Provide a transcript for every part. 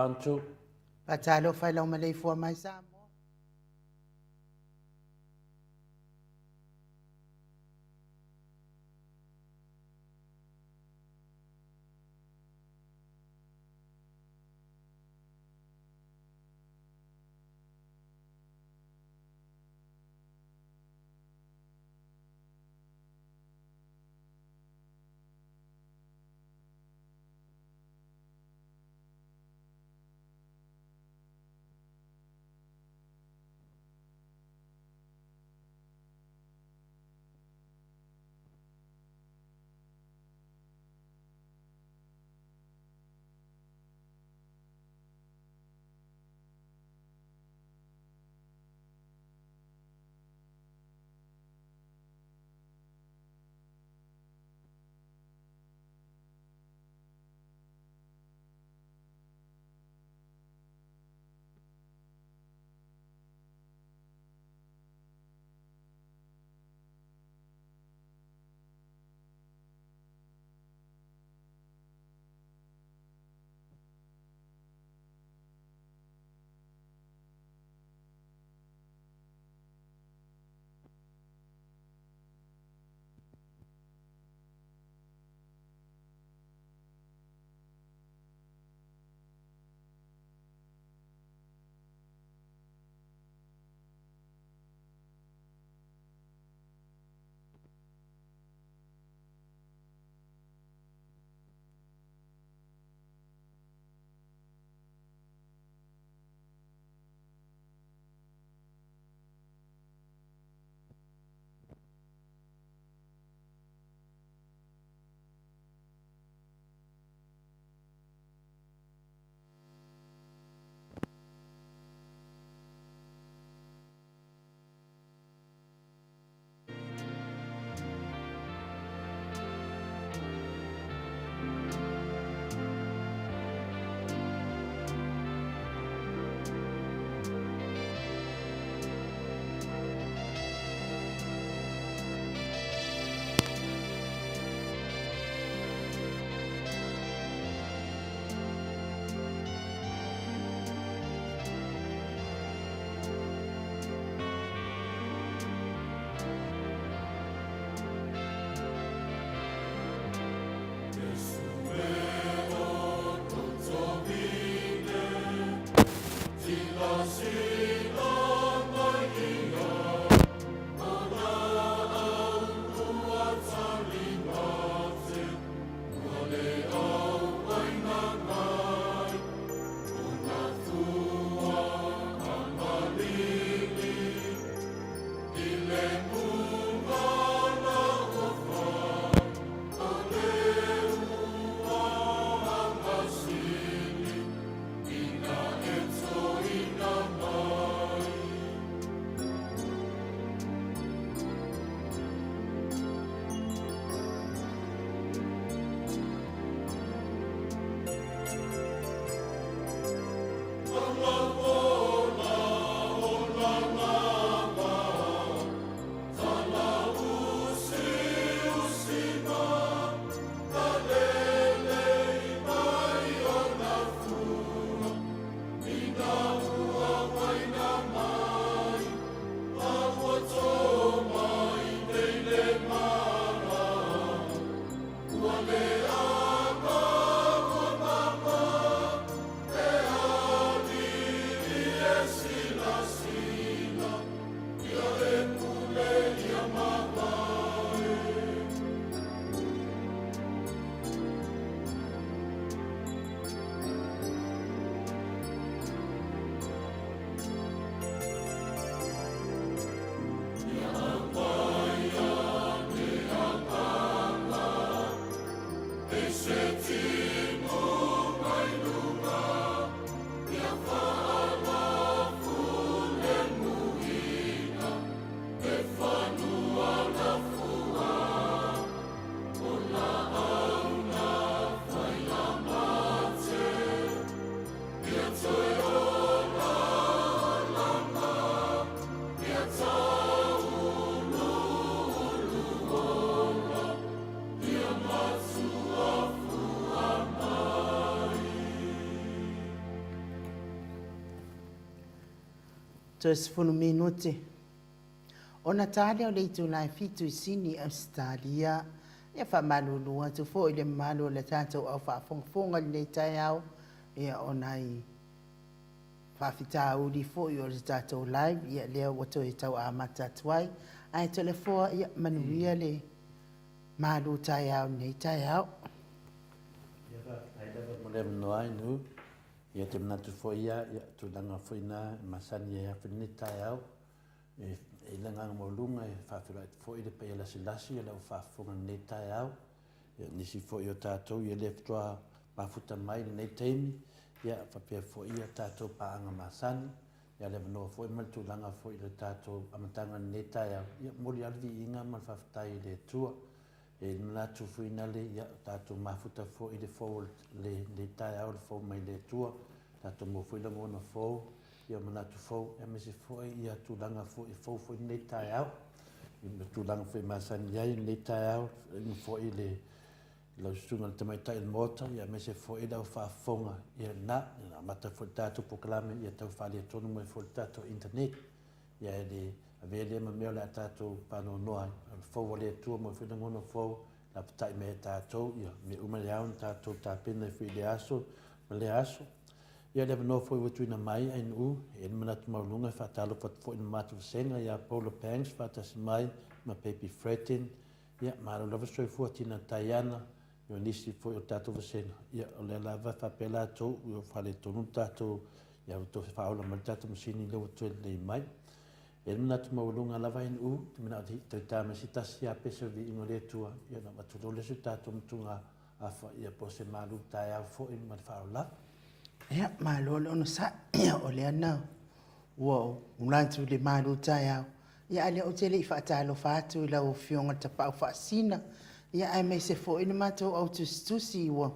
1, 2. Faatalofa i lau maleifua mai Samoa. Toe 10 minute ona ta lea o le itula e 7 i Sini, Ausetalia. Ia, faamalulu atu foi i le mamalu o le tatou au faafogafoga i lenei taeao, ia ona i faafitauli foi o le tatou live, ia lea ua toe tau amata atu ai. Ae Toleafoa, ia manuia le malu taeao i lenei taeao. Ia, faafetai lava mo le avanoa nu. Ia te manatu foi ia, ia tulaga foi na e masani ai foi lenei taeao. E i le agaga maualuga e faafeiloai atu foi i le paia lasilasi o le au faafofoga i lenei taeao. Ia, nisi foi o tatou ia lea faatoa mafuta mai i lenei taimi, ia faapea foi ia tatou paaga masani. Ia le avanoa foi ma le tulaga foi i le tatou amataga i lenei taeao, ia momoli lava le viiga ma le faafetai i le Atua. E i ai le manatu foi nale, ia tatou mafuta foi i le fou o lenei taeao, le fou mai le Atua, tatou maua foi lagona fou, ia manatu fou, aemaise foi ia tulaga foi e fou foi lenei taeao. I le tulaga foi e masani ai lenei taeao, foi le lau susuga i le tamaitai o le Maota, ia aemaise foi le au faafofoga, ia lena, amata foi le tatou polokalame, ia tau faaletonu mai foi le tatou internet. Ia e le avea lea ma mea o le a tatou faanoanoa ai. O le fou a le Atua mo foi lagona fou, lapatai mai e tatou, ia mea uma le ao na tatou tapena ai foi i le aso ma lea aso. Ia le avanoa foi ua tuuina mai ai nuu, e le manatu maualuga e faatalofa atu foi i le matou vasega ia Paula Banks faatasi mai ma Baby Fretin. Ia malo lava soifua Tina Taiana, ia nisi foi o tatou vasega. Ia o lea lava faapea latou, ua faaletonu le tatou, ia ua toe faaola mai le tatou masini lea ua toe lelei mai. E le manatu maualuga lava ai nuu, te manao te toe tā mai se tasi a pese o le viiga o le Atua, ia na avatu loa lea o se tatou motugaafa, ia po o se malu taeao foi ma le faaaloalo lava. Ia, malo le onosai. O lea na ua ula atu i le malu taeao. Ia, a o lea ou te le i faatalofa atu i lau Afioga i le Tapaau Faasisina, ia aemaise foi le matou au tusitusi ua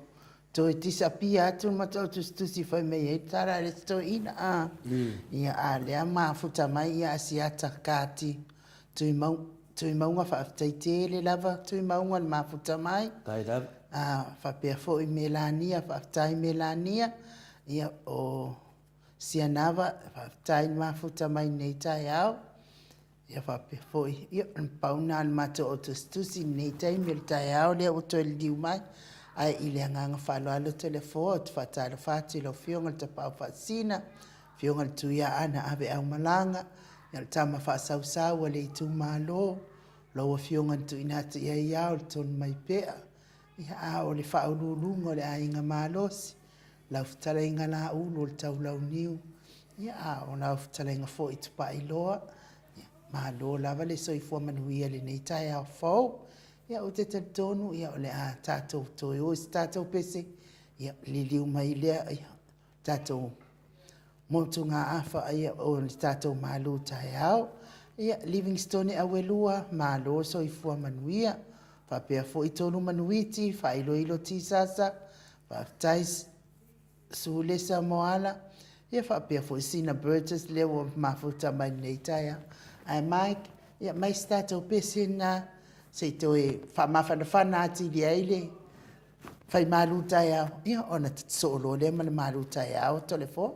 toe disappear atu le matou au tusitusi fai mai ai le tala a le isi toeaina. Ia, a o lea mafuta mai Asiata Kati Tuimauga, faafetai tele lava Tuimauga le mafuta mai. Tai lava. Faapea foi Melania, faafetai Melania. Ia, o Sianava, faafetai le mafuta mai nei taeao. Ia faapea foi, ia, pau lena o le matou au tusitusi i lenei taimi o le taeao lea ua toe liliu mai. Ae i le agaga faaaloalo Toleafoa, ou te faatalofa atu i lau Afioga i le Tapaau Faasisina, Afioga i le Tuiaana Aveaumalaga, ia le tama faasausau a le itumalo, lau Afioga na tuuina atu i ai ao le Tonumaipea, ia a o le faauluuluga o le Aiga Malosi, lau fetalaiga Laulu o le Taulauniu, ia a o lau fetalaiga foi Tupailoa, ia malo lava le soifua manuia i lenei taeao fou. Ia ou te talitonu ia o le a tatou toe o i se tatou pese, ia liliu mai lea ia tatou motugaafa ia o le tatou malu taeao. Ia Livingstone Auelua, malo le soifua manuia. Faapea foi Tolu Manuiti, Faailoilo Tisasa, faafetai Sulesa Moala, ia faapea foi Sina Burgess lea ua mafuta mai lenei taeao. Ae Mike, ia mai se tatou pese lena se i toe faamafanafana atili ai le fai malu taeao, ia ona sosoo loa lea ma le malu taeao Toleafoa.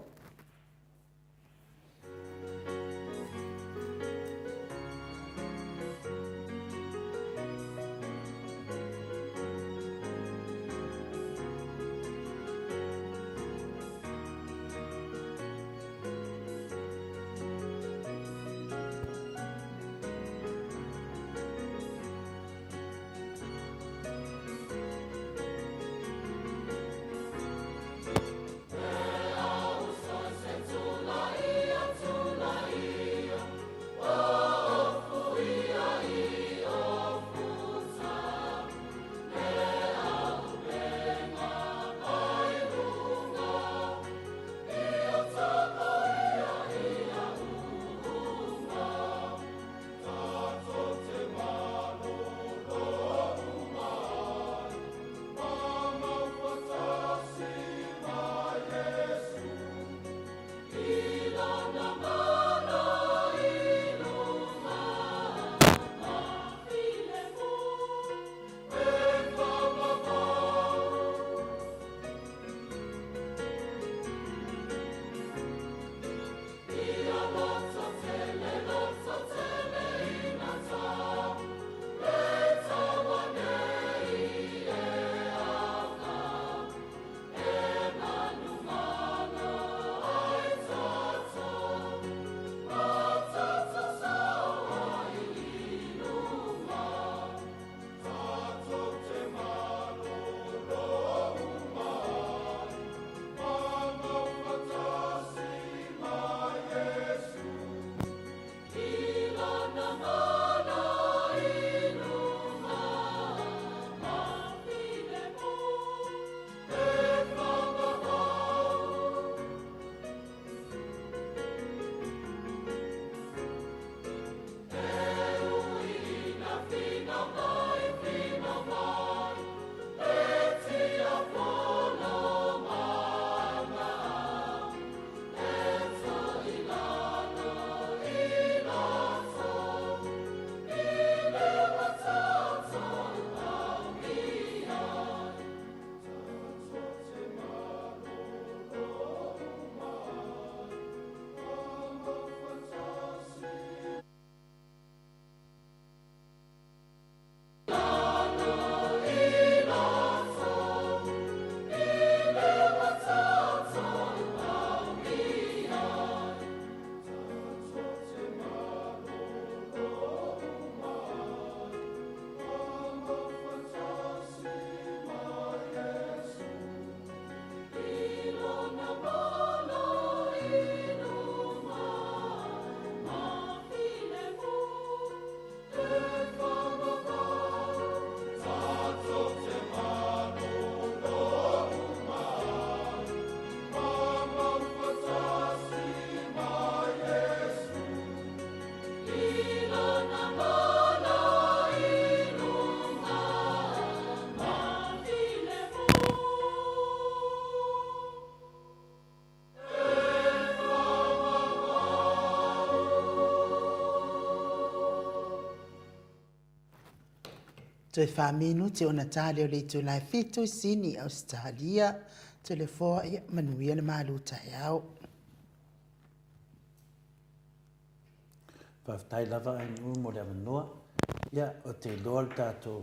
Toe 4 minute ona ta lea o le itula e 7 i Sini, Ausetalia. Toleafoa, ia manuia le malu taeao. Faafetai lava Ainuu mo le avanoa. Ia, ou te iloa le tatou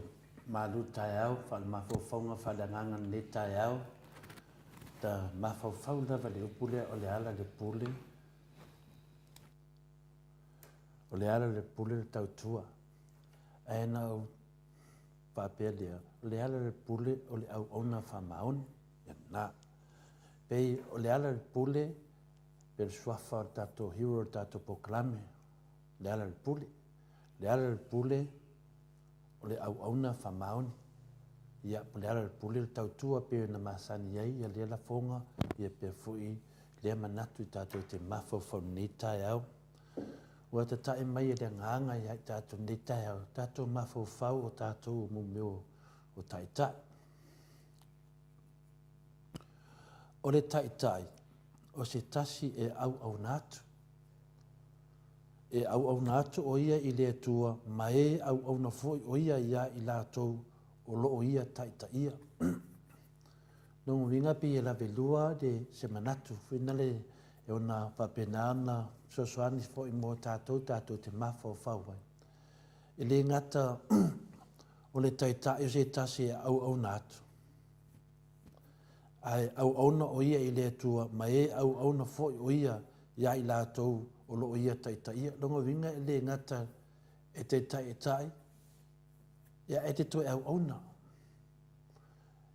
malu taeao faale-mafaufauga faale-agaga i lenei taeao, ta mafaufau lava i le upu lea o le ala le pule, o le ala le pule le tautua. Ae na ou faapea lea, o le ala le pule o le auauna faamaoni. Ia lena. Pei o le ala le pule, pei o le suafa o le tatou hero o le tatou polokalame, le ala le pule. Le ala le pule o le auauna faamaoni. Ia, o le ala le pule le tautua pei ona masani ai ia lea lafoga, ia pea foi lea manatu i tatou te mafaufau i lenei taeao. Ua tatai mai e le agaga ia i tatou i lenei taeao, tatou mafaufau o tatou mo mea o taitai. O le taitai, o se tasi e auauna atu. E auauna atu o ia i le Atua ma e auauna foi o ia iā i latou o lo o ia taitaia. Lona uiga pei e lavelua le se manatu foi nale e ona faapena ona fesoasoani foi mo tatou tatou te mafaufau ai. E le gata o le taitai o se tasi e auauna atu, ae auauna o ia i le Atua ma e auauna foi o ia iā i latou o lo o ia taitaia. Lona uiga e le gata e te taitai, ia e te toe auauna.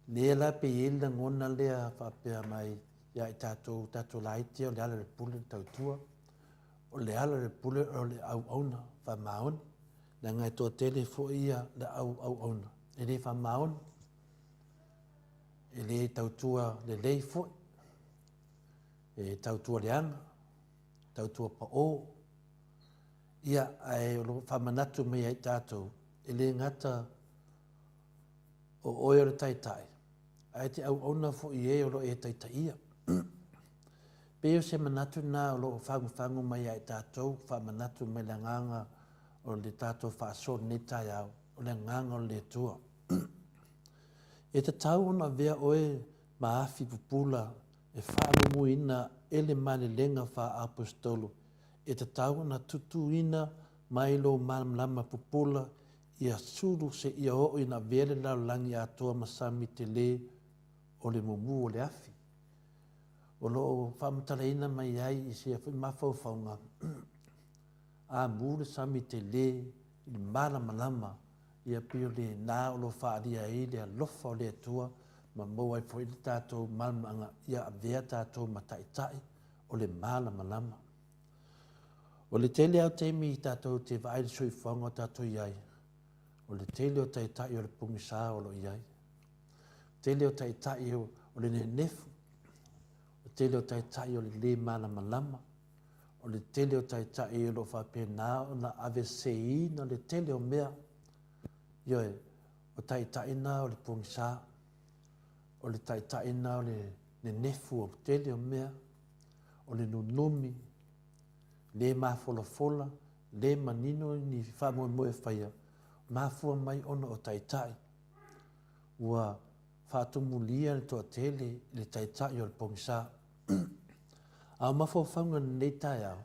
Lea la pei e i ai le lagona lea faapea mai ia i tatou, tatou laiti o le ala o le pule le tautua, o le ala o le pule o le auauna faamaoni, leaga e toatele foi ia le au auauna e le faamaoni, e le tautua lelei foi, e tautua leaga, tautua pao. Ia, ae o lo o faamanatu mai ia i tatou, e le gata o oe o le taitai, ae te auauna foi i e o lo o e taitaia. Pei o se manatu lena o lo o fagufagu mai ia i tatou, faamanatu mai le agaga o le tatou faasoa i lenei taeao, o le agaga o le Atua. E tatau ona avea oe ma afi pupula e faamumuina e le malelega faa-aposetolo, e tatau ona tutuina mai lou malamalama pupula ia sulu seia oo ina avea le lalolagi atoa ma sami tele o le mumu o le afi. O lo o faamatalaina mai ai i sia foi mafaufauga, a mu le sami tele i le malamalama, ia pei o lena o lo o faaalia ai le alofa o le Atua ma maua ai foi le tatou malamalamaaga ia avea tatou ma taitai o le malamalama. O le tele lava o taimi tatou te vaai i le soifuaga o tatou i ai, o le tele o taitai o le pogisa o lo o i ai. O le tele o taitai o le nenefu, o le tele o taitai o le le malamalama, o le tele o taitai o lo o faapena ona aveseseina le tele o mea. Ioe, o taitai na o le pogisa, o le taitai na o le nenefu o le tele o mea, o le nunumi, le mafolafola, le manino ni faamoemoe e faia, mafua mai ona o taitai ua faatumulia le toatele i le taitai o le pogisa. A o mafaufauga i lenei taeao,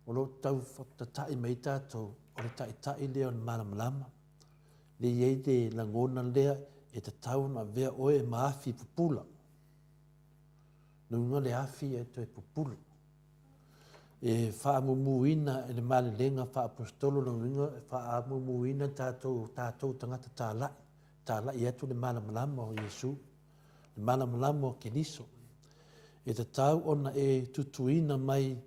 o lo o tau tatai mai ai tatou, o le taitai lea o le malamalama, lea e i ai le lagona lea e tatau ona avea oe ma afi pupula. Lona uiga o le afi e toe pupulu. E faamumuina e le malelega faaposetolo lona uiga e faamumuina tatou, tatou tagata talai, talai atu le malamalama o Iesu, le malamalama o Keriso. E tatau ona e tutuina mai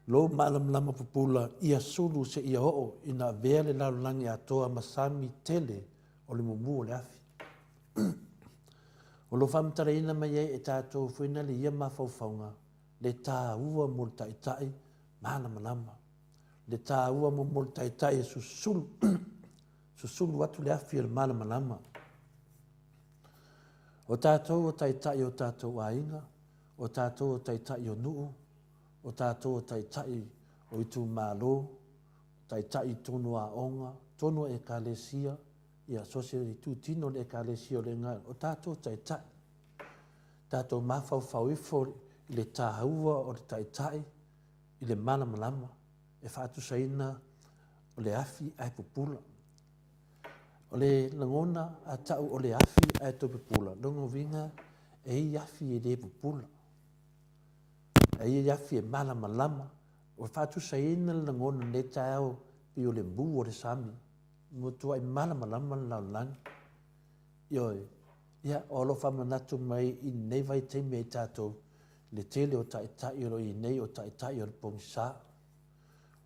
lou malamalama pupula ia sulu seia oo ina avea le lalolagi atoa ma sami tele o le mumu o le afi. O lo o faamatalaina mai ai e tatou foi na le ia mafaufauga le taua mo le taitai malamalama, le taua mo le taitai e susulu, susulu atu le afi o le malamalama. O tatou o taitai o tatou aiga, o tatou o taitai o nuu, o tatou o taitai o itumalo, taitai i totonu o aoga, totonu o ekalesia. ia, so se itutino o le Ekalesia o le Agaga, o tatou taitai. Tatou mafaufau ifo i le taua o le taitai i le malamalama e faatusaina o le afi ae pupula. O le lagona a tau o le afi ae toe pupula, lona uiga e i ai afi e le pupula, ae i ai afi e malamalama. Ua faatusaina le lagona i lenei taeao pei o le mu o le sami, ua matuai malamalama le lalolagi. Ioe. Ia, o lo o faamanatu mai i lenei vaitaimi e tatou le tele o taitai o lo o i ai nei, o taitai o le pogisa,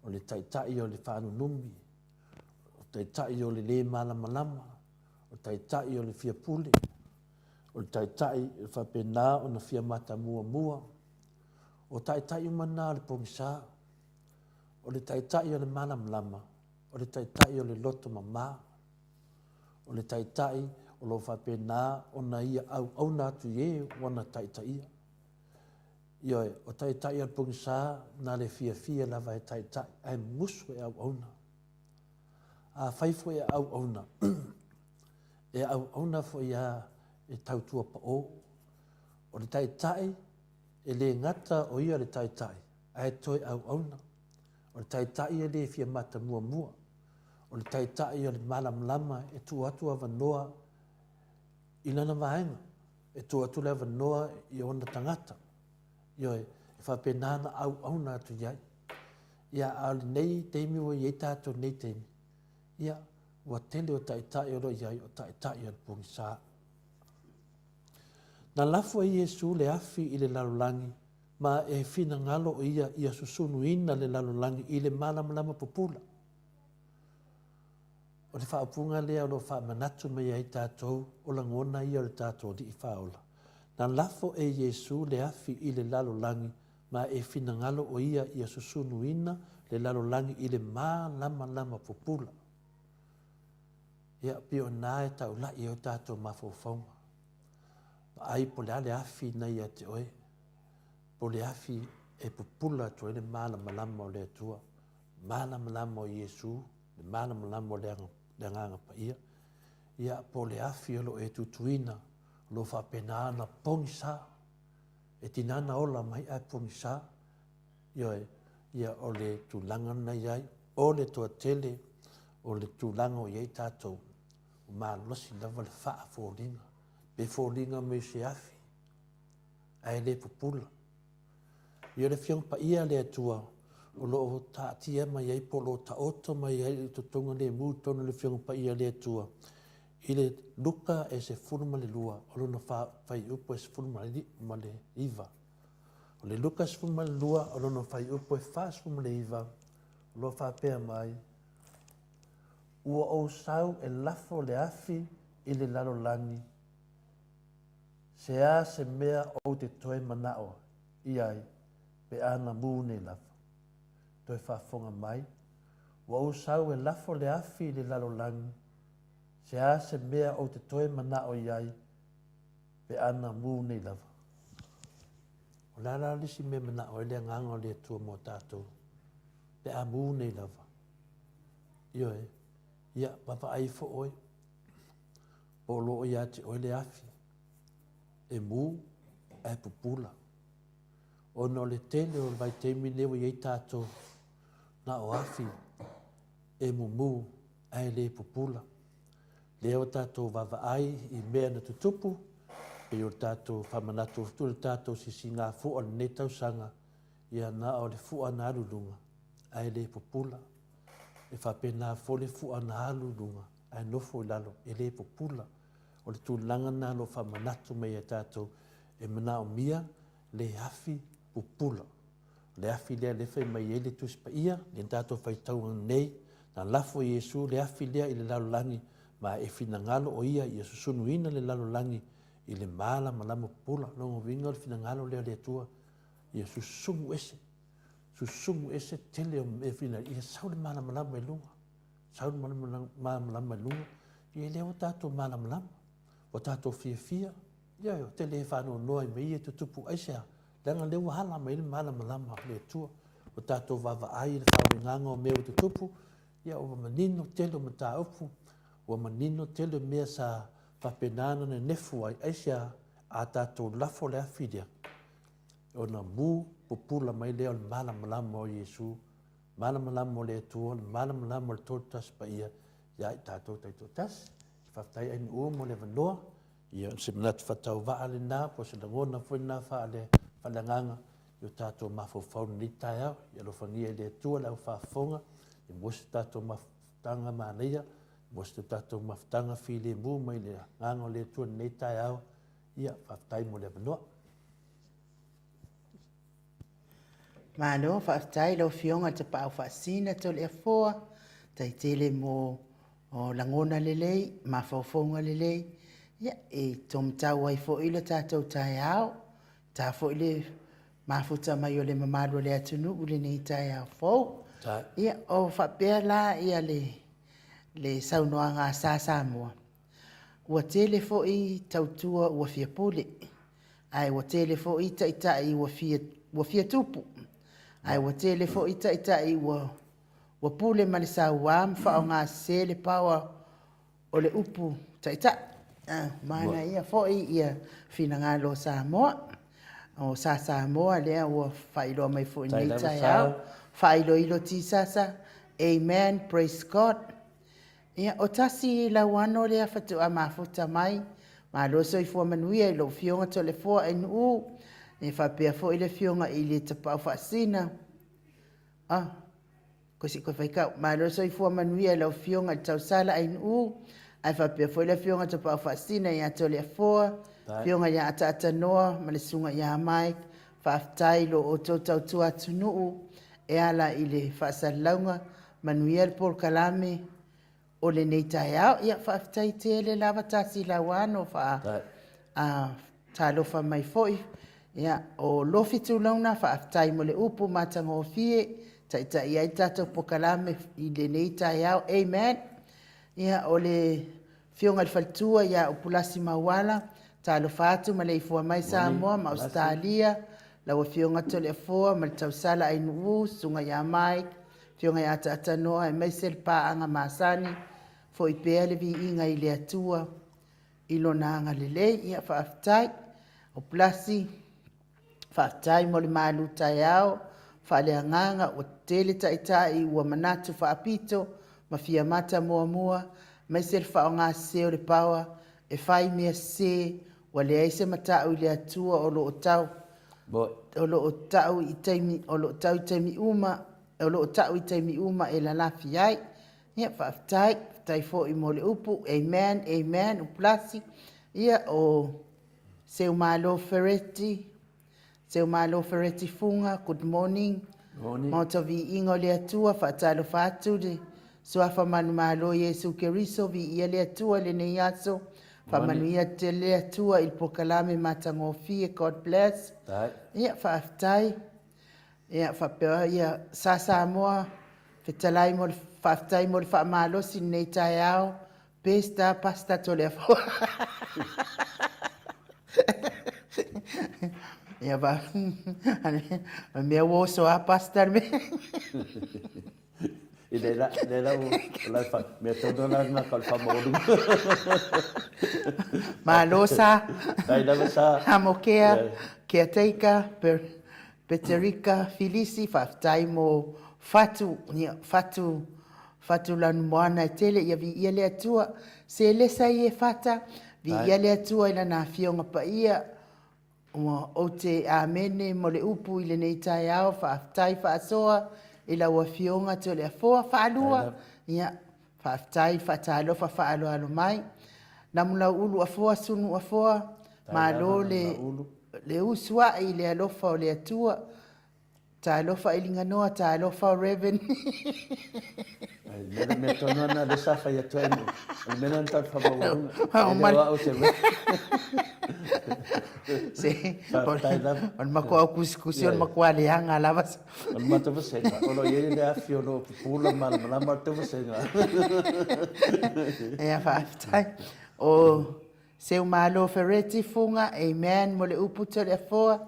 o le taitai o le faanunumi, o taitai o le lē malamalama, o taitai o le fia pule, o le taitai e faapena ona fia matamua. O taitai uma na o le pogisa. O le taitai o le malamalama, o le taitai o le loto mama, o le taitai o lo o faapena ona ia auauna atu i e ua na taitaia. Ioe, o taitai o le pogisa na le fiafia lava e taitai ae musu e auauna. Afai foi e auauna, e auauna foi lava e tautua pao. O le taitai, e le gata o ia o le taitai, ae toe auauna. O le taitai e le fia matamuamua. O le taitai o le malamalama e tuu atu avanoa i lana vaega, e tuu atu le avanoa i ona tagata. Ioe, e faapena ona auauna atu i ai. Ia, a o lenei taimi ua i ai tatou i lenei taimi, ia, ua tele o taitai o lo o i ai, o taitai o le pogisa. Na lafo e Iesu le afi i le lalolagi, ma e finagalo o ia ia susunuina le lalolagi i le malamalama pupula. O le faaupuga lea o lo o faamanatu mai ai tatou o lagona ia o le tatou Alii Faaola. Na lafo e Iesu le afi i le lalolagi ma e finagalo o ia ia susunuina le lalolagi i le malamalama pupula. Ia, pei o i ina e taulai ai o tatou mafaufauga. Vaai po o le a le afi lena e ia te oe, po o le afi e pupula atu ai le malamalama o le Atua, malamalama o Iesu, le malamalama o le Agaga Paia, ia po o le afi o lo o e tutuina o lo o faapena ona pogisa. E tiga ona ola mai ae pogisa. Ioe. Ia o le tulaga lena e i ai, o le toatele o le tulaga o i ai tatou, ua malosi lava le faafoliga, pe foliga mai o se afi ae le pupula. Ia o le Afioga Paia a le Atua o lo o taatia mai ai po o lo o taoto mai ai le totogalemu i totonu o le Afioga Paia a le Atua i le Luka e 12 o lona fuaiupu e 19. O le Luka 12 o lona fuaiupu e 49 o lo o faapea mai, Ua ou sau e lafo le afi i le lalolagi, se a se mea ou te toe manao i ai pe a na mū nei lava. Toe faafofoga mai, ua ou sau e lafo le afi i le lalolagi, se a se mea ou te toe manao i ai pe a na mū nei lava. O le a la le isi mea e manao ai le Agaga o le Atua mo tatou pe a mū nei lava? Ioe, ia vaavaai ifo oe, po o lo o ia te oe le afi e mū ae pupula. Ona o le tele o le vaitaimi lenei ua i ai tatou, na o afi e mumu ae le pupula. Lea ua tatou vaavaai i mea na tutupu, pei o le tatou faamanatu atu o le tatou sisigafua i lenei tausaga, ia na o le fua na alu i luga ae le pupula. E faapena foi le fua na alu i luga ae nofo i lalo, e le pupula. O le tulaga lena o lo o faamanatu mai ia tatou, e manaomia le afi pupula. O le afi lea lea e fai mai ai le Tusi Paia, lea na tatou faitau nei, na lafo e Iesu le afi lea i le lalolagi, ma e finagalo o ia ia susunuina le lalolagi i le malamalama pupula. O lona uiga o le finagalo lea o le Atua, ia susumu ese, susumu ese tele o mea fina, ia sau le malamalama i luga, sau le malamalama i luga, ia lea ua tatou malamalama, ua tatou fiafia, ia ou te le faanoanoa i mea ia e tutupu, aisea? Leaga o lea ua ala mai le malamalama o le Atua. Ua tatou vaavaai i le faauigaga o mea ua tutupu, ia ua manino le tele o mataupu. Ua manino tele o mea sa faapena ona nenefu ai, aisea? A tatou lafo le afi lea, ona mu pupula mai lea o le malamalama o Iesu, malamalama o le Atua, le malamalama o le Tolu Tasi Paia ia i tatou taitoatasi. Faafetai Ainuu mo le avanoa. Ia, o se manatu faatauvaa lena, po o se lagona foi lena faaleagaga i o tatou mafaufau i lenei taeao. Ia alofagia e le Atua le au faafofoga, ia maua se tatou mafutaga manaia, maua se tatou mafutaga filemu mai le agaga o le Atua i lenei taeao. Ia, faafetai mo le avanoa. Malo, faafetai lau Afioga i le Tapaau Faasisina Toleafoa, faafetai tele mo lagona lelei, mafaufauga lelei, ia e taumatau ai foi le tatou taeao, ta foi le mafuta mai o le mamalu o le atunuu i lenei taeao fou. Ia, o faapea la ia le saunoaga a Sa Samoa, ua tele foi tautua ua fia pule, ae ua tele foi taitai ua fia tupu, ae ua tele foi taitai ua pule ma le saua ma faaaoga sese le power o le upu taitai. Manaia foi ia finagalo o Samoa, o Sa Samoa lea ua faailoa mai foi i lenei taeao. Faailoilo Tisasa, Amen, praise God. Ia, o tasi lauano lea faatoa mafuta mai, malo soifua manuia i lou Afioga Toleafoa NU, e faapea foi le Afioga i le Tapaau Faasisina, ah, koe se i koe faitau. Malo le soifua manuia i lau Afioga i le Tausala NU, ae faapea foi le Afioga Tapaau Faasisina ia Toleafoa, Afioga ia Ataata Noa ma le Susuga ia Mike, faafetai i lo outou tautua atunuu e ala i le faasalalauga, manuia le polokalame o lenei taeao. Ia, faafetai tele lava Tasi Lauano faa talofa mai foi. Ia, o Lofi Tulauna, faafetai mo le upu matagofie, taitai ai le tatou polokalame i lenei taeao. Amen. Ia, o le Afioga i le Faletua ia Upulasi Mauala, talofa atu ma maleifua mai Samoa ma Ausetalia, lau Afioga Toleafoa ma le Tausala Ainuu, Susuga ia Mike, Afioga ia Ataata Noa, aemaise le paaga masani, foi pea le viiga i le Atua i lona agalelei. Ia, faafetai. Upulasi, faafetai mo le malu taeao, faaleagaga, ua tele taitai, ua manatu faapito, ma fia mata muamua, aemaise le faaaoga sese o le power, e fai mea sese, ua leai se matau i le Atua o lo o tau, o lo o tau i taimi, o lo o tau i taimi uma, o lo o tau i taimi uma e lalafi ai. Ia, faafetai, faafetai foi mo le upu, amen, amen, Upulasi. Ia, o Seumalo Fereti, Seumalo Fereti Fuga, good morning. Morning. Maota viiga o le Atua, faatalofa atu le Suafa manumalo Iesu Keriso, viia le Atua i lenei aso, faamanuia tele le Atua i le polokalame matagofie, God bless. Ia, faafetai. Ia, faapea, ia, Sa Samoa, fetalai mo le, faafetai mo le faamalosi i lenei taeao, Pesta, pasta Toleafoa. Ia va, o mea ua oso a pasta le mea. I le la, le la o la fa, mea tonu la na ka fa maualuga. Malo sa. Ai lava sa. Hamokea, caretaker, per, Peterika Filisi, faafetai mo fatu, ia, fatu, fatu lanumoana e tele, ia viia le Atua. Se lesa i e fata, viia le Atua i lana afioga paia. Ua ou te amene mo le upu i lenei taeao, faafetai faasoa i lau afioga Toleafoa Faalua. Ia, faafetai faatalofa faaaloalo mai. Namulauulu afoa sunu afoa, malo le, le usu ae i le alofa o le Atua. Talofa i Liganoa, talofa Reverend. Ai, mea mea tonu ana le sa fai atu ai. O le mea na tau whamaualuga. E le o au se mea. Se, o le matua au kusikusi, o le matua leaga lava. O le matou vasega, o lo o i ai le afi o lo o pupula ma malamalama le tou vasega. Ia, faafetai. O Seumalo Fereti Fuga, amen mo le upu Toleafoa.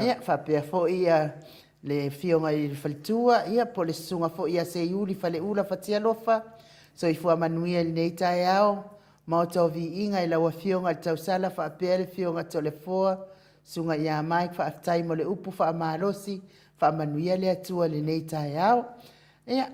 Ia, faapea foi ia le afioga i le faletua, ia, po o le susuga foi ia Seiuli Faleula Fatialofa. Soifua manuia i lenei taeao, Maota o Viiga i lau Afioga i le Tausala faapea le Afioga Toleafoa, Susuga ia Mike, faafetai mo le upu faamalosi, faamanuia le Atua i lenei taeao. Ia,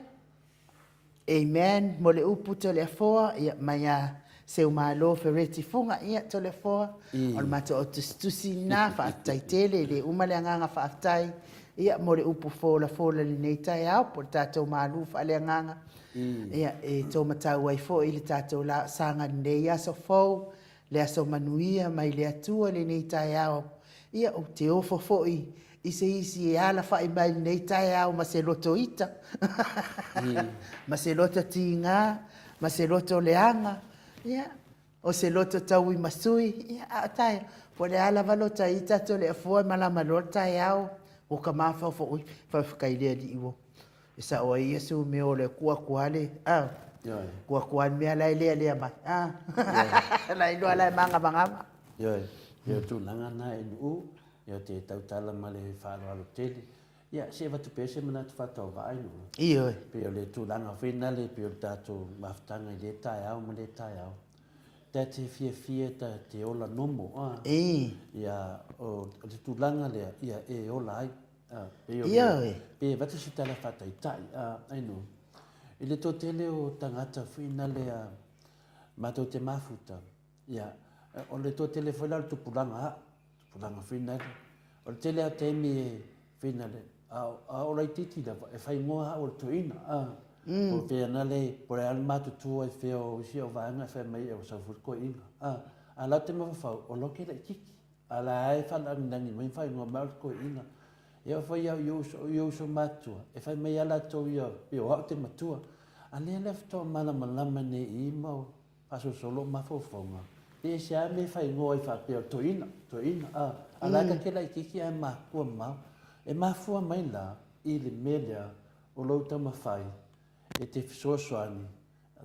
Amen mo le upu Toleafoa, ia mai a Seumalo Fereti Fuga, ia Toleafoa, o le matou au tusitusi lena, faafetai tele, e le uma le agaga faafetai, ia mo le upu folafola i lenei taeao, po o le tatou malu faaleagaga, ia e taumatau ai foi le tatou saga i lenei aso fou, le aso manuia mai le Atua lenei taeao. Ia, ou te ofo foi i se isi e alafai mai i lenei taeao ma se loto ita, ma se loto tiga, ma se loto leaga, ia, o se loto tauimasui, ia, a o taeao, po o le a lava lota ita Toleafoa e malama loa le taeao, ua ta mafaufau, oi, faafetai i le Alii ua E sao ai ia Sumeo o le tuu atu lava le, a, tuu atu lava le mea la e lealea mai, a, la iloa la e manavaganava. Ioe, ia o tulaga na e Nu'u, ia te tautala ma le faaaloalo tele. Ia, se i avatu pea se manatu faatauvaa i Nu'u. Ioe. Pei o le tulaga foi na le pei o le tatou mafutaga i lea taeao ma lea taeao. Ta te fiafia ta te ola nomo, a. Ia, o le tulaga lea, ia e ola ai. Pei o le, pei e avatu se tala faataitai, ai no, i le toatele o tagata foi na lea matou te mafuta, ia, o le toatele foi la o le tupulaga au, tupulaga foi na lea. O le tele lava o taimi e foi na lea, a o laitiiti lava, e faaigoa au o le toeaina, a, po o fea na le, po o le a le matutua i fea o isi au vaega e fai mai ua sau foi le toeaina, a, a o la ou te mafaufau, o la ou te laitiiti. A la e faalagilagi mai ma faaigoa mai au o le toeaina. E oo foi au i ou uso matutua, e fai mai lava latou ia, pei o au te matua. A lea la faatoa malamalama nei i i ma faasolosolo ou mafaufauga, pe ese lava mea e faaigoa ai faapea o le toeaina, toeaina, a. A la e ta te laitiiti ae matutua mamao. E mafua mai la i le mea lea o lou taumafai e te fesoasoani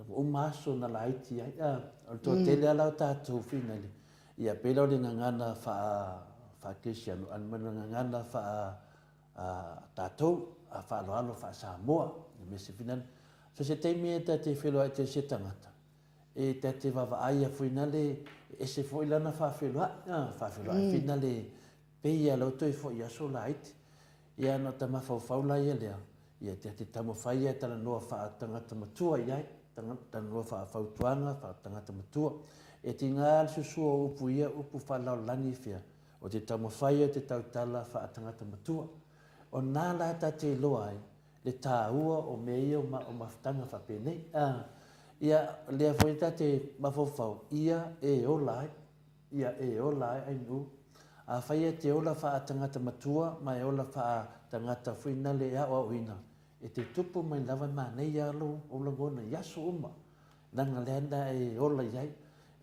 Ua uma aso na laiti ai, a, o le toatele lava la o tatou finale, ia pei la o le gagana faa, faa-kerisiano, a ma le gagana faa, a, tatou, a faaaloalo faa-Samoa, le mea se finale. So se taimi e ta te feiloai te se tagata, e ta te vaavaai a finale, e ese foi lana faafeiloai, a, faafeiloai finale, Pei a lau toe foi i aso laiti. Ia na ta mafaufau la ia lea, ia te te taumafai ia e talanoa faa-tagata matua i ai, talanoa faa-fautuaga faa-tagata matua. E tiga le susua o upu ia upu faalaolagi fea, o te taumafai ia te tautala faa-tagata matua. O na la ta te iloa ai le taua o mea ia o mafutaga faapenei. A, ia lea foi ta te mafaufau, ia e ola ai. Ia e ola ai ai nu. Afai e te ola faa-tagata matua ma e ola faa-tagata fuinale e aoaoina, e te tupu mai lava manaia lou ou lagona i aso uma, leaga lea na e ola i ai.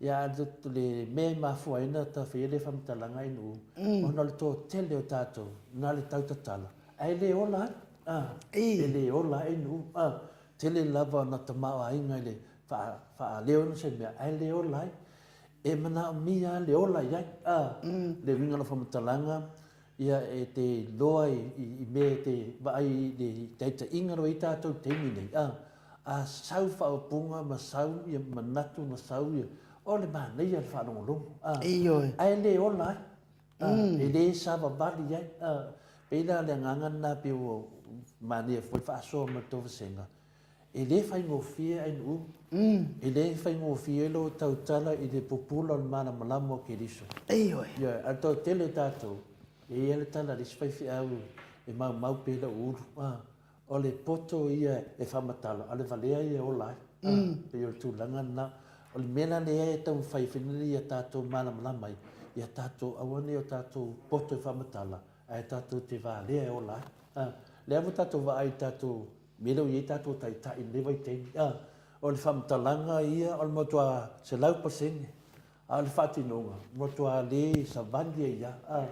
Ia a le mea e mafua ai na ta faia lea faamatalaga ai nu, ona o le toatele o tatou na le tau tatala, ae le ola ai, a, e le ola ai nu, a, tele lava ona tamaoaiga i le faaleo ona se mea, ae le ola ai. E manaomia le ola i ai, a, le uiga o lau faamatalaga, ia e te iloa i mea e te vaai i le taitaiga o lo o i ai tatou i le taimi nei, a, a sau faaupuga ma sau ia manatu ma sau ia, o le manaia le faalogologo, a, Ioe. ae le ola ai, a, e le savavali ai, a, pei la o le agaga lena pei ua manaia foi le faasoa ma le tou vasega, E le faigofie Ainuu, e le faigofie lou tautala i le pupula o le malamalama o Keriso. Ioe. Ioe, a o le toatele o tatou, e i ai le tala a le isi faifeau e maumau pea lou ulu, a, o le poto ia e faamatala, a o le valea ia e ola ai. A, pei o le tulaga lena. O le mea la lea e taumafai ai ia tatou malamalama ai, ia tatou aua ne i o tatou poto e faamatala, ae tatou te valea e ola ai. A, lea ua tatou vaai i tatou mea lea ua i ai tatou taitai i lenei vaitaimi, a, o le faamatalaga ia o le matua 100%, a o le faatinoga, matua le savali ai lava. A,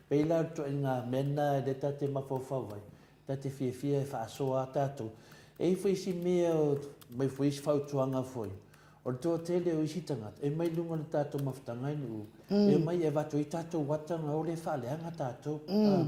pei la o le ituaiga mea lena lea ta te mafaufau ai, ta te fiafia e faasoa lava tatou. E i ai foi isi mea, aumai foi isi fautuaga foi, o le toatele o isi tagata e mai luga o le tatou mafutaga i nuu, e omai e avatu ai tatou ata na o le faaleaga tatou. A,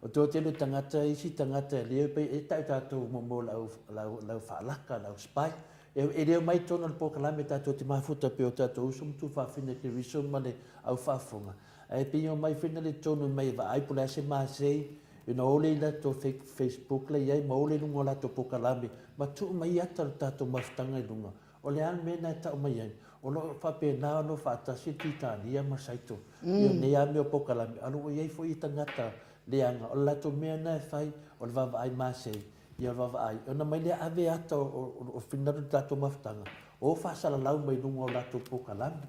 O toatele o tagata, isi tagata e le pei e tau tatou mo mo lau lau lau faalaka, lau spy. E le omai tonu o le polokalame tatou te mafuta pei o tatou uso ma tuafafine Keriso ma le au faafofoga, ae pei e omai foi nale tonu mai e vaai po o le a se masei, ina ole i latou Facebook la i ai ma ole i luga o latou polokalame ma tuu mai ata o le tatou mafutaga i luga. O le a le mea lena e tau mai ai? O lo o faapena ona o faatasi le Kitania ma Saito i nei lava mea o polokalame, a o lo o ua i ai foi tagata leaga, o le latou mea lena e fai, o le vaavaai masei, ia o le vaavaai, ona mai lea ave ata o finagalo i le tatou mafutaga, o faasalalau mai luga o latou polokalame.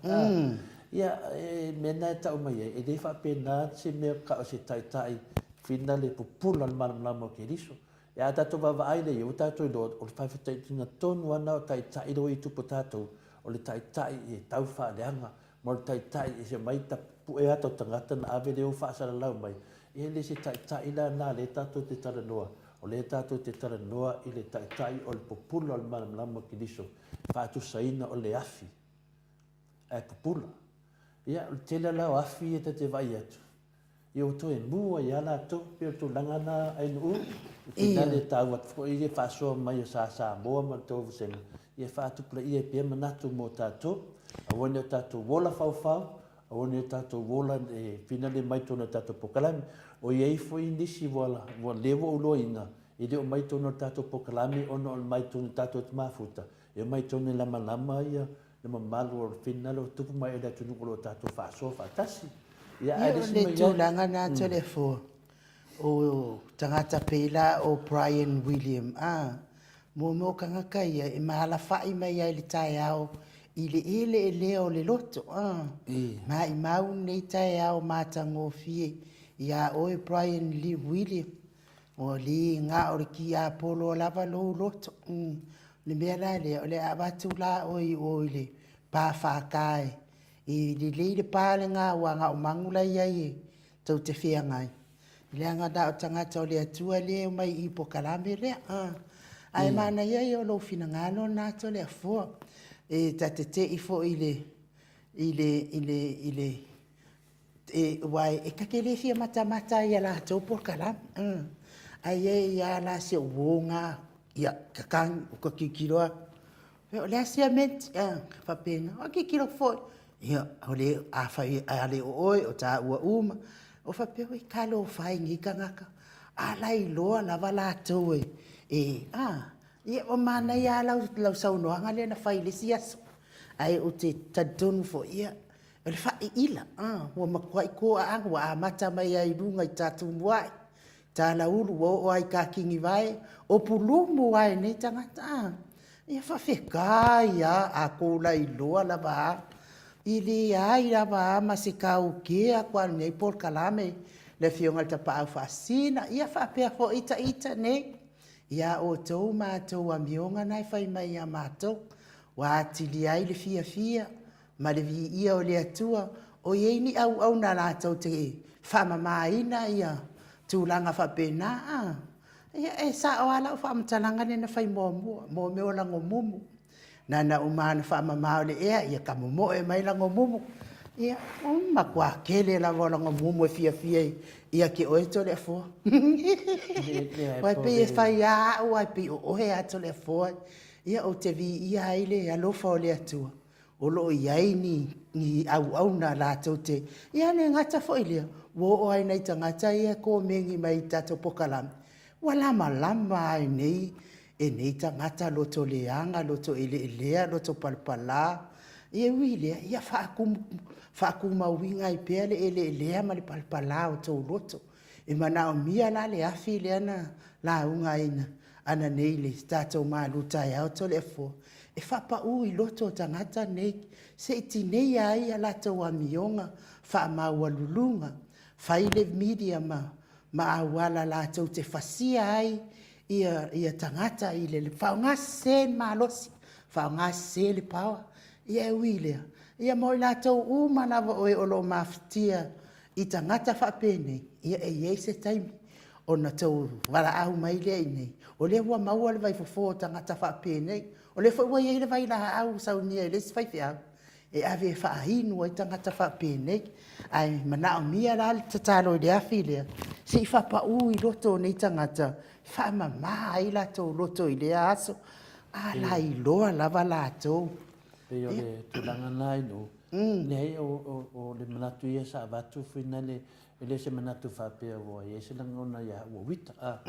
Ia, e mea lena e tau mai ai, e le faapena se mea o se taitai finale pupula o le malamalama o Keriso. Ia a tatou vaavaai lea i ai, ua tatou iloa, o le faafetaitaiga tonu lava lena o taitai lea ua i tupu o tatou, o le taitai e tau faaleaga, ma o le taitai e se mai tapue ata o tagata na ave lea o faasalalau mai, e le se taitai la lena lea tatou te talanoa, o lea tatou te talanoa i le taitai o le pupula o le malamalama o Keriso, faatusaina o le afi ae pupula. Ia, o le tele la o afi ia ta te vaai atu, Ia ua toe mu ai lava latou, pei o le tulaga lena Ainuu, i finale e taua atu foi le faasoa mai o Sa Samoa ma le tou vasega, ia faatupulaia ai pea manatu mo tatou, aua ne i o tatou ola faufau, aua ne i o tatou ola e finale mai totonu o le tatou polokalame. O i ai foi nisi ua lea ua ou iloaina, e le o mai totonu o le tatou polokalame ona o le mai totonu o le tatou mafuta, e omai totonu e lamalama ia le mamalu o le finagalo o tupu mai o le atunuu o lo o tatou faasoa faatasi. Ia, ae le isi tulaga na Toleafoa, o tagata pei la o Brian William, a, mo mea o tagata ia e maalafa'i mai ai i le taeao i le eleelea o le loto, a, maimau lenei taeao matagofie iā oe Brian William, Ua le na o le tiapolo lava lou loto. O le mea la lea, o le a avatu la oe i o i le pa FK e lelei le pa lena aua na o manu la e i ai e tou te feagai, leaga na o tagata o le Atua lea e omai i i polokalame lea. Ae manaia ia o lou finagalo lena Toleafoa, e ta te tei foi i le, i le, i le, i le, aua e ta te le fia matamata i a latou polokalame, ae i ai lava la si ou uo lena, ia, tatagi, ou toe tilotilo atu, o le a sia mea, faapena. Ou tilotilo atu foi, ia, afai a le o oe, o taua uma. Ou faapea, oi talofa e i nei tagata, a la e iloa lava latou e, a. Ia ua manaia lava lau saunoaga lea na fai i le isi aso, ae ou te talitonu foi, ia, O le faaiila, ua matuai toaaga, ua amata mai lava i luga i Tatumuai, Talaulu, ua oo lava i Tatinivae, o pulumu lava e nei tagata. Ia faafetai lava, a tou lailoa lava a, e leai lava a ma se taukē atu a lenei polokalame, le Afioga i le Tapaau Faasisina, ia faapea foi ita nei, ia outou ma a outou amioga na e fai mai ia matou, ua atili ai le fiafia ma le viia o le Atua, o i ai ni auauna latou te faamamaina ia tulaga faapena, a, ia e sao lava lau faamatalaga lea na fai muamua, mo mea o lagomumu. Na ona uma lava ona faamama o le ea, ia ta momoe mai lagomumu. Ia, ua matua tele lava o lagomumu e fiafia ia te oe Toleafoa. Aua e pei e fai lava au ae pei o oe lava Toleafoa. Ia ou te viia ai le alofa o le Atua o lo o i ai ni, ni auauna latou te, ia le gata foi lea, ua oo ai nai tagata ia e komeni mai i tatou pokalame, ua lamalama ai nei e nei tagata loto leaga, loto eleelea, loto palapala. Ia ui i lea, ia faakumu, faatumauina ai pea le eleelea ma le palapala o tou loto. E manaomia la le afi lea na lauga ai ananei i le tatou malu taeao Toleafoa e faapau i loto o tagata nei se i tineia ai a latou amioga faamaualuluga, fai le media ma ma auala latou te fasia ai ia ia tagata i le faaaoga sese le malosi, faaaoga sese le power. Ia e ui i lea, ia mo i latou uma lava o e o lo o mafatia i tagata faapenei, ia e i ai se taimi ona tou valaau mai lea i inei, o lea ua maua le vaifofo o tagata faapenei, o lea foi ua i ai le vailaau ua saunia e le isi faifeau e ave e faainu ai tagata faapenei. Ae manaomia la le tatalo i le afi lea, se i faapau i loto o nei tagata, faamama ai latou loto i lea aso. A lailoa lava latou. Pei o le tulaga lena i nuu. Leai, o le manatu ia sa avatu foi nale, e le o se manatu faapea ua i ai se lagona ia ua uita, a.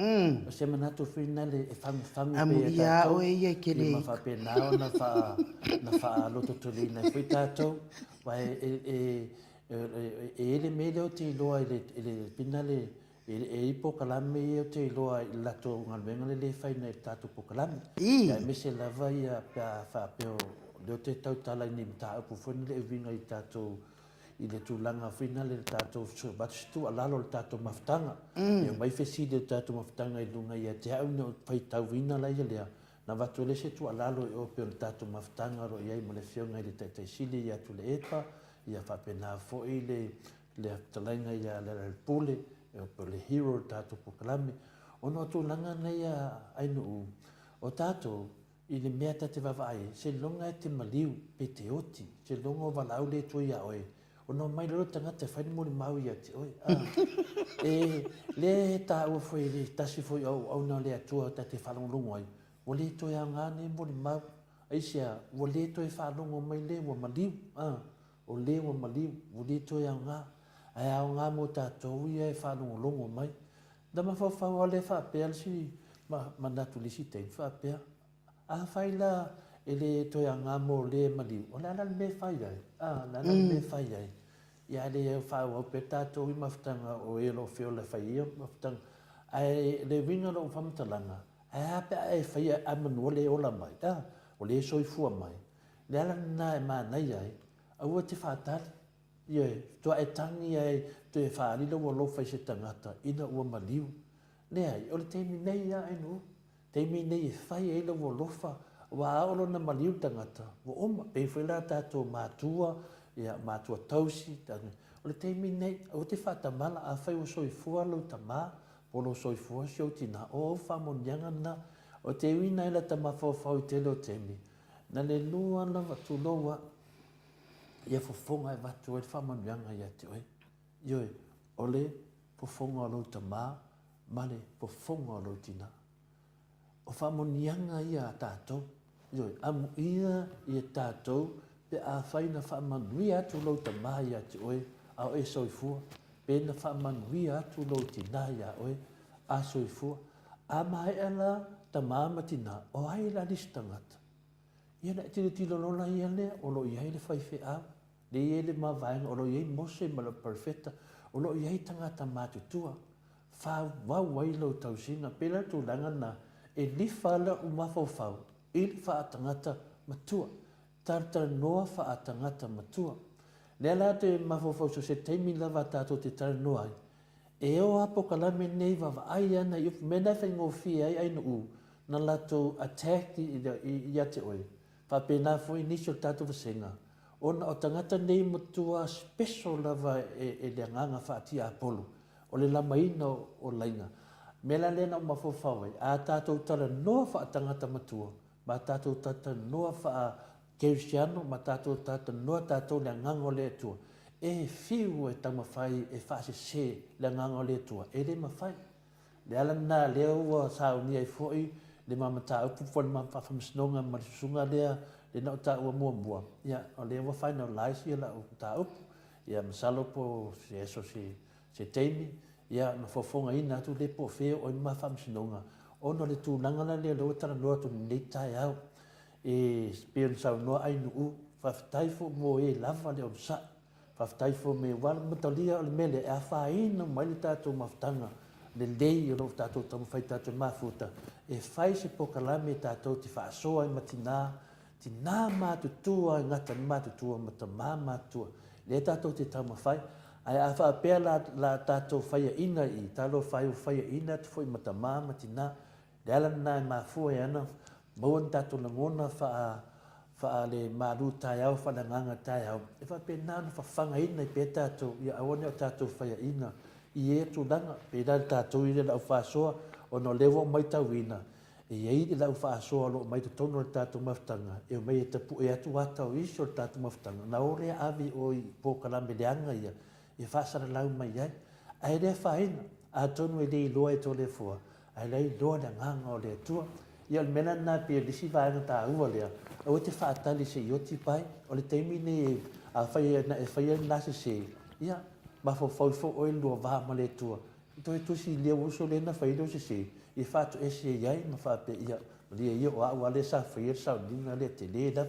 O se manatu foi nale e fagufagu pea e tatou, ia ma faapena ona faa, na faalototeleina ai foi tatou, aua e i ai le mea lea ou te iloa i le finale E i ai polokalame ia ou te iloa i le latou galuega lea e fai nei i le tatou polokalame. Aemaise lava ia pe a faapea o lea ou te tautala i ni mataupu foi lea e uiga i tatou i le tulaga foi lea i le tatou avatu se tuualalo i le tatou mafutaga. E omai fesili o le tatou mafutaga i luga ia te au ina ua faitauina la ia lea, na avatu ai lea se tuualalo i o pei o le tatou mafutaga o lo o i ai ma le Afioga i le Taitai Sili ia Tuilaepa, ia faapena foi le le fetalaiga ia Lealailepule, po o le hero o le tatou polokalame, ona o tulaga nei a Ainuu, o tatou, i le mea ta te vaavaai ai, seiloga e te maliu pe te oti, seiloga o valaau le Atua ia oe, ona omai loa lea o le tagata e fai le molimau ia te oe. A, e, lea e taua foi e le tasi foi o auauna a le Atua ta te faalogologo ai, ua le toe aoga nei molimau. Aisea? Ua le toe faalogo mai le ua maliu. A. O le ua maliu, ua le toe aoga, ae aoga mo tatou ia e faalogologo mai. Na mafaufau lava lea faapea le isi manatu i le isi taimi faapea, afai la e le toe aoga mo le e maliu, o le a la le mea e fai ai? A, o le a la le mea e fai ai? Ia ae le faaauau pea tatou i mafutaga o e o lo o feola e fai ai ia mafutaga. Ae o le uiga o lau faamatalaga, ae a pe a e faia ae manu o le ola mai, a, o le soifua mai. Le ala lena e manaia ai, aua e te faatali. Ioe, faatoa e tagi ai toe faaali lou alofa i se tagata ina ua maliu. Leai, o le taimi nei lava e nuu. Taimi nei e fai ai lou alofa, aua a oo loa ina maliu le tagata, ua oma. E pei foi la tatou matua, ia, matua tausi, o le taimi nei, aua te faatamala, afai ua soifua lou tama, po o lou soifua si ou tina, o au faamanuiaga lena. O te uiina ai lata mafaufau i tele o taimi, Na le lua lava, tulou a, ia fofoga e avatu ai le faamanuiaga ia te oe. Ioe, o le fofoga o lou tama ma le fofoga o lou tina. O faamanuiaga ia a tatou. Ioe, amuia ia tatou pe afai na faamanuia atu lou tama ia te oe a o e soifua, pe na faamanuia atu lou tina ia oe a soifua. A maea la tama ma tina, o ai la lisi tagata? Ia na e tilotilo loa la ia lea, o lo o i ai le faifeau, lea e i ai le mavaega, o lo o i ai Mose ma le Perofeta, o lo o i ai tagata matutua, faaauau ai lou tausiga. Pei la o le tulaga lena, e lifa lou mafaufau i le faatagata matua, talatalanoa faatagata matua. Lea la te mafaufau so se taimi lava tatou te talanoa ai, E o a polokalame nei vaavaai ana i upu mea na e faigofie ai Ainuu na latou attack ia te oe, faapena foi nisi o le tatou vasega, ona o tagata nei matua special lava e le agaga faatiapolo, o le lamaina o laiga. Mea la lea na ou mafaufau ai, a tatou talanoa faatagata matua, ma tatou talanoa faa Kerisiano ma tatou talanoa tatou le Agaga o le Atua, e fiu e taumafai e faasese le Agaga o le Atua, e le mafai. Le ala lena lea ua saunia ai foi le ma mataupu po o le ma faamasinoga ma le susuga lea lea na ou taua muamua, ia, o lea ua finalize ia lau mataupu. Ia, masalo po o se aso se taimi, ia, ona fofogaina atu lea po o fea e oo ai le ma faamasinoga, ona o le tulaga la lea o lea ua talanoa atu i lenei taeao. E pei ona saunoa Ainuu, faafetai foi mo e lava le onosai. Faafetai foi me aua le matalia o le mea lea e afaina uma ai le tatou mafutaga lelei o lo o tatou taumafai tatou mafuta e fai se polokalame tatou te faasoa ai ma tina, tina matutua e gata i le matutua ma tama matutua. Lea tatou te taumafai. Ae a faapea la, la tatou faiaina i, talofa ai ua faiaina atu foi ma tama ma tina. Le ala lena e mafua ai ana maua ni tatou lagona faa faa le malu taeao faa le agaga taeao e faapena ona fafagaina ai pea tatou ia aua ne o tatou faiaina i ia tulaga. Pei la le tatou i le lau faasoa ona o lea ua ou maitauina e i ai le lau faasoa o lo o mai totonu o le tatou mafutaga e omai e tapue atu ata o isi o le tatou mafutaga ona o lea ave i o i polokalame leaga ia e faasalalau mai ai. Ae le afaina, atonu e le iloa e Toleafoa, ae la iloa le agaga o le Atua. Ia o le mea la lena pei o le isi vaega taua lea, aua e te faatali se i oti pae. O le taimi lenei afai na e faia lena sese, ia, mafaufau ifo oe i le lua va ma le Atua, toe tusi i lou uso lea na fai ai lou sese, ia faatoese i ai ma faapea, ia, malie ia o au lava lea sa faia le sauniga lea tele lava.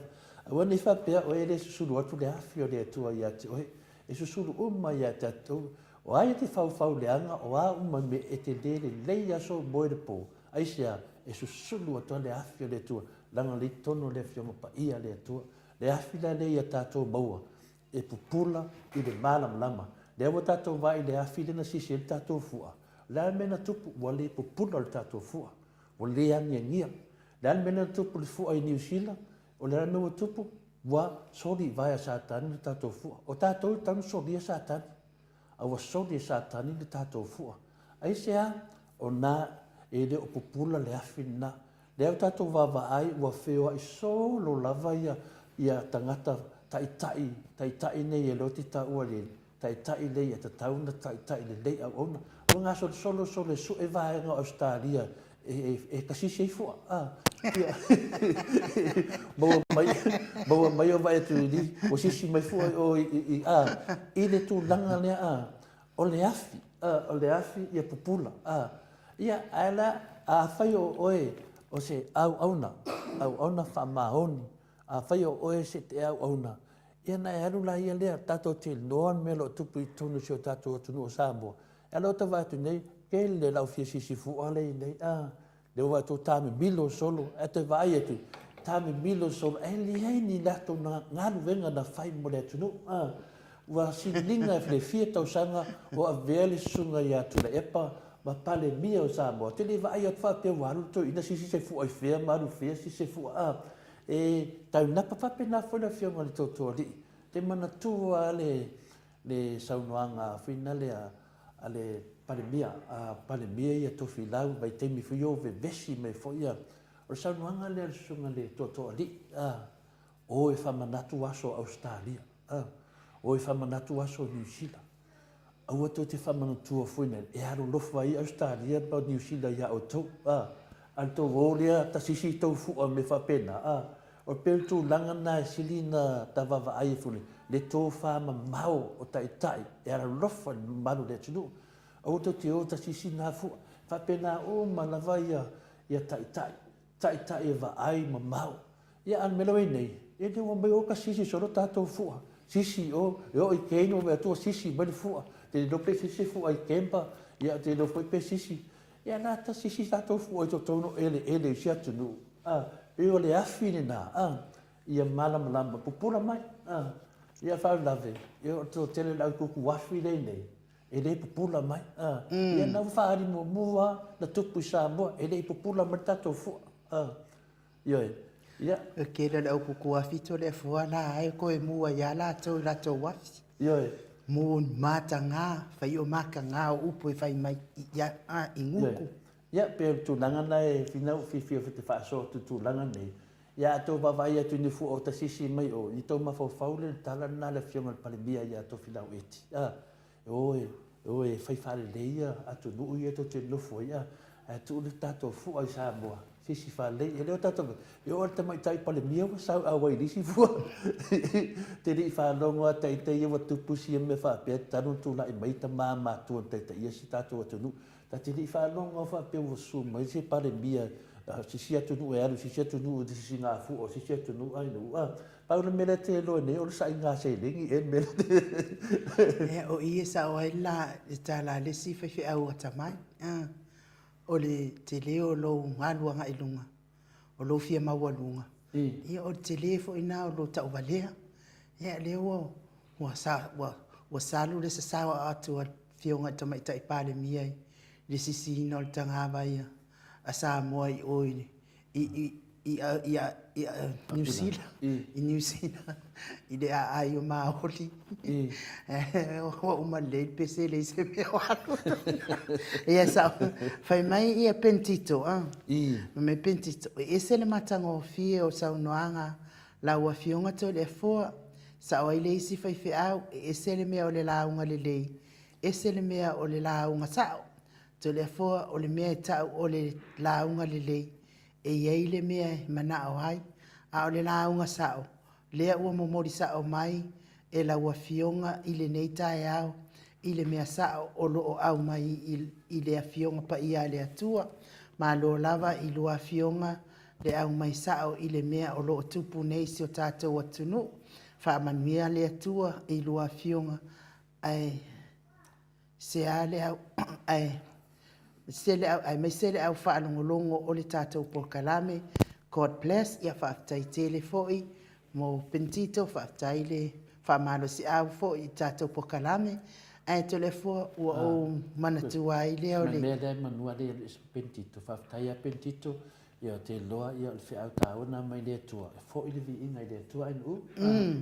Aua ne i faapea oe e le susulu atu le afi o le Atua ia te oe. E susulu uma ia te outou. O ai e te faufau leaga, o a uma mea e te le lelei aso moe le po, aisea, e susulu atu lava le afi o le Atua, leaga o lea i totonu o le Afioga Paia a le Atua. Le afi la lea ia tatou maua, e pupula i le malamalama. Lea ua tatou vaai i le afi lea na sisi ai le tatou fua, o le a le mea na tupu? Ua le pupula le tatou fua, ua le agiagia. O le a le mea na tupu i le fua i Niu Sila? O le a le mea ua tupu? Ua soli i vae a Satani le tatou fua. O tatou e tatau ona solia Satani, a ua soli e Satani le tatou fua. Aisea? O na e le o pupula le afi lena. Lea ua tatou vaavaai ua feoai solo lava ia ia tagata taitai, taitai nei e loti taua i le taitai lea ia tatau ona taitai lelei auauna. Ua gasolosolo solo e sue vaega o Ausetalia e, e, e kasisi ai fua. Ah, ia. maua mai, maua mai o vaai atu i li, ua sisi mai fua o i, i, i, ah, i le tulaga lea, ah, O le afi, a, o le afi ia pupula, a. Ia, ae la, afai o oe o se auauna, auauna faamaoni, afai o oe se te auauna, ia na e alu la ia lea, tatou te iloa le mea o lo o tupu i totonu o si o tatou atunuu o Samoa. E ala o ta vaai atu nei, tele lau fia sisifu'a lea i inei, a. Lea ua vaai atu ua tamimilo solo, ae toe vaai atu, tamimilo solo, ae leai ni latou galuega na fai mo le atunuu. A, ua siliga i le fia tausaga o avea le susuga ia Tuilaepa ma Palemia o Samoa. Ou te le vaai atu faapea ua alu le toeaina sisi se fua i fea ma alu fea sisi se fua. A, e taunapa faapena foi le afioga i le Tootooalii. Te manatua lava le, le saunoaga foi lea a le Palemia, a Palemia ia Tofilau i vaitaimi foi ia o vevesi mai foi ia, o le saunoaga lea a le susuga i le Tootooalii, a, o e faamanatu aso o Ausetalia, a, o e faamanatu aso o Niu Sila. Aua tou te faamanatua foi nei, e alolofa ai Ausetalia ma Niu Sila ia outou, a, a le tou o lea tasisi i tou fua mea faapena, a, O pei o le tulaga lena e sili ona ta vaavaai ai foi le tofa mamao o taitai e alolofa i le mamalu o le atunuu. Aua tou te o tasisi na fua. E faapena uma lava ia ia taitai, taitai e vaai mamao. Ia a o le mea lea ua i ai nei, e le ua omai o tasisi solo tatou fua. Sisi o, e oo i Kane ua vaai atu ua sisi mai le fua. Ou te le iloa pe sisi se fua i Kemba, ia ou te le iloa foi pe sisi. Ia la ta sisi tatou fua i totonu o eleele o isi atunuu. A, pei o le afi lena, a, ia malamalama, pupula mai, a. Ia faalavelave, ia o le toatele o le aukuku afi lea i inei, e le pupula mai, a. Ia na ua faaali muamua lava na tupu i Samoa, e le i pupula mai le tatou fua, a. Ioe, ia. O le tele o le aukuku afi Toleafoa la e toe mu ai lava latou i latou afi. Ioe. Mu mataga, fai o mataga o upu e fai mai i gutu. Ia, pei o le tulaga lena e finau fiafia foi e te faasoa atu i le tulaga lenei. Ia a tou vaavaai atu i ni fua o tasisi mai o, ia tou mafaufau lea i le tala lena a le Afioga i le Palemia ia Tofilau Eti, a, e o e, e o e fai faalelei ia atunuu ia tou te nonofo ai, a, ae tuu le tatou fua i Samoa, sisi faalelei. E le o tatou, e oo lava i le tamaitai Palemia ua sau auai i le isi fua. Te le i faalogo lava ita ia ua tupu sia mea faapea talu ona tulai mai tama matua na taitaia si tatou atunuu. Ta te le i faalogo lava faapea ua susu mai se Palemia o se isi atunuu e alu i se isi atunuu i se isi gafua o se isi atunuu ai nuu. A, pau le mea lea te iloa nei o le saina seleni ea le mea lea. Ea, o i e sao ai la le tala a le isi faifeau atamai. A, o le tele o lou alu agai i luga, o lou fia maualuga, ia o le tele foi lena o lou tauvalea. Ia lea ua ua sa ua ua salu le sasao atu a le Afioga i le Tamaitai Palemia i le sisiina o le tagavai a Samoa i o i i i i i Niu Sila, i Niu Sila i le aai o Maoli. Ua uma lelei le pese e leai se mea o alu. Ia sao, fai mai ia Pentito, a. Fai mai Pentito, e ese le matagofie o saunoaga lau Afioga Toleafoa, sao ai le isi faifeau, e ese le mea o le lauga lelei, ese le mea o le lauga sao. Toleafoa, o le mea e tau o le lauga lelei, E i ai le mea e manao ai, a o le lauga sao, lea ua momoli sao mai e lau Afioga i lenei taeao i le mea sao o lo o aumai i le Afioga Paia a le Atua. Malo lava i lua Afioga le aumai sao i le mea o lo o tupu nei i si o tatou atunuu. Faamanuia le Atua i lua Afioga ae sea le au ae aemaise le au faalogologo o le tatou polokalame. God bless. Ia faafetai tele foi mo Pentito, faafetai le faamalosiau foi i tatou polokalame. Ae Toleafoa, ua ou manatua ai lea o le mea lea manua lea i Pentito, faafetai ia Pentito, ia te iloa ia o le feau taua na mai le Atua, e foi le viiga i le Atua ai nuu,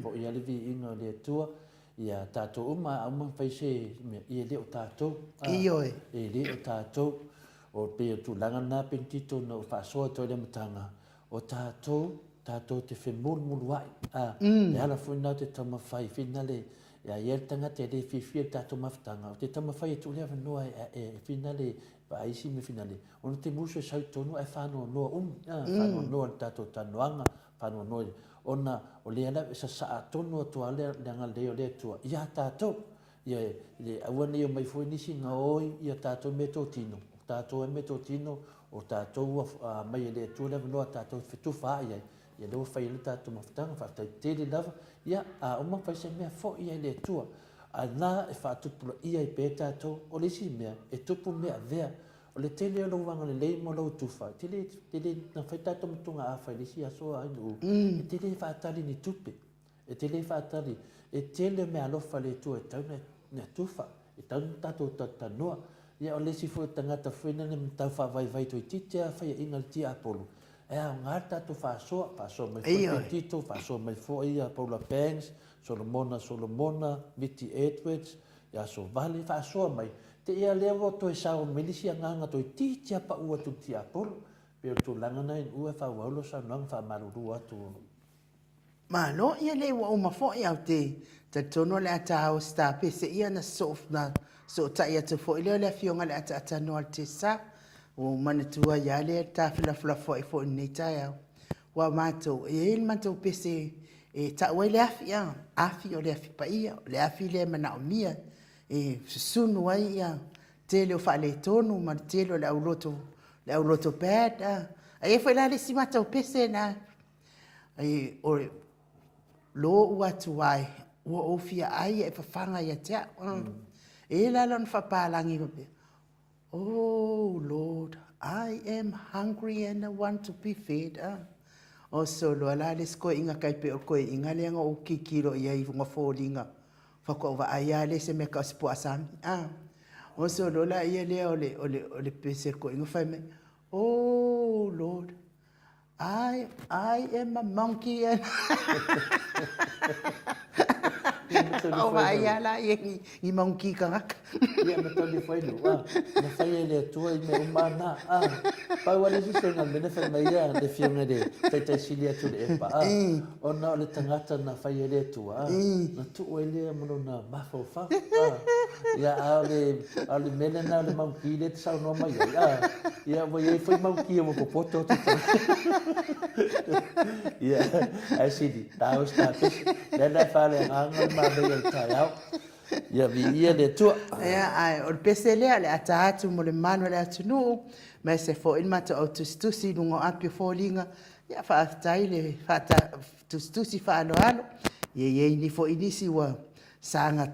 foi ia le viiga o le Atua, ia tatou uma a uma fai se mea, ia e le o tatou, Ioe. E le o tatou. O pei o tulaga na Pentito na ou faasoa atu ai le amataga, o tatou, tatou te femulumuluai, a, e ala foi na o te taumafai finale, e a ia le tagata e le fiafia i le tatou mafutaga, o te taumafai e tuu le avanoa e, e, e finale, vaai isi mea finale, ona te musu e sau i totonu ae faanoanoa umi, a, faanoanoa i le tatou talanoaga, faanoanoa i, ona o lea lava e sasaa tonu atu lava le, le agalelei o le Atua ia tatou. Ia, e, aua ne i omai foi nisi gaoi ia tatou meatotino, o tatou e meatotino, o tatou ua aumai e le Atua le avanoa tatou te fetufaai ai, ia lea ua fai ai le tatou mafutaga, faafetai tele lava. Ia, a uma fai se mea, foi ai le Atua. A na e faatupulaia ai pea tatou, o le isi mea, e tupu mea avea. O le tele o lou agalelei ma lou tufa, e te le, te le, na fai tatou motugaafa i le isi aso ai nuu, e te le faatali ni tupe. E te le faatali, e tele meaalofa a le Atua e tatau ona tufa, e tatau ona tatou talatalanoa. Ia o le isi foi tagata foi lea na tau faavaivai toeitiiti lava faiaina i le tiapolo, e aoga le tatou faasoa, faasoa mai foi Petito, faasoa mai foi ia Paula Banks, Solomona Solomona, Miti Edwards, ia Sovale, faasoa mai, te i a lea ua toe sao mai le isi agaga toeitiiti lava pau atu i le tiapolo. Pei o le tulaga lena i ua e faaauau lau saunoaga faamalulu atu. Malo, ia lea ua uma foi ae ou te talitonu o le a ta o se tapese ia na sootai atu foi lea o le afioga i le ataatanoa o le Tesa. Ua ou manatua ai lava lea le ta felafolafoai foi i lenei taeao. Aua o matou, e i ai le matou pese e tau ai le afi, a, afi o le afi paia, o le afi lea e manaomia e susunu ai ia tele o faaletonu ma le tele o le auloto, le auloto bad, a. Ae i ai foi la le isi matou pese na E, o lou atu ai, ua ou fia ai e fafaga ia te au. E i ai la lona faapalagi faapea, Oh Lord, I am hungry and I want to be fed. O solo la le isi koeina kai pe o koeina lea na ou kikilo i ai i foliga. Faatoa ou vaai lava lea i se mea tau o se puaa sami. O solo la ia lea o le, o le, o le pese koeina fai mai, Oh Lord, I, I am a monkey and O vaai lava la ia ni, ni monkey tagata. Ia, ma tau fai lu, ah, na fai e le Atua i mea uma na, ah, pau a le isi sega mea na fai mai ia le fioga le taitai sili atu le epa, ah, ona o le tagata na fai e le Atua, ah, na tuu ai lea ma lona mafaufau, ah, ia, a o le, a o le mea lena o le monkey lea e te saunoa mai ai, ah, ia, ua i ai foi monkey ua popoto atu Ia, ae sili, tāua se tāpese, lea la e faaleagaga le manaia o le taeao. Ia, viia le Atua. Ia, ae o le pese lea, o le a ta atu mo le mamalu o le atunuu, ma e se foi le matou au tusitusi i luga o api o foliga. Ia, faafetai le tusitusi faaaloalo. Ia i ai ni foi nisi ua saga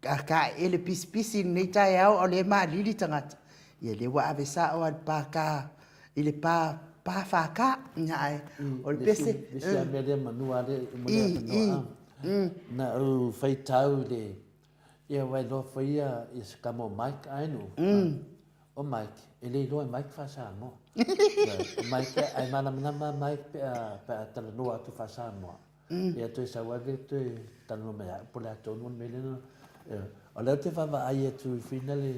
taeele pisipisi i lenei taeao a o lea e malili tagata, ia lea ua ave sao lava i le pākā, i le pā, pā FK. Ia ae o le pese. Le isi lava mea lea manu a le mo le avanoa a. Na ou faitau i le, ia ua iloa foi ia ia se tama o Mike ai nuu. O Mike, e le iloa e Mike faa-Samoa. O Mike, ae malamalama Mike pe a, pe a talanoa atu faa-Samoa. Ia toe sau ai le toe talanoa mai au po o le a tonu le mea lea. O lea ou te vaavaai atu i finale,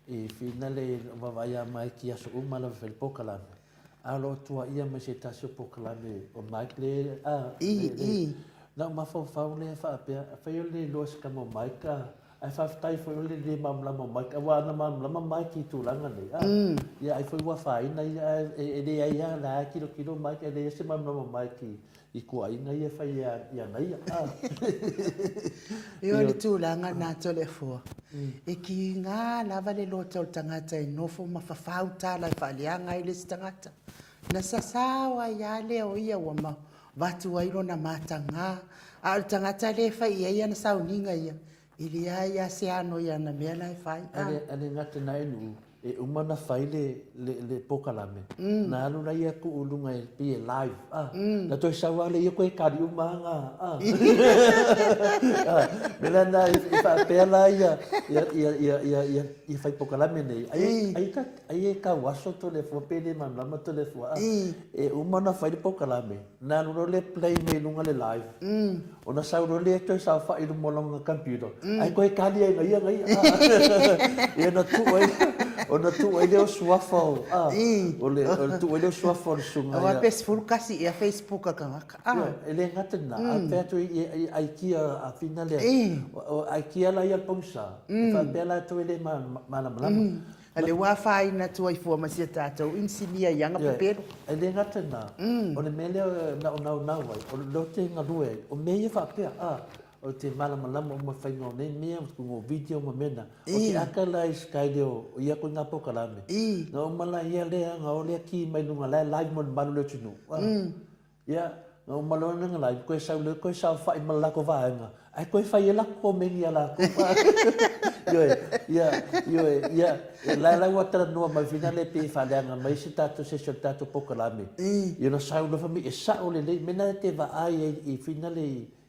i finale vaavaai ia Mike i aso uma lava e fai le polokalame. A o lo o tuuaia mai se tasi o polokalame o Mike le, a, le, le, na ou mafaufau lea faapea, afai o le iloa se tama o Mike, a, Ae faafetai foi o le le malamalama o Mike, aua ana malamalama Mike i tulaga nei, a, ia ai foi ua afaina ia, ae e leai lava, la e tilotilo Mike, e leai se malamalama o Mike i tuuaiga ia e fai i ana ia, a. Ioe, o le tulaga lena Toleafoa, e tiga lava le loto o le tagata e nofo ma fafau tala e faaleaga ai le isi tagata. Na sasao ai lava lea o ia ua avatu ai lona mataga, a o le tagata lea e fai i ai ana sauniga ia, e leai lava se ano i ana mea la e fai. A le gata na e nuu, e uma ona fai le, le, le pokalame, na alu la ia tuu i luga e pei e live, a, na toe sau lava lea ia toe kali uma lava a. Mea la na e faapea la ia, ia, ia, ia, ia, ia, ia fai pokalame nei, ai, ai, ai e tauaso Toleafoa pe le malamalama Toleafoa, a, e uma ona fai le pokalame, Na alu loa le play mai luga le live. Ona sau loa lea toe saofai i luma o lona computer. Ae toe tali ai ia na ia. Ia na tuu ai ona tuu ai lea o suafa o a o le o le tuu ai lea o suafa o le susuga ia. Aua pe 11 ea Facebook a tagata. A. E le gata i lena, a fai atu i aikia a whina lea. O aikia la ia le pogisa. E faapea latou e le malamalama. A lea ua afaina atu ai fua ma si a tatou inisinia i ana pepelo. E le gata i lena, o le mea lea na ou naunau ai, o lea ou te galue ai, o mea ia faapea, a, ou te malamalama uma i faiga o nei mea, o video ma mea na. O te aka la i sky lea o ia koina polokalame, na uma la ia lea, na o lea ki mai luga la e live mo le mamalu o le atunuu. Ia, na uma loa ona live, koe sau loa koe saofai ma le latou vaega, ae toe fai ai latou komeni ia latou. Ioe, ia, ioe, ia, la la ua talanoa mai foi lea pei e faaleaga mai se tatou se isi o le tatou polokalame. Ia ona sau loa fai mai e sao lelei, mea na e te vaai ai i finale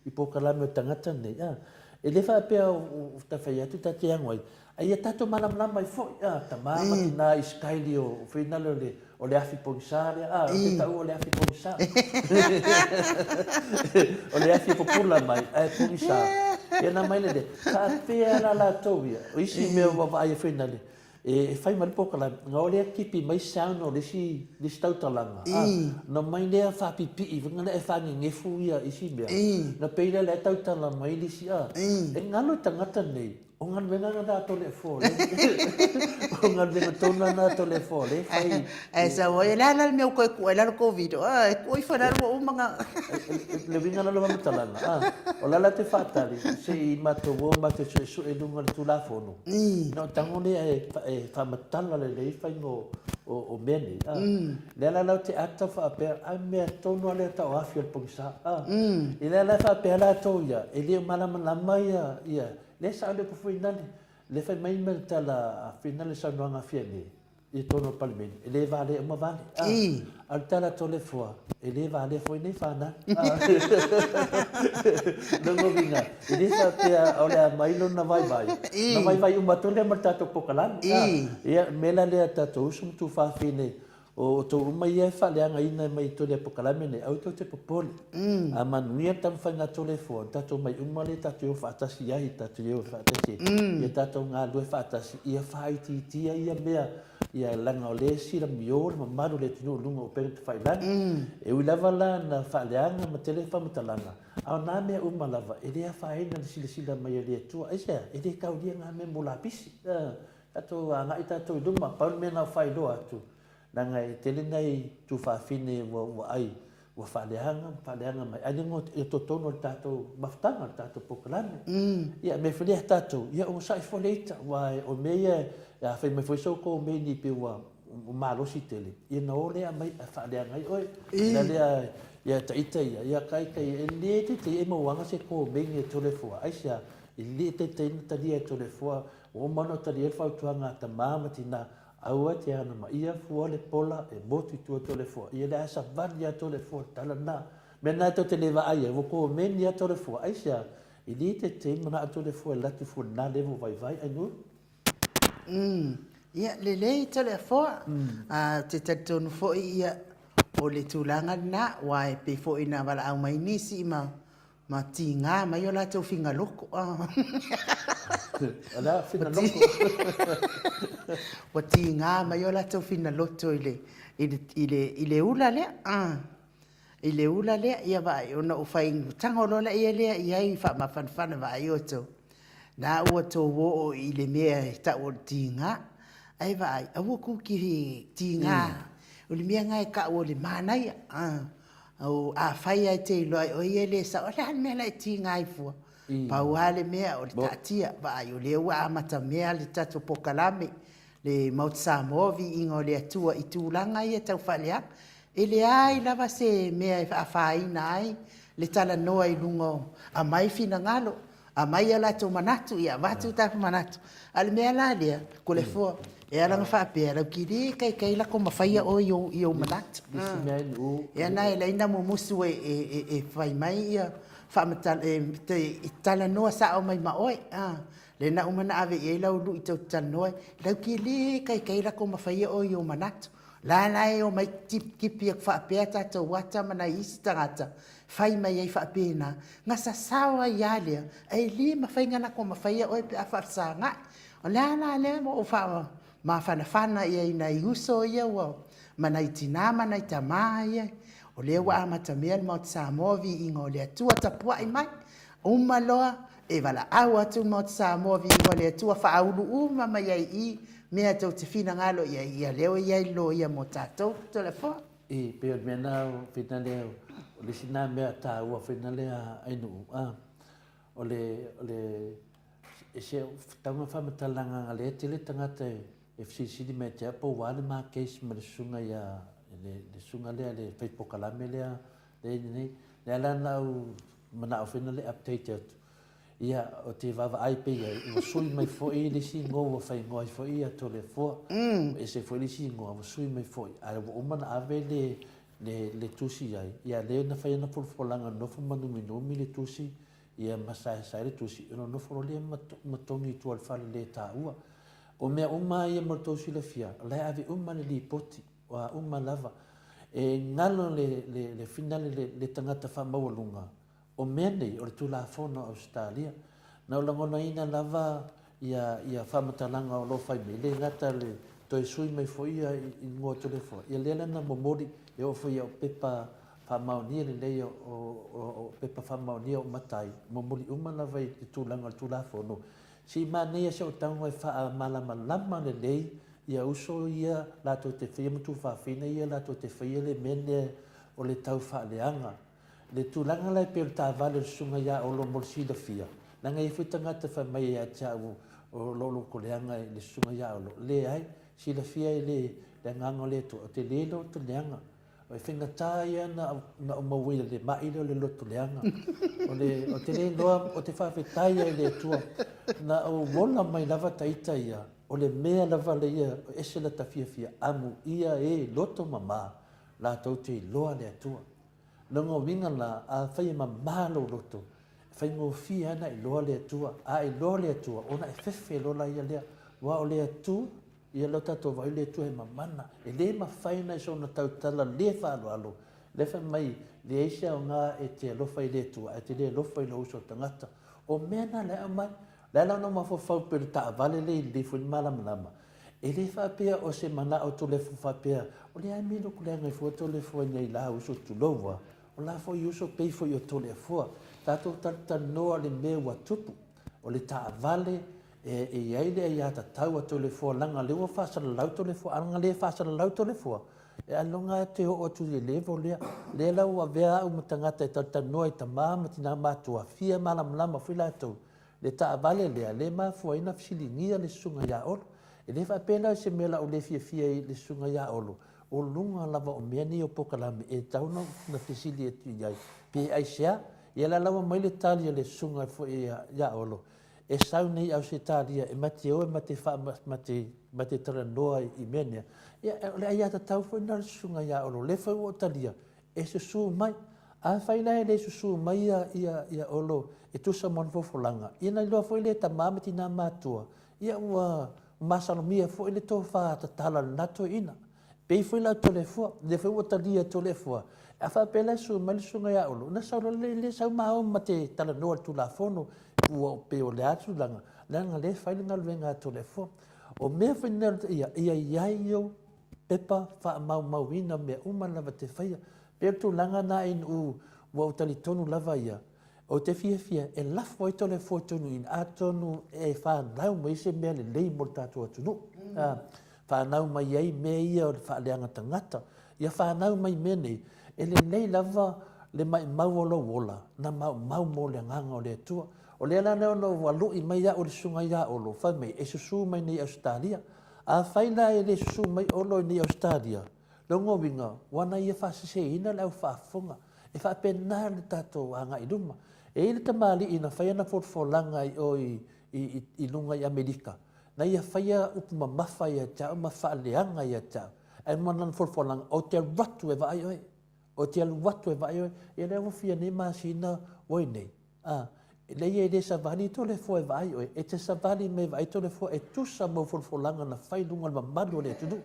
i polokalame o tagata nei, a. E le faapea o ta fai atu ta te ago ai, a ia tatou malamalama ai foi, a, tama ma tina i style o finale o le, o le afi pogisa lea, a, ou te taua o le afi pogisa. O le afi e pupula mai, ae pogisa. Ia na mai le, faapea la latou ia, o isi mea ua vaai ai finale, E fai mai le polokalame, na o lea tipi mai sound o le isi, le isi tautalaga, a, na omai lea faapipii foi lea e faanenefu ia isi mea, na pei lea la e tautala mai le isi, a. E galo i tagata nei, o galuega na a Toleafoa lea, o galuega tonu lava na a Toleafoa lea e fai. Ae sau ai, o le a la le mea ua toe tuu ai lalo tou video, a, e tuu ifo i lalo ua uma ona. Le uiga la o le faamatalaga, a, o la la te faatali se i matou o matou suesue i luga o le Tulafono. Ona ou tago lea e faamatala lelei faiga o mea nei. A. Lea la ou te ata faapea, ai mea tonu lava lea tau afi o le pogisa. A. I lea la e faapea latou ia, e le o malamalama ia, ia, lea e sao le upu Finale, lea fai mai le tala a Finale i le saunoaga a Fiame, i totonu o le Palemene, e le valea uma vale. A, a o le tala a Toleafoa, e le valea foi nei fanau. Lona uiga, e le faapea o le a aumai lona vaivai, ona vaivai uma atu lea ma le tatou polokalame. Ia, o le mea la lea tatou uso ma tuafafine, o outou uma ia e faaleagaina mai totonu o le polokalame lenei, aua tou te popole. A manuia le taumafaiga a Toleafoa, ona tatou omai uma lea tatou te o faatasi ai, tatou te o faatasi ia tatou galulue faatasi, ia faaitiitia ia mea, ia leaga o lea e silamio le mamalu o le atunuu i luga o upega tafailagi. E ui lava la na faaleaga ma tele faamatalaga, a o na mea uma lava, e le afaina le silasila mai a le Atua. Aisea? E le taulia na mea mo lapisi. Tatou agai tatou i luma, pau le mea na ou faailoa atu, leaga e tele nai tuafafine ua vaai ua faaleaga ma faaleaga mai, ae le i totonu o le tatou mafutaga, o le tatou polokalame. Ia, mea foi lea tatou, ia onosai foi le ita, aua o mea ia, a fai mai foi se komeni pei ua malosi tele, ia ona o lea aumai e faaleaga ai oe. O le lea, ia ta ita ia, ia kai kai, e le taitai e mauaga se komeni e Toleafoa. Aisea? E le taitai ona talia e Toleafoa, ua uma ona talia le fautuaga a tama ma tina, Aua te anamaia fua le pola e motu i tua Toleafoa. Ia le a savali ia Toleafoa le tala lena. Mea lena tou te le vaai ai, ua komeni ia Toleafoa. Aisea? E le tete manao Toleafoa e alu atu fua i lena level vaivai ai nuu. Umm. Ia, lelei Toleafoa. Ou te talitonu foi ia o le tulaga lena, aua e pei foi ona valaau mai nisi ma Ma tiga mai o latou figaloto. O le a finaloto? Ua tiga mai o latou finaloto i le, i le, i le, i le ula lea. I le ula lea, ia vaai, ona ou fai, tago loa laia lea i ai faamafanafana vaai outou. Na ua tou oo i le mea e tau o le tiga, ae vaai, aua kou te tiga, o le mea na e tau o le manaia. Afai lava e te iloa e oe ia e le sao, o le a le mea la e tiga ai fua? Pau lava le mea o le taatia, vaai o lea ua amatamea le tatou polokalame, le Maota Samoa, viiga o le Atua i tulaga ia tau faaleaga. E leai lava se mea e afaina ai le talanoa i luga o, aumai finagalo, aumai o latou manatu, ia avatu o tatou manatu. A o le mea la lea, Toleafoa, e ala ona faapea, latou te le taitai latou mafaia oe i ou manatu. Ia na e ala ai ona mumusu e fai mai ia faamatalaga, e talanoa sao mai ma oe. Lea na uma ona ave i ai lau lui tou te talanoa ai, latou te le taitai latou mafaia oe i ou manatu. La la e omai tipi atu faapea tatou ata ma nai isi tagata, fai mai ai faapena, ona sasao ai lava lea, ae le mafai ona latou mafaia oe pe a faafesagai. O le a la lea ua ou faamafanafana i ai i nai uso ia ma nai tina ma nai tama ia, o lea ua amatamea le Maota Samoa, viiga o le Atua, tapuai mai, uma loa e valaau atu le Maota Samoa, viiga o le Atua, faaulu uma mai ai i i mea tou te finagalo i ai, ia lea ua i ai le loia mo tatou. Toleafoa. E pei o le mea lena o Fina lea, o le isi lena mea taua foi na lea Ainuu, a, o le, o le, e se tatau ona faamatalaga lea e tele tagata e fesilisili mai ia te au po ua a le ma case ma le susuga ia, le susuga lea le fai polokalame lea lea nei. Lea la na ou manao foi na le update atu. Ia, ou te vaavaai pea i ai, ua sui mai foi le isi igoa ua faaigoa ai foi ia Toleafoa. Ua ese foi le isi igoa ua sui mai foi, ae ua uma ona ave le, le, le tusi i ai. Ia, lea na fai ana folafolaga, nofo ma numinumi le tusi, ia ma saesae le tusi, ona nofo loa lea ma togi i tua o le fale le taua. O mea uma lava ia mo le tou silafia, o la e ave uma le lipoti, o a uma lava. E galo le, le, le finale le, le tagata faamaualuga, O mea nei, o le Tulafono a Ausetalia. Na ou lagonaina lava ia ia faamatalaga o lo o fai mai, e le gata le toe sui mai foi ia igoa o Toleafoa, ia lea la na momoli e oo foi i au pepa faamaonia lelei o o pepa faamaonia o matai, momoli uma lava i le tulaga o le Tulafono. Se i manaia si ou tago e faamalamalama lelei ia uso ia latou te faia ma tuafafine ia latou te faia le mea lea o le tau faaleaga. Le tulaga la e pei o le taavale o le Susuga ia Olo mo le silafia, leaga e i ai foi tagata fai mai ia te au o lo o lotoleaga i le Susuga ia Olo. Leai, silafia e le Agaga o le Atua, ou te le lotoleaga. O le faigata ia na ou mauaina i le mai lea o le lotoleaga. O le, ou te le iloa, ou te faafetai ai i le Atua, na ou ola mai lava taita ia, o le mea lava ia, e ese lata fiafia, amuia e loto mama, latou te iloa le Atua. Lona uiga la, afai e mama lou loto, e faigofie lava ona iloa le Atua. A iloa le Atua, ona e fefe loa laia lea. Aua o le Atua, ia lea ua tatou vaai o le Atua e mamana. E le mafai ona e soona tautala le faaaloalo. Lea fai mai, leai se aoga e te alofa i le Atua ae te le alofa i lou uso tagata. O mea na lea e aumai. O le a la ona ou mafaufau pei o le taavale lea i lelei foi le malamalama. E le faapea o se manao Toleafoa faapea, o le a mea loku leaga ai fua Toleafoa i nei la uso tulou a, o la foi uso pei foi o Toleafoa. Tatou talatalanoa le mea ua tupu, o le taavale e i ai le aiatatau a Toleafoa leaga lea ua faasalalau Toleafoa, a na le faasalalau Toleafoa, e ailoga lava te oo atu i le level lea. Lea la ua avea au ma tagata e talatalanoa i tama ma tina matutua, fia malamalama foi latou Le taavale lea, lea e mafua ai ona fesiligia le susuga ia Olo. E le faapea la o se mea o le a ou le fiafia ai i le susuga ia Olo, o luga lava o mea nei o polokalame e tatau ona fesili atu i ai, pe aisea. Ia la la ua aumai le tali a le susuga foi ia Olo, e sau nei i Ausetalia e ma te o e ma te ma te ma te talanoa i mea nei. Ia o le aiatatau foi lena a le susuga ia Olo, o lea foi ua ou talia, e susu mai. Afai la e le susu mai ia, ia, ia Olo e tusa ma ona folafolaga, ia na iloa foi lea e tama ma tina matutua, ia ua masalomia foi le tofa tatala a lena toeaina. Pei foi la o Toleafoa, lea foi ua talia e Toleafoa, a faapea la e susu mai le susuga ia Olo, ona sau loa lea, le sau ma o ma te talanoa i le Tulafono, ua pei o le a tulaga, leaga o lea e fai le galuega a Toleafoa. O mea foi nei, ia, ia i ai ou pepa faamaumauina mea uma lava e te faia. Pei o le tulaga lena ua ou talitonu lava ia, Ou te fiafia e lafo ai Toleafoa tonu i ina, atonu e whanau mai se mea lelei mo le tatou atunuu. Mm. Whanau mai ai mea ia o le faaleaga tagata. Ia whanau mai mea nei, e lelei lava le maimau o lou ola, na maumau mo le agaga o le Atua. O lea la ona ua lui mai au e le susuga ia Olo, fai mai, e susu mai nei Ausetalia. Afai la e le susu mai Olo i nei Ausetalia, lona uiga, ua na ia faaseseina le au faafofoga. E faapena le tatou agai i luma. E i ai le tamalii na fai ana folafolaga i o i, i, i luga i Amerika, na ia faia upu mamafa ia te au ma faaleaga ia te au. Ae ma lana folafolaga, ou te alu atu e vaai oe. Ou te alu atu e vaai oe. Ia lea ua fia nei masina ua i nei. A, leai e le savali Toleafoa e vaai oe, e te savali mai e vaai Toleafoa e tusa ma ou folafolaga na fai i luga o le mamalu o le atunuu.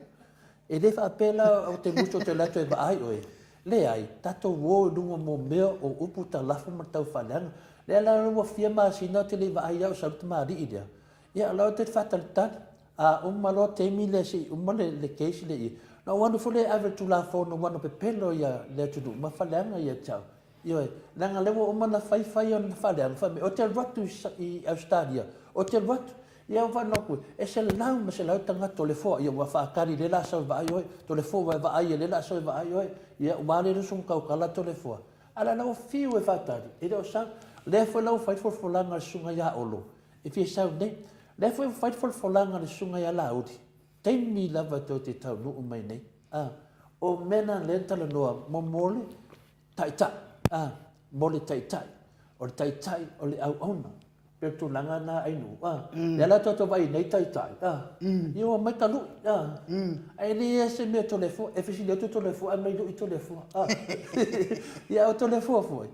E le faapea la ou te musu ou te alu atu e vaai oe. Leai, tatou o i luga mo mea o upu talafo ma le tau faaleaga. Lea la ua fia masina ou te le i vaai au sau le tamalii lea. Ia o la ou te faatalitali. A uma loa taimi lea se i uma le, le case lea i, na ou alu foi lea e ave le Tulafono ua na pepelo ia le atunuu ma faaleaga ia te au. Ioe, leaga lea ua uma ona fai fai ona faaleaga, fai mai, ou te alu atu i Ausetalia, ou te alu atu. Ia ua faanono atu, e selau ma selau tagata Toleafoa, ia ua faatali lea la a sau e vaai oe, Toleafoa ua e vaai lea la a sau e vaai oe, ia ua ale le usuga tautala Toleafoa. A o la ua fiu e faatali, e le o sau. Lea foi la ua fai le folafolaga a le susuga ia Olo, e fia sau nei. Lea foi ua fai le folafolaga a le susuga ia Laauli, taimi lava tou te taunuu mai nei. A, o mea na lea na talanoa mo mo le Taitai, a, mo le taitai. O le taitai o le auauna. Pei o le tulaga na Ainuu, a. Mm. Lea la tatou vaai nei taitai, a. Mm. Ia ua mai ta lui, a. Mm. Ae le se mea Toleafoa, e fesili atu Toleafoa, ae mai lui Toleafoa, a. Ia o Toleafoa foi.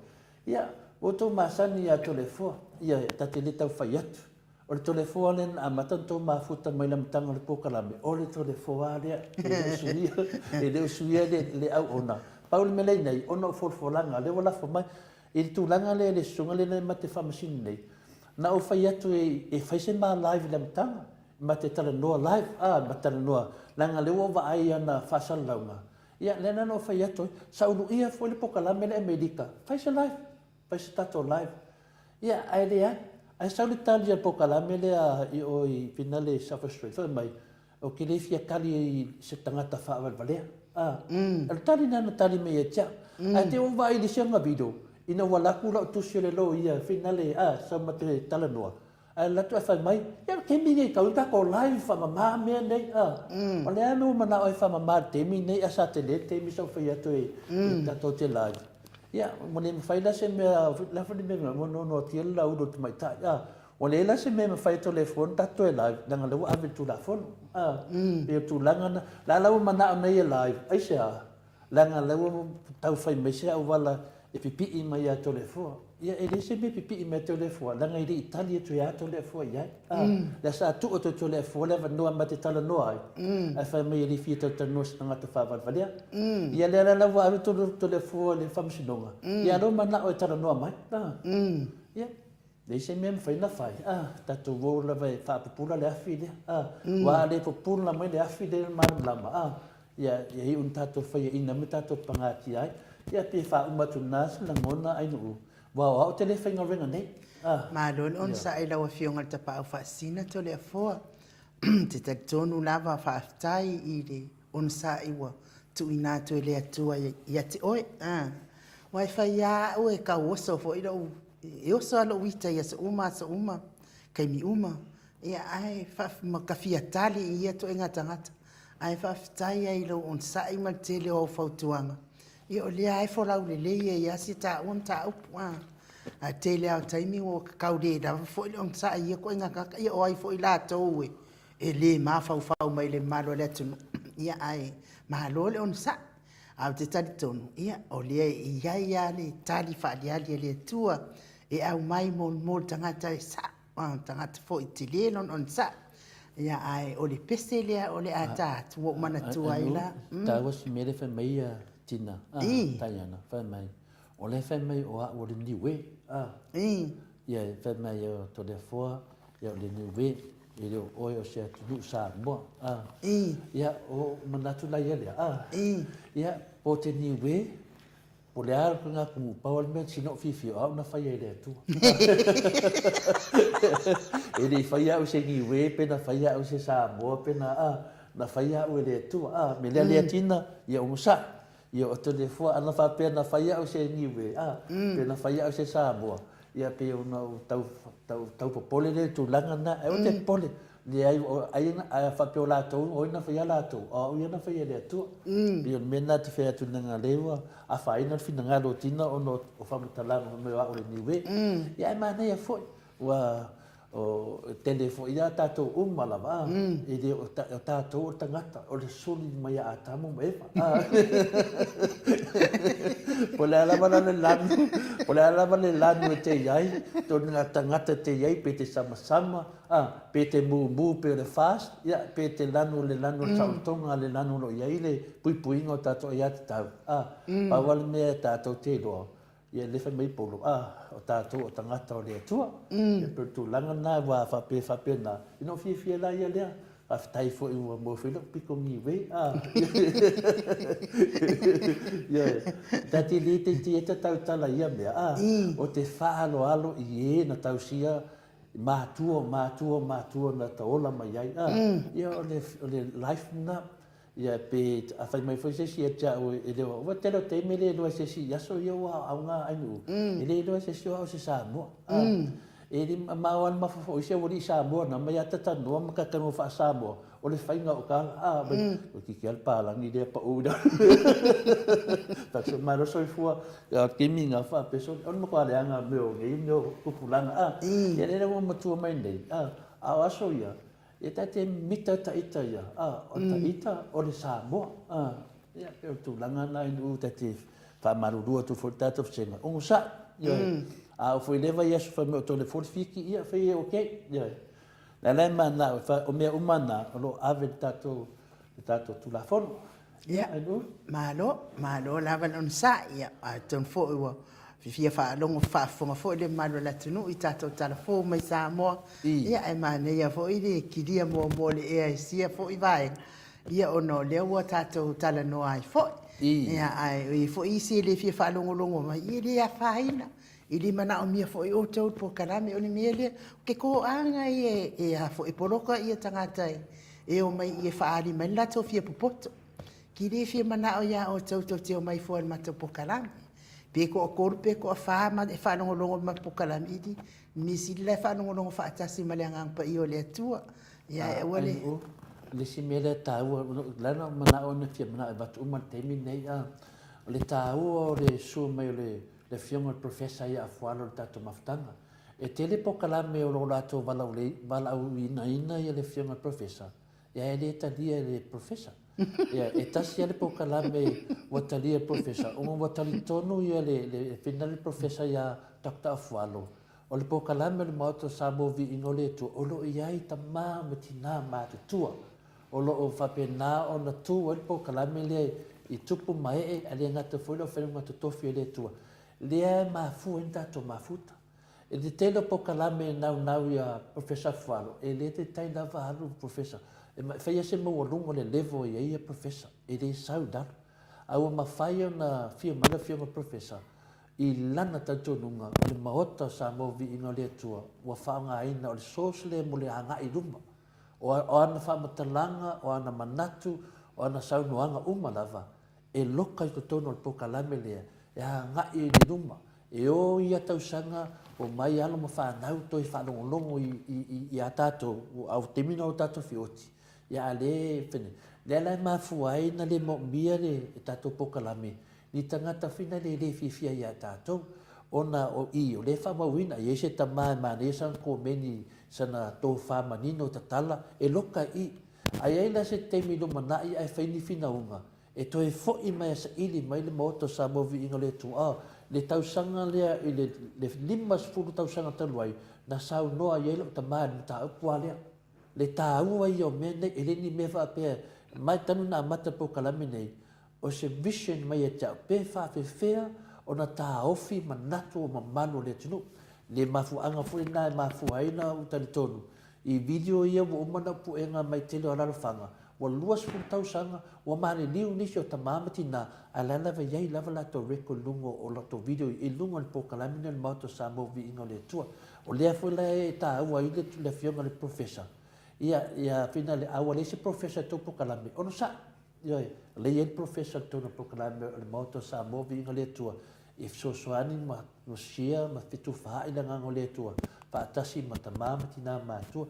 Ia, ua outou masani ia Toleafoa. Ia, ta te le tau fai atu. O le Toleafoa lea na amata ona tou mafuta mai le amataga o le polokalame, o le Toleafoa lava lea, e le o suia, e le o suia le, le auauna. Pau le mea lea i nei, ona o folafolaga, lea ua lafo mai. I le tulaga lea i le susuga lea ma te faamasino nei, na ou fai atu e, e fai se ma live i le amataga, ma te talanoa live, a, ma talanoa, leaga lea ua ou vaai i ana faasalalauga, ia, lea la na ou fai atu ai, sa uluia foi le polokalame lea i Amerika, fai se live, fai se tatou live. Ia, ae leai. Ae sau le tali a le polokalame lea i o i Finale South Australia, fai mai, ou te le fia tali i se tagata faavalevalea. A, mm. O le tali lena na tali mai ia te au. Mm. Ae te ou vaai i le isi aga video, ina ua alu atu lau tusi o le loia, Finale, a, sau ma te talanoa. Ae alu atu ae fai mai, ia o le taimi nei tau i tatou live faamama mea nei, a. Mm. O le a mea ua manao ai faamama i le taimi nei, a sa tele le taimi sa ou fai atu e, mm. e tatou te live. Ia, ua le mafai la se mea, la foi le mea ua noanoatia le laulu o le tamaitai, a. Ua leai la se mea e mafai e Toleafoa ona tatou toe live, leaga o lea ua ave i le Tulafono, a. Mm. Pei o le tulaga na, la la ua manao nei e live, aisea? Leaga o lea ua tau fai mai se auala e pipii mai ia Toleafoa. Ia, e leai se mea e pipii mai ia Toleafoa, leaga e le i tali atu ia Toleafoa i ai. A, lea sa tuu atu e Toleafoa le avanoa ma te talanoa ai, ae fai mai e le fia talatalanoa se tagata faavalevalea. Ia, lea la ua ave Toleafoa i le Faamasinoga, ia lea ua manao e talanoa mai. A, ia, leai se mea e mafai ona fai, a, tatou o lava e faapupula le afi lea, a, aua a le pupula mai le afi lea malamalama, a, Ia, ia iu na tatou faiaina ma tatou pagatia ai. Ia, pe faauma atu na se lagona Ainuu, aua o au te le faigaluega nei. Ah. Malo le onosai i lau Afioga i le Tapaau Faasisina Toleafoa. Ou te talitonu lava faafetai i le onosai ua tuuina atu e le Atua ia te oe. Ah. Aua e fai lava au e tau oso foi lou, e oso lava lou ita i aso uma aso uma, taimi uma. Ia, ae ma ka fia tali i ia ituaiga tagata. Ae faafetai ai i lou onosai ma le tele o au fautuaga. Ia, o lea lava e folau lelei ai lava si taua mataupu. A, ae tele lava o taimi ua tau le lava foi le onosai i ia ituaiga tagata. Ia, o ai foi latou e le mafaufau mai i le mamalu o le atunuu. Ia, ae malo le onosai. Ae ou te talitonu, ia, o lea e i ai lava le tali faaaliali a le Atua e aumai mo le tagata e sao. tagata foi tele lona onosai. Ia, ae o le pese lea o le a ta atu, ua ou manatua ai la. Taua si mea lea fai mai ia Tina, a, Taiana, fai mai, o lea fai mai o au o le Niue, a. Ia, fai mai o Toleafoa, ia o le Niue, e le o oe o se atunuu Samoa, a. Ia, o manatu la ia lea, a. Ia, po te Niue, Po o le a le ituaiga atunuu, pau lava le mea sina ou fiafia, o au na faia e le Atua. E le i faia au e se Niue pe na faia au e se Samoa pe na, a, na faia au e le Atua. A, me lea Leatina, ia onosai. Ia o Toleafoa, ana faapea na faia au e se Niue, a, pe na faia au e se Samoa, ia pei ona ou tau, tau, tau popole lea i le tulaga lena. Ae aua te popole, Leai, o ai na, a faapea o latou, o ai na faia latou, o au ia na faia e le Atua. Pei o le mea lena e te fai atu leaga o lea ua afaina le finagalo o Tina ona o faamatalaga fai mai o au o le Niue. Ia ae manaia foi, ua o, e tele foi ia tatou uma lava, a, e le o, o tatou o le tagata, o le suli mai ia Atamu ma Eva. A. Po o le a lava la le lanu, po o le a lava le lanu e te i ai, tonu ngā tagata e te i ai pe te samasama, A, pe te mūmū pe o le fast, ia, pe te lanu o le lanu o le saolotoga, le lanu o lo o i ai le puipuiga o tatou aiatatau. A, pau lava le mea e tatou te iloa, ia le fai mai Paulo, a, o tatou o tagata o le Atua. Ia pei o le tulaga lena ua faapea faapena, ina ua fiafia la ia lea. Faafetai foi ua maua foi lou pito niue, a. Ioe. Ta te le teitei ai ta tautala i ia mea, a, o te faaaloalo i e na tausia matua, matua, matua na ta ola mai ai, a, ia o le, o le life lena. Ia pe a fai mai foi se isi ia te au e le o, ua tele o taimi e le iloa e se isi i aso ia ua aoga ainuu, e le iloa e se isi o au o se Samoa. A, e le ma o a le mafaufau i se aualii Samoa na mai a ta talanoa ma ta talanoa faa-Samoa, o le faiga o ka, a, mai, toeitiiti lava le palagi lea pau i lalo. Fai atu, malo soifua, Ia taimi na faapea sole, o le matua leaga mea o nei mea o tupulaga, a. Ia lea la ua matua mai nei, a, a o aso ia, ia ta te mita ta ita ia, a, o ta ita o le Samoa, a. Ia pei o le tulaga na i ta te faamalulu atu foi i le tatou vasega, onosai, ioe. A oo foi i lea vaiaso fai mai o Toleafoa le fiki, ia fai e okay, ioe. La la e manao, o mea uma na o lo o ave i le tatou, le tatou Tulafono. Ia, malo, malo lava le onosai. Ia, atonu foi ua fia faalogo faafofoga foi le mamalu o le atunuu i tatou tala fou mai Samoa. Ia, ae manaia foi le kilia muamua o le ea i sia foi vaega, ia ona o lea ua tatou talanoa ai foi. Ia, ae o i ai foi isi e le fia faalogologo mai, ia e le afaina. E le manaomia foi outou i le polokalame, o le mea lea, o ke toaga ia e a foi, e poloka ia tagata e omai i e faaali mai le latou fia popoto. Ki le fia manao iā outou tou te omai fua i le matou polokalame. Pe toatolu pe toafa ma e faalogologo i le matou polokalame, i le mea sili la e faalogologo faatasi ma le Agaga Paia o le Atua. Ia e aua le... O le isi mea lea e taua, la na manao na fia manao e avatu uma i le taimi lenei, a, o le taua o le sua mai o le le Afioga i le Professor ia Afualo i le tatou mafutaga. E tele polokalame o lo o latou valaauinaina le Afioga i le Professor, ia e le talia e le Professor. Ia, e tasi lava le polokalame ua talia e le Professor, ona ua talitonu ia le, le, le, le Professor ia Doctor Afualo, o le polokalame o le Maota o Samoa Viiga o le Atua, o lo o i ai tama ma tina matutua O lo o faapena ona tu ai le polokalame lea i tupu ma ee, ae le gata foi le aufaigaluega totofi a le Atua, lea e mafua ai na tatou mafuta. I le tele o polokalame e naunau ia Professor Afualo, e le taitai lava alu le Professor. E fai lava se maualuga o le level e i ai ia Professor, e le sau i lalo. A ua mafai ona afio mai le Afioga i le Professor i lana talitonuga o le Maota o Samoa Viiga o le Atua ua faaaogaina o le source lea mo le agai i luma. O ana faamatalaga, o ana manatu, o ana saunoaga uma lava, e loka i totonu o le polokalame lea, e agai i luma. E o ia tausaga, omai alo ma fanau toe faalogologo ia tatou, a o taimi lena o tatou fioti, ia a le, lea la e mafua ai ona le moomia le tatou polokalame ni tagata foi na le le fiafia ia tatou, ona o i o lea e faamauina, e i ai se tama e manaia sana komeni, sana tofa manino tatala, e loka i i. A i ai la se taimi lumanai ae fai ni finauga, e toe foi mai a saili mai le Maota o Samoa Viiga o le Atua, le tausaga lea i le 50 tausaga talu ai, na saunoa i ai lou tama i le mataupu lava lea. Le taua ia o mea nei, e le ni mea faapea, mai talu na amata le polokalame nei, O se vision mai ia te au, pe faafefea ona taofi manatu o mamalu o le atunuu. Le mafuaaga foi lena e mafua ai ona ou talitonu i video ia ua uma ona ou puega mai tele o alalafaga, Ua 20 tausaga ua maliliu nisi o tama ma tina, ae la e lava e i ai lava latou record i luga o latou video i luga o le polokalame lenei o le Maota o Samoa Viiga o le Atua. O lea foi la e taua ai le afioga i le Professor, ia, ia finale, a ua leai se Professor i le tou polokalame, onosai. Ioe, o lea e i ai le Professor i totonu o le polokalame o le Maota o Samoa Viiga o le Atua e fesoasoani ma share ma fetufaai le Agaga o le Atua faatasi ma tama ma tina matutua.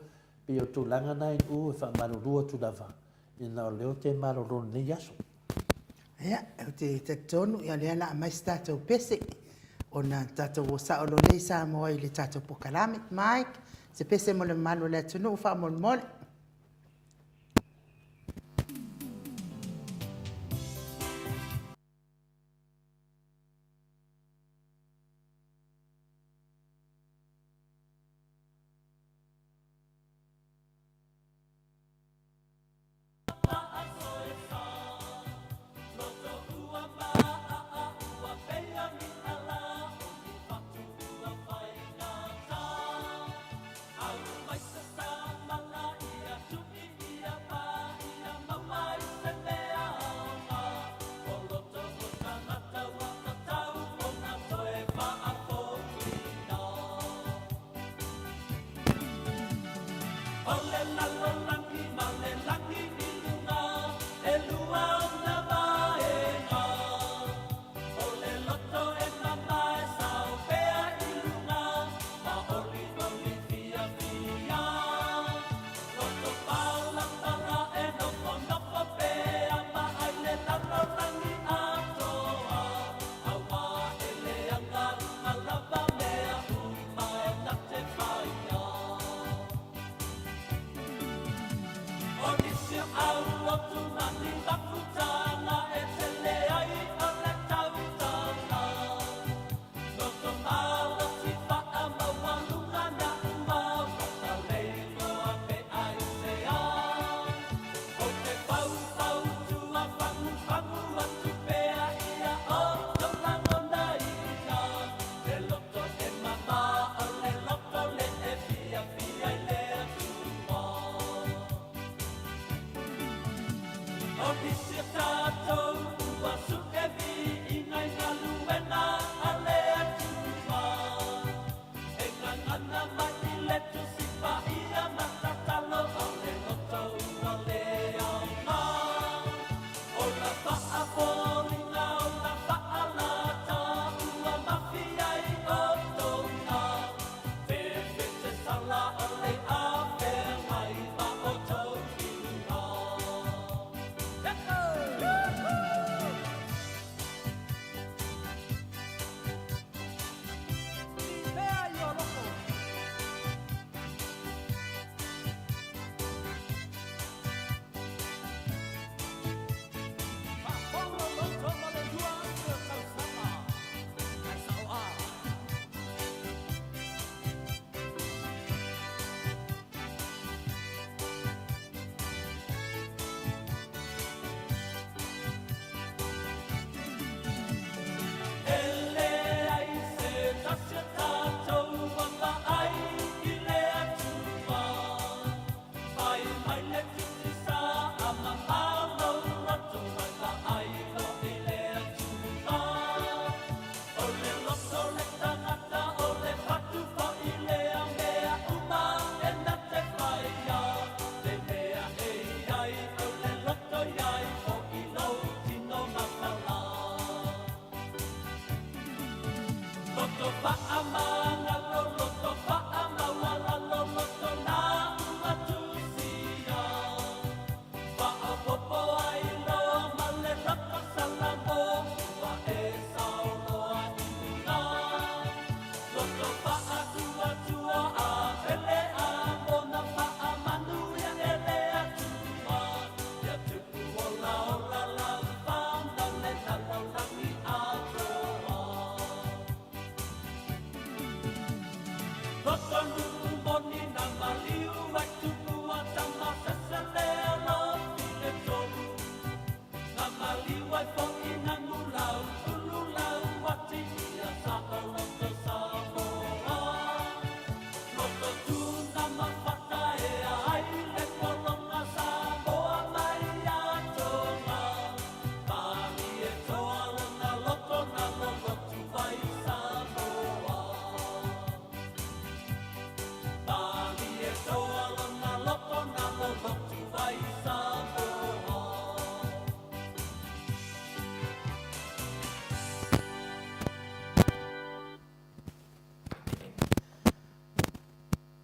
Pei o le tulaga lena i u e faamalulu atu lava ina o lea ou te malolo i lenei aso. Ia, ou te talitonu o lea o le a aumai se tatou pese ona tatou o sao loa lea i Samoa i le tatou polokalame. Mike, se pese mo le mamalu o le atunuu faamolemole.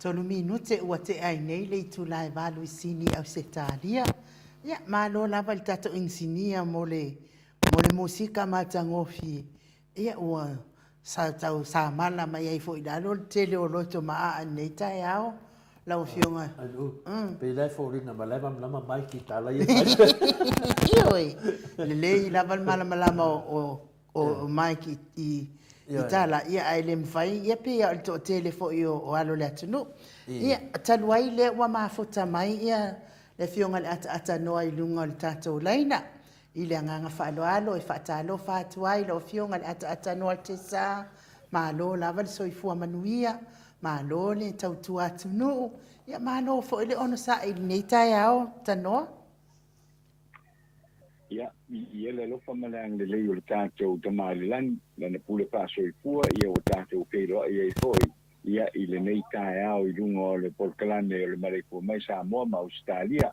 Tolu minute ua tea ai nei le itula e valu i Sini, Ausetalia. Ia, malo lava i le tatou inisinia mo le mo le musika matagofie. Ia, ua sa tau samala mai ai foi i lalo le tele o loto maaa i lenei taeao. Lau Afioga. Mm. Pei la e foliga mai la e malamalama mai ki tala ia fai. Ioe, lelei lava le malamalama o o Mike i, i, i tala, ia ae le mafai, ia pei lava o le toatele foi o, o alo o le atunuu. Ia, talu ai lea ua mafuta mai ia le Afioga i le Ataatānoa i luga o le tatou laina. I le agaga faaaloalo e faatalofa atu ai i lau Afioga i le Ataatānoa Tesa, malo lava le soifua manuia, malo le tautua atunuu, ia malo foi le onosai i lenei taeao, Tanoa. Ia, viia le alofa ma le agalelei o le tatou Tama i le Lagi, Lana pule faasoifua, ia ua tatou feiloai ai foi, ia, i lenei taeao i luga o le polokalame o le Maleifua Mai Samoa ma Ausetalia.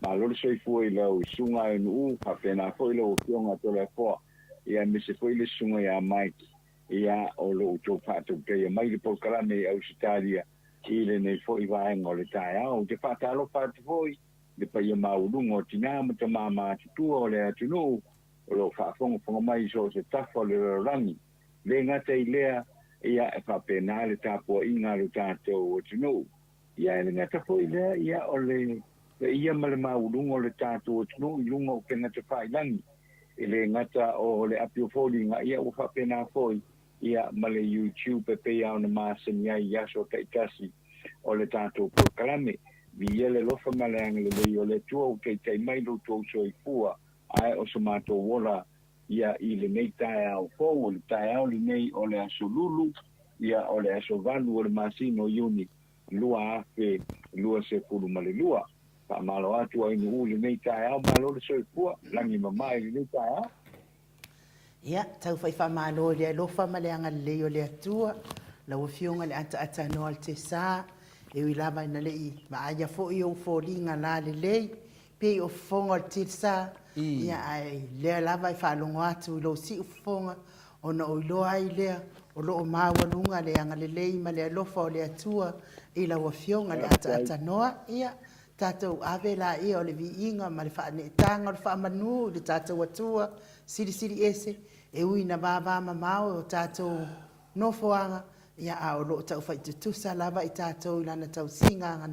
Malo le soifua i lau Susuga Aenu'u, faapena foi lau Afioga Toleafoa, ia aemaise foi le Susuga ia Mike, ia, o lo outou faatautaia mai le polokalame i Ausetalia i lenei foi vaega o le taeao. Ou te faatalofa atu foi le paia maualuga o tinā ma tamā matutua o le atunuu o lo o faafogafoga mai i so o se tafa o le lalolagi. Le gata i lea, ia, e faapena le tapuaiga a lo tatou atunuu. Ia, e le gata foi i lea, ia, o le paia ma le maualuga o le tatou atunuu i luga o upega tafailagi. E le gata o le api o foliga, ia, ua faapena foi, ia, ma le YouTube e pei lava ona masani ai i aso taitasi o le tatou polokalame. Viia le alofa ma le agalelei o le Atua ua taitai mai lo outou soifua, ae o so matou ola ia i lenei taeao fou, o le taeao lenei o le aso Lulu, ia o le aso 8 o le masina o Iuni 2022. Faamalo atu ai Nu'u i lenei taeao, malo le soifua, lagi mamae i lenei taeao. Ia, tau fai faamalo i le alofa ma le agalelei o le Atua, lau Afioga i le Ataatanoa o le Tesa, e ui lava ina le i vaaia foi ou foliga lalelei, pei o fofoga o le Tilsa, ia, ae lea lava e faalogo atu i lou siufofoga, ona ou iloa ai lea o lo o maualuga le agalelei ma le alofa o le Atua i lau Afioga i le Ataatanoa. Ia, tatou ave laia o le viiga ma le faaneetaga o le faamanu i le tatou Atua Silisili Ese, e ui ina vavamamao e o tatou nofoaga, ia, a o lo o taufaitutusa lava i tatou i Lana tausiga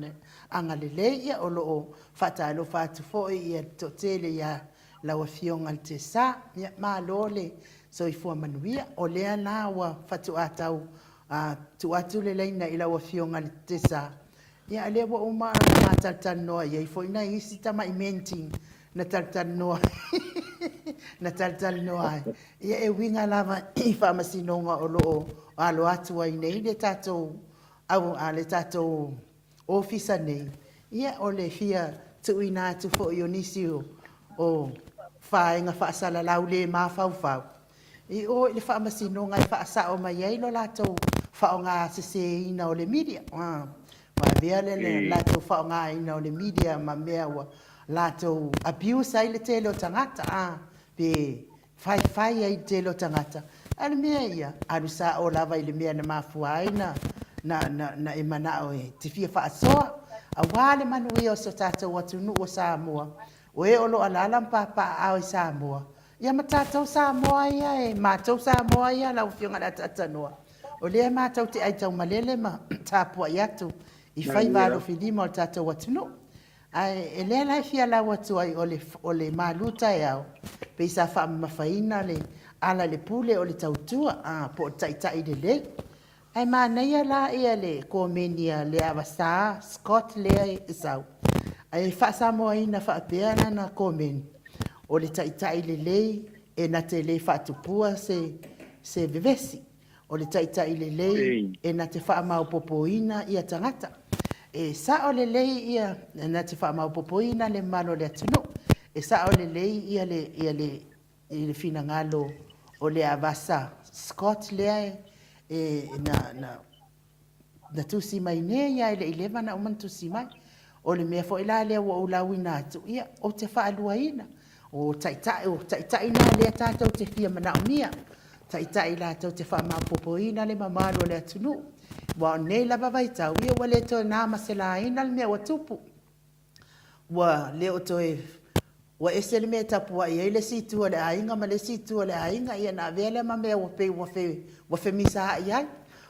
agalelei. Ia, o lo o faatalofa atu foi ia le toatele ia lau Afioga i le Tesa. Ia, malo le soifua manuia. O lea la ua faatoa tau tuu atu le laina i lau Afioga i le Tesa. Ia, lea ua uma ona talatalanoa, e i ai foi nai isi tamai mentin na talatalanoa na talatalanoa ai. Ia, e uiga lava i faamasinoga o lo o alo atu ai nei le tatou au a le tatou ofisa nei, ia, o le fia tuuina atu foi o nisi o, o vaega faasalalau le mafaufau i o i le faamasinoga e faasao mai ai lo latou faaaogaseseina o le media. Ua avea le latou faaaogaina o le media ma mea ua latou abuse ai le tele o tagata, pe faifai ai i le tele o tagata. A o le mea ia, alu sao lava i le mea na mafua ai na, na, na, na e manao e te fia faasoa, aua le manuia o so tatou atunuu o Samoa, o e o lo o alaala ma papaaao i Samoa, Ia ma tatou Samoa ia e, matou Samoa ia lau Afioga i le Ataatanoa, o lea matou te aitaumalele ma tapuai atu i faiva alofilima o le tatou atunuu. Ae e lea la e fia lau atu ai o le, o le malu taeao, pei sa faamamafaina le ala i le pule o le tautua, a, po o le taitai lelei. Ae manaia la ia le komeni a Leavasa Scott lea e sau, e faa-Samoaina faapea lana komeni, o le taitai lelei e na te le faatupua se, se vevesi, o le taitai lelei e na te faamaopopoina ia tagata. E sao lelei ia na te faamaopopoina le mamalu o le atunuu, e sao lelei ia le, ia le i le finagalo o Leavasa Scott lea e na, na, na tusi mai nei lava e le i leva ona uma ona tusi mai. O le mea foi la lea ua ou lauina atu, ia, ou te faaluaina. O taitai, o taitai na lea tatou te fia manaomia. Taitai latou te faamaopoopoina le mamalu o le atunuu. Aua o nei lava vaitau, ia ua le toe na ma se laina le mea ua tupu. Ua le o toe, ua ese le mea e tapuai ai le isi itu o le aiga ma le isi itu o le aiga, ia ona avea lea ma mea ua pei ua fe, ua femisaai ai,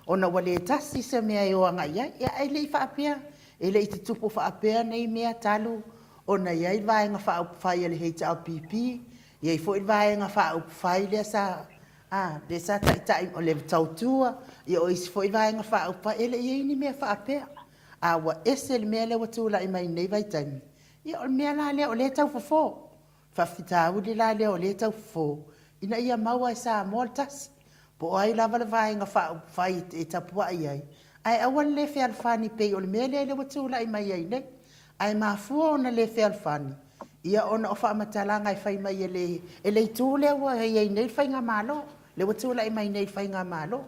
ona ua le tasi se mea e o agai i ai. Ia ae le i faapea, e le i tutupu faapea nei mea talu ona i ai Vaega Faaupufai a le HRPP, e i ai foi le Vaega Faaupufai lea sa, a, lea sa taitai, o le Tautua, ia o isi foi Vaega Faaupufai, e le i i ai ni mea faapea. A ua ese le mea lea ua tulai mai lenei vaitaimi, ia o le mea la lea o lea e tau fofo, faafitauli la lea o lea e tau fofo, ina ia maua e Samoa le tasi, po o ai lava le Vaega Faaupufai e tapuai ai, ae aua le le fealofani pei o le mea lea ua tulai mai ai nei. Ae mafua ona le fealofani, ia ona o faamatalaga e fai mai e le, e le itu lea ua i ai nei le Faigamalo, lea ua tulai mai nei i le Faigamalo.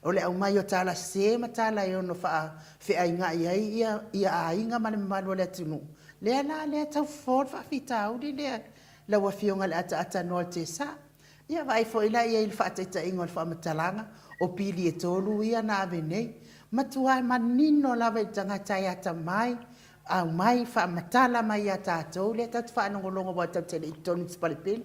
O le aumai o tala sese ma tala e ono faafeainai ai ia aiga ma le mamalu o le atunuu, lea la lea e tau fofo le faafitauli lea lau Afioga i le ataata noa o le tesa. Ia vaai foi la i ai i le faataitaiga o le faamatalaga, o pili e 3 ia na ave nei, matua manino lava i le tagata e atamai, aumai faamatala mai ia tatou lea tatou te faalogologo aua tatou te le i totonu i se palepele.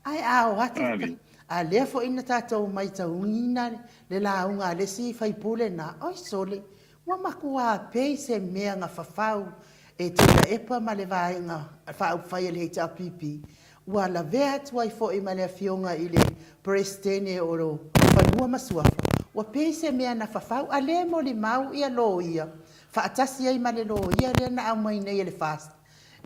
Ae a o atu, a lea foi na tatou matauina le lauga a le isi sui usufono lena, oi sole, ua matua pei se mea na fafau e Tuilaepa ma le Vaega Faaupufai a le HRPP, ua lavea atu ai foi ma le Afioga i le Peresetene o Fanua ma Suafa, ua pei se mea na fafau, a o lea e molimau loia faatasi ai ma le loia lea na aumai nei e le FAST,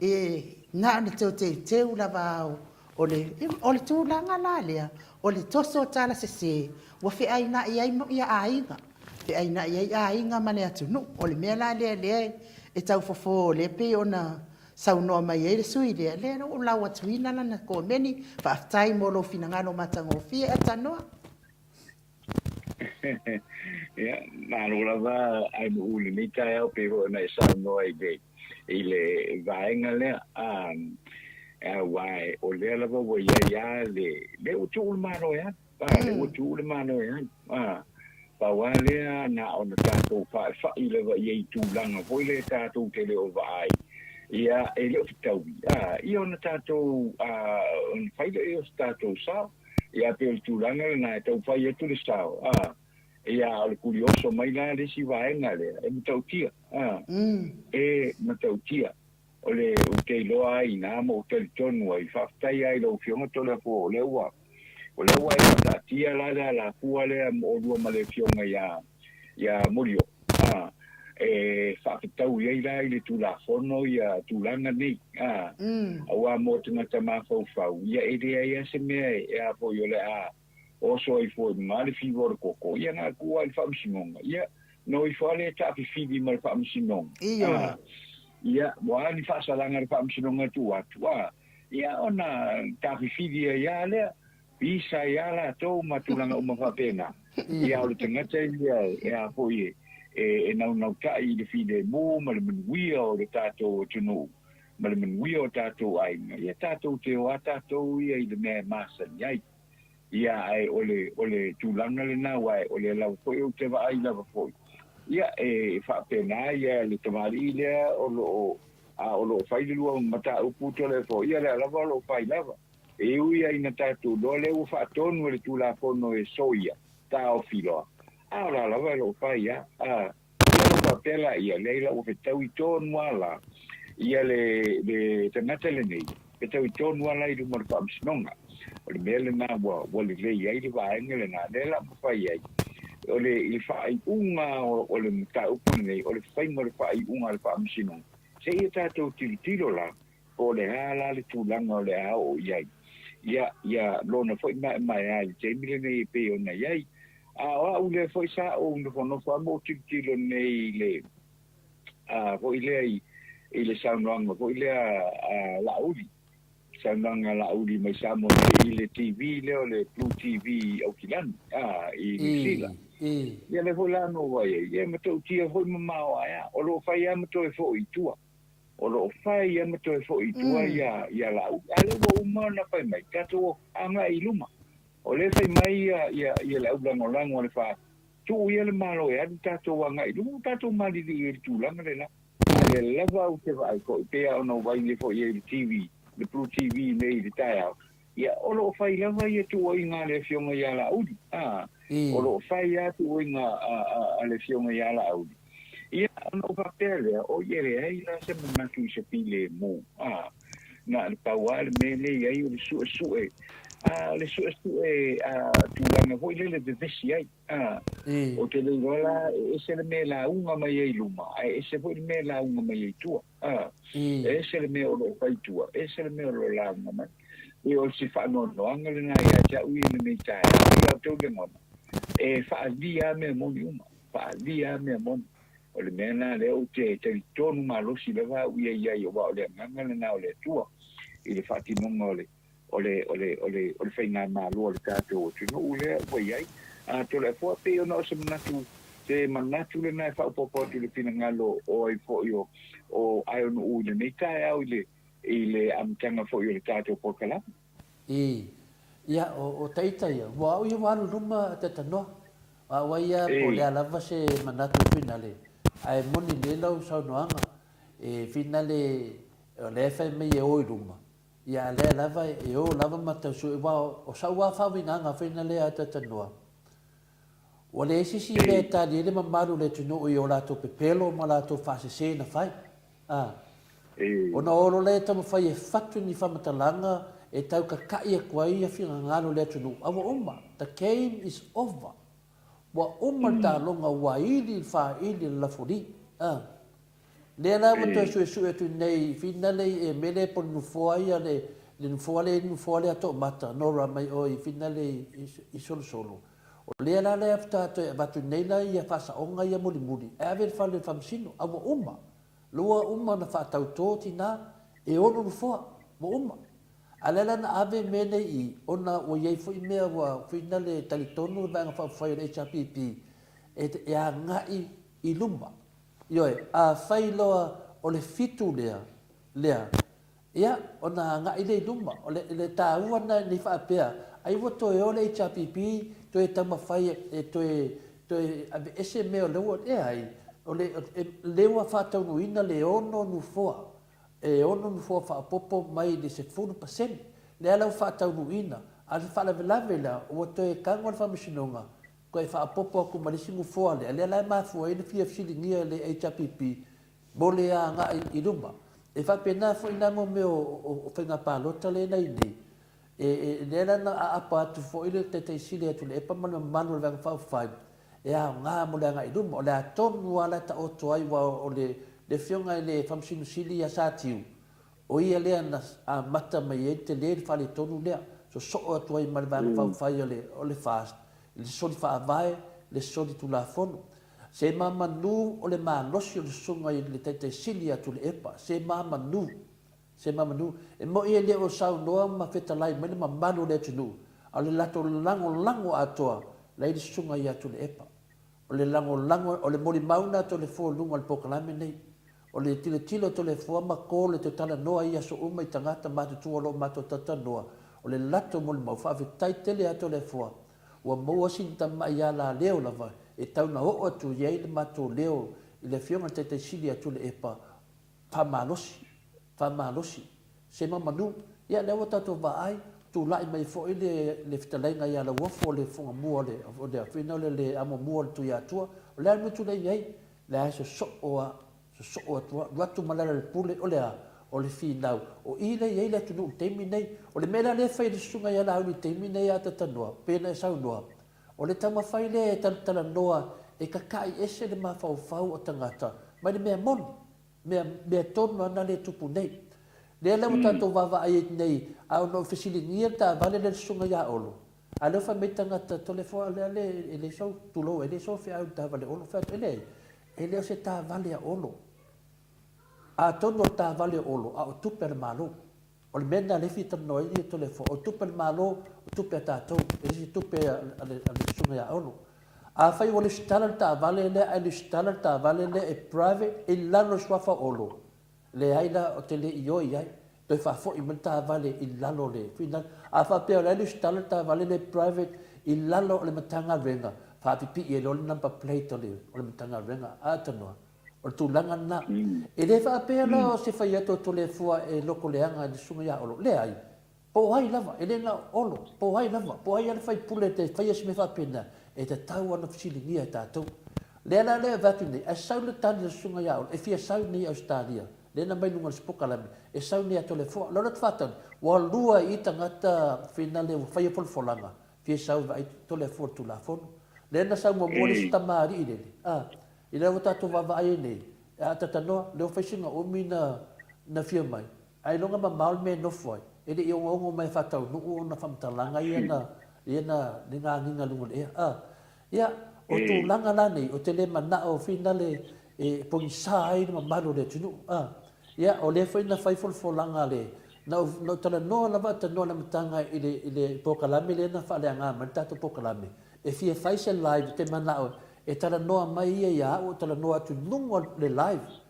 e na ona toe teuteu lava o le... O le tulaga la lea, o le toso o tala sese, ua feainai ai aiga, feainai ai aiga ma le atunuu. O le mea la lea o lea e tau fofo, o lea e pei ona saunoa mai ai le sui usufono lea, o lea ua ou lau atuina lana komeni, faafetai mo lou finagalo matagofie. Ae Ia, malo lava Ainuu i lenei taeao pei foi ona e saunoa i le i le vaega lea. Aua o lea lava ua i ai lava le lea ua tuu le Malo e alu. Lea ua tuu le Malo e alu. Pau lava lea na ona tatou faefa'i lava i ai i tulaga foi lea tatou te le o vaai, ia, e le o fetaui, ia ona tatou ona fai lea o se tatou sao. Ia pei o le tulaga lena e tau fai atu le sao, a, ia o le kulioso mai la le isi vaega lea e matautia, a, e matautia. O le ou te iloa ai i ina ma ou talitonu ai, faafetai lava i lau Afioga Toleafoa o lea ua, o lea ua e mataatia la le alafua lea mo oulua ma le Afioga ia, ia Mulio, a, e faafetaui ai la i le Tulafono ia tulaga nei, a, aua mo tagata mafaufau, ia e leai lava se mea e a foi o le a oso ai fua i luga le fiva o le koko, ia na tuu lava i le Faamasinoga, ia, na o ifo lava lea taafifili ma le Faamasinoga, a, ia, ua a ni faasalaga a le Faamasinoga e tuu atu, a, ia ona taafifili ai lava lea. Pisa ai lava latou ma tulaga uma faapena. Ia, o le tagata ia e a foi e naunautai i le filemu ma le manuia o le tatou atunuu ma le manuia o tatou aiga, ia tatou te o lava tatou ia i le mea e masani ai. Ia, ae o le, o le tulaga lena, aua o lea lava foi ou te vaai lava foi, ia, e faapena ia le tamalii lea o lo o, a o lo o fai le lua mataupu Toleafoa, ia lea lava o lo o fai lava. E ui lava ina tatou iloa lea ua faatonu e le Tulafono e soia, taofi loa, a o la lava e lo o fai lava. A, ia ona faapea laia, leai la ua fetaui tonu lava la ia le, le tagata lenei, fetaui tonu lava la i luma o le Faamasinoga. O le mea lena ua, ua lelei ai le vaega lena, lea la ua fai ai, o le, i le faaiuga o, o le mataupu lenei, o le faiga o le faaiuga a le Faamasinoga, seia tatou tilotilo la, Po o le a la le tulaga o le a oo i ai, ia, ia lona foi maemaea i le taimi lenei e pei ona i ai. A o au lea foi sa ou nofonofo lava ma ou tilotilo nei i le, a, foi lea i, i le saunoaga foi lea a Laauli, saunoaga a Laauli mai Samoa nei i le TV lea o le Blue TV i Aukilani, a, i Niu Sila. Ia lea foi la na ou vaai ai, ia e matautia foi mamao ae a, o lo o fai lava ma toe foi i tua. O lo o fai ia ma toe foi i tua ia ia Laauli. A lea ua uma ona fai mai, tatou agai i luma. O lea e fai mai ia ia ia le aulagolago a le Tuu ia le Malo e alu tatou agai i luma, tatou malilie i le tulaga lena. A o lea lava ou te vaai foi, pei lava ona ou vaai nei foi i ai i le TV, le Blue TV nei i le taeao, ia, o lo o fai lava ia tuuaiga a le Afioga ia Laauli, a, o lo o fai lava tuuaiga a le Afioga ia Laauli. Ia, ona ou faapea lea, oi e leai la se manatu i se filemu, a, na o le pau lava le mea lea e i ai o le suesue, a, o le suesue a, tulaga foi lele e vevesi ai, a. Ou te le iloa la, e ese le mea e lauga mai ai i luma, ae ese foi le mea e lauga mai ai i tua, a. E ese le mea o lo o fai i tua, ese le mea o lo o lauga mai. Ia, o si faanoanoaga lena ia te au ia i lenei taeao, ia outou lagona, e faaalia lava mea moni uma. Faaalia lava mea moni. O le mea lena lea ou te talitonu malosi lava au ia i ai, aua o le agaga lena o le Atua i le faatinoga o le, o le, o le, o le, o le faigamalo a le tatou atunuu lea ua i ai. A Toleafoa, pei ona o se manatu, se manatu lena e faaopoopo atu i le finagalo o ai foi o, o Aeonuu i lenei taeao i le, i le amataga foi o le tatou polokalame. I, ia, o, o taita ia, ua au ia ua alu i luma Tetanoa. A o ai ia po o le a lava se manatu e finale, ae moni lelei lau saunoaga, e finale o lea e fai mai e o i luma, ia a o lea lava e o lava ma tau sue, aua o sau lava faauigaga foi na lea a Tetanoa, ua leai se isi mea e tali ai le mamalu o le atunuu i o latou pepelo ma latou faasese na fai. A. Ona o lo lea e taumafai e fatu ni faamatalaga e tau kakaʻi atu ai ia finagalo o le atunuu, a ua uma, the game is over. Ua uma le taaloga, ua ili le faili a le lafoli. A. Lea la ua toe suesue atu nei, finale i e mele po o le nofoa ia le, le nofoa lea i le nofoa lea toamata, Nora mai oe i finale i, i Solosolo. O lea la lea faatoa toe avatu nei la ia faasaoga ia mulimuli e ave i le fale o le faamasino, a ua uma. Lua uma ona faatautō tinā, e ono nofoa, ua uma. A o lea la na ave mea nei i i, ona ua i ai foi mea ua finale talitonu le Vaega Faaupufai o le HRPP e, e agai i luma. Ioe, afai loa o le fitu lea, lea, Ia, ona agai lea i luma. O le, le taua lena nei faapea, ai ua toe o le HRPP toe taumafai e toe, toe aveese mea o lea ua, leai, o le, lea ua faataunuuina le ono nofoa, e ono nofoa faaopoopo mai le 10%. Lea la ua faataunuuina, a o le faalavelave la, ua toe tago le Faamasinoga, toe faaopoopo atu ma le isi nofoa lea, lea la e mafua ai le fia fesiligia e le HRPP mo le agai i luma. E faapena foi la mo mea o faiga palota lea na i nei, e, lea la na aapa atu foi le Taitai Sili ia Tuilaepa ma le mamalu o le Vaega Faaupufai, e aoga mo le agai i luma. O le a tonu lava la e taoto ai, aua o le Afioga i le Faamasino Sili ia Satiu, o ia lea na amata mai ai le tele le faaletonu lea, sosoo atu ai ma le Vaega Faaupufai o le FAST, i le soli faavae, le soli tulafono. Se mamanu o le malosi o le susuga i le Taitai Sili ia Tuilaepa. Se mamanu. Se mamanu. E moʻi e le o saunoa ma fetalai mai le mamalu o le atunuu, a o le latou lagolago atoa la i le susuga ia Tuilaepa. O le lagolago, o le molimau lena a Toleafoa i luga o le polokalame lenei. O le tilotilo a Toleafoa ma ko le toe talanoa i aso uma i tagata matutua o lo o matou talatalanoa, o le latou molimau. Faafetai tele ia Toleafoa Ua maua sina tamai alaleo lava e tau na oo atu i ai le matou leo i le Afioga i le Taitai Sili ia Tuilaepa, faamalosi, faamalosi, sema manu. Ia, lea ua tatou vaai, tulai mai foi le, le fetalaiga ia Lauofo o le Fogamua o le, o le Afioga o le Amomua o le Tuiatua. O le a le mea tulai i ai? Lea e sosoo lava, sosoo atu lava, alu atu ma le ala o le pule, o le a? O le finau. O i lea e i ai le atunuu i le taimi lenei. O le mea la lea e fai e le susuga ia Laauli i le taimi lenei a Tatanoa, pei ona e saunoa, o le taumafai lea e talatalanoa e kakaʻi ese le mafaufau o tagata mai le mea moni, mea, mea tonu lava lena lea e tupu nei. Lea la ua tatou vaavaai ai nei, a ona ou fesiligia le taavale lea i le susuga ia Olo, A o lea ua fai mai tagata, Toleafoa, o lea e leai sou, tulou, e leai sou feau i le taavale Olo. Ou fai atu, e leai, e le o se taavale a Olo. Atonu o le taavale o Olo, a o tupe a le Malo. O le mea lena o lea e fia talanoa ai Toleafoa, o tupe a le Malo, o tupe a tatou, e le o se tupe a le susuga ia Olo. Afai ua lesitala le taavale lea ae lesitala le taavale lea e private i lalo o le suafa o Olo, Leai la, ou te le ioe i ai. Toe faafoi mai le taavale i lalo o le finale. A faapea o la e lesitala le taavale lea private i lalo o le Matagaluega, faapipii ai loa le number plate o le o le Matagaluega. A tanoa, o le tulaga lena. E le faapea la o se fai atu o Toleafoa e lotoleaga i le Susuga ia Olo. Leai. Po o ai lava, e le na o Olo, po o ai lava, po o ai lava le faipule e te faia se mea faapena, e tatau lava ona fesiligia e tatou. Lea la lea e avatu nei, ae sau le tali a le Susuga ia Olo, e fia sau nei i Ausetalia, lea na aumai i luga o le sipokalame, e sau nei ia Toleafoa. O le atu faatali, ua lua i i tagata finale ua faia folafolaga, fia sau e vaai Toleafoa i le Tulafono. Lea na sau muamua le isi tamalii lele, a, i lea ua tatou vaavaai ai nei, a tatanoa, lea ua fai sina umi na, na fia mai, Ailoga mamao le mea e nofo ai, e le i ongaonga mai e faataunuu ona faamatalaga ia na, ia na, le gagiga i luga o le ea. A, ia, o tulaga la nei, ou te le manao finale e pogisa ai le mamalu o le atunuu. A, ia, o lea foi na fai folafolaga a le, na ou, na ou talanoa lava a tanoa i le amataga i le, i le polokalame lea na faaleaga mai le tatou polokalame, e fia fai se live, ou te manao e talanoa mai ia ia au, ou talanoa atu i luga o le live.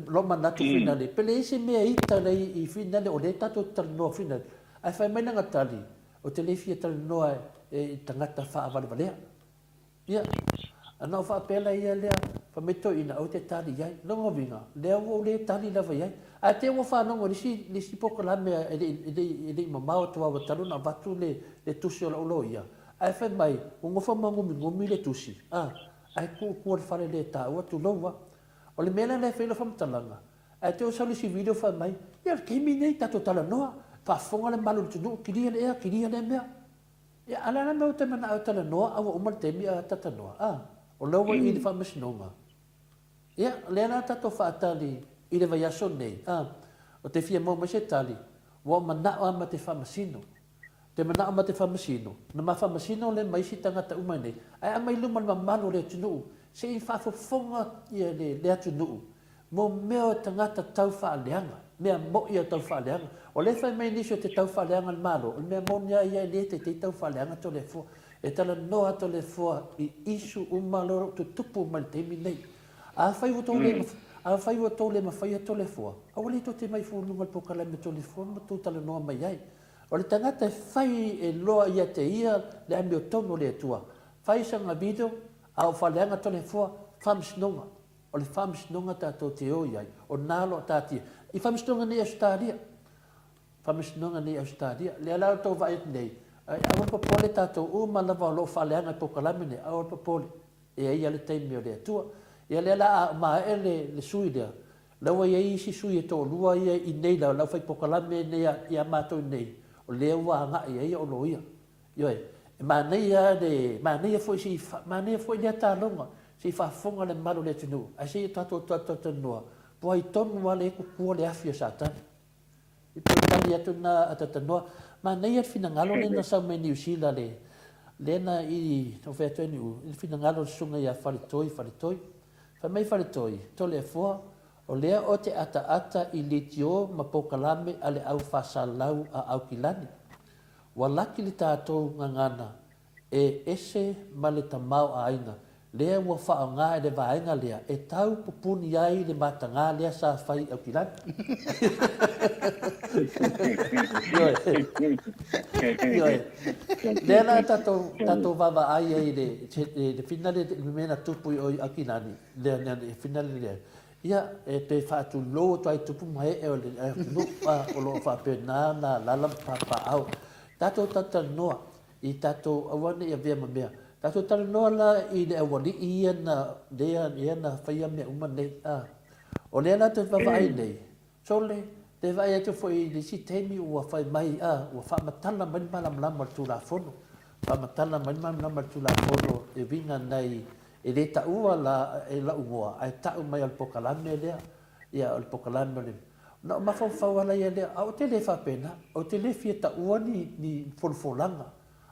Lou manatu finale, pe leai se mea ita lea i finale o lea tatou te talanoa finale, ae fai mai lana tali, ou te le fia talanoa i tagata faavalevalea. Ia, ona ou faapea laia lea, fai mai toeaina, aua te tali i ai. Lona uiga, lea ua ou le tali lava i ai. Ae te i ua faalogo i le isi, le isi polokalame e le i, e le i, e le i mamao atu lava talu ona avatu le, le tusi o lou loia, ae fai mai, ua nofo ma gumigumi le tusi, a, ae tuu i tua i le fale le taua, tulou lava. O le mea lea e fai lau faamatalaga, ae te sau le isi video fai mai, ia o le taimi nei tatou talanoa, faafofoga le malu o le atunuu, kilia le ea, kilia lea mea. Ia, a o le a la le mea ua toe manao e talanoa a ua uma le taimi a talanoa, a? O lea ua i le faamasinoga. Ia, o lea la tatou faatali i le vaiaso nei, a? Ou te fia maua mai se tali, ua ou manao lava ma te faamasino. Te manao ma te faamasino, na ma faamasino le ma isi tagata uma nei, ae aumai luma le mamalu o le atunuu, se i faafofoga ia le, le atunuu, mo mea o tagata tau faaleaga, mea moi o tau faaleaga. O lea e fai mai nisi o te tau faaleaga le Malo, o le mea moni a ia e le teitei tau faaleaga Toleafoa. E talanoa Toleafoa i issue uma o lo o tutupu mai le taimi nei. Afai ua tou le, afai ua tou le mafaia Toleafoa, aua le tou te mai fua i luga o le polokalame Toleafoa ma tou talanoa mai ai. O le tagata e fai e loa ia te ia le amiotonu o le Atua, fai sana video, a o faleaga Toleafoa, faamasinoga. O le faamasinoga tatou te o i ai, o na lo tatia. I faamasinoga nei Ausetalia, faamasinoga nei Ausetalia. Lea la o tou vaai atu nei, aua le popole tatou uma lava o lo o faaleaga i polokalame nei, aua le popole. E i ai lava le taimi o le Atua. Ia lea la a maea le, le sui lea, lea ua i ai isi sui e toalua ia i nei la, o le aufai polokalame nei ia matou i nei, o lea ua agai i ai o loia. Ioe, e manaia le, manaia foi se i, manaia foi lea taloga, se i faafofoga le mamalu o le atunuu, ae se i o tatou talatalanoa, po o ai tonu lava lea e kukua le afi a Satani. I pei tali atu na a Tatanoa. Manaia le finagalo lea na sau mai Niu Sila le lea na i na fai atu ai Niu i le finagalo o le susuga ia Faletoi Faletoi. Fai mai Faletoi, Toleafoa, o lea o te ataata i litio ma polokalame a le au faasalau a Aukilani. Ua laki le tatou gagana e ese ma le tamaoaiga lea ua faaaoga e le vaega lea e tau pupuni ai le matagā lea sa fai i Aukilani. Ioe. Ioe. Lea la tatou, tatou vaavaai ai i le, le finale, le mea na tupu i o i Aukilani, lea, lea, le finale lea, ia, e toe faatulou atu ai tupu ma ee o le atunuu, o lo o faapena ona alaala ma papaaao. Tatou talatalanoa, I tatou aua ne i avea ma mea. Tatou talanoa la i le aualii ia na, lea, lea na faia mea uma nei, a. O lea la toe vaavaai nei, sole, te vaai atu foi i le isi taimi ua fai mai, a, ua faamatala mai le malamalama o le Tulafono, faamatala mai le malamalama o le Tulafono e uiga nei, e le taua la e lou igoa, ae tau mai o le polokalame lea, ia o le polokalame o le Na ou mafaufau ala ia lea, a ou te le faapena, ou te le fia taua ni, ni folafolaga.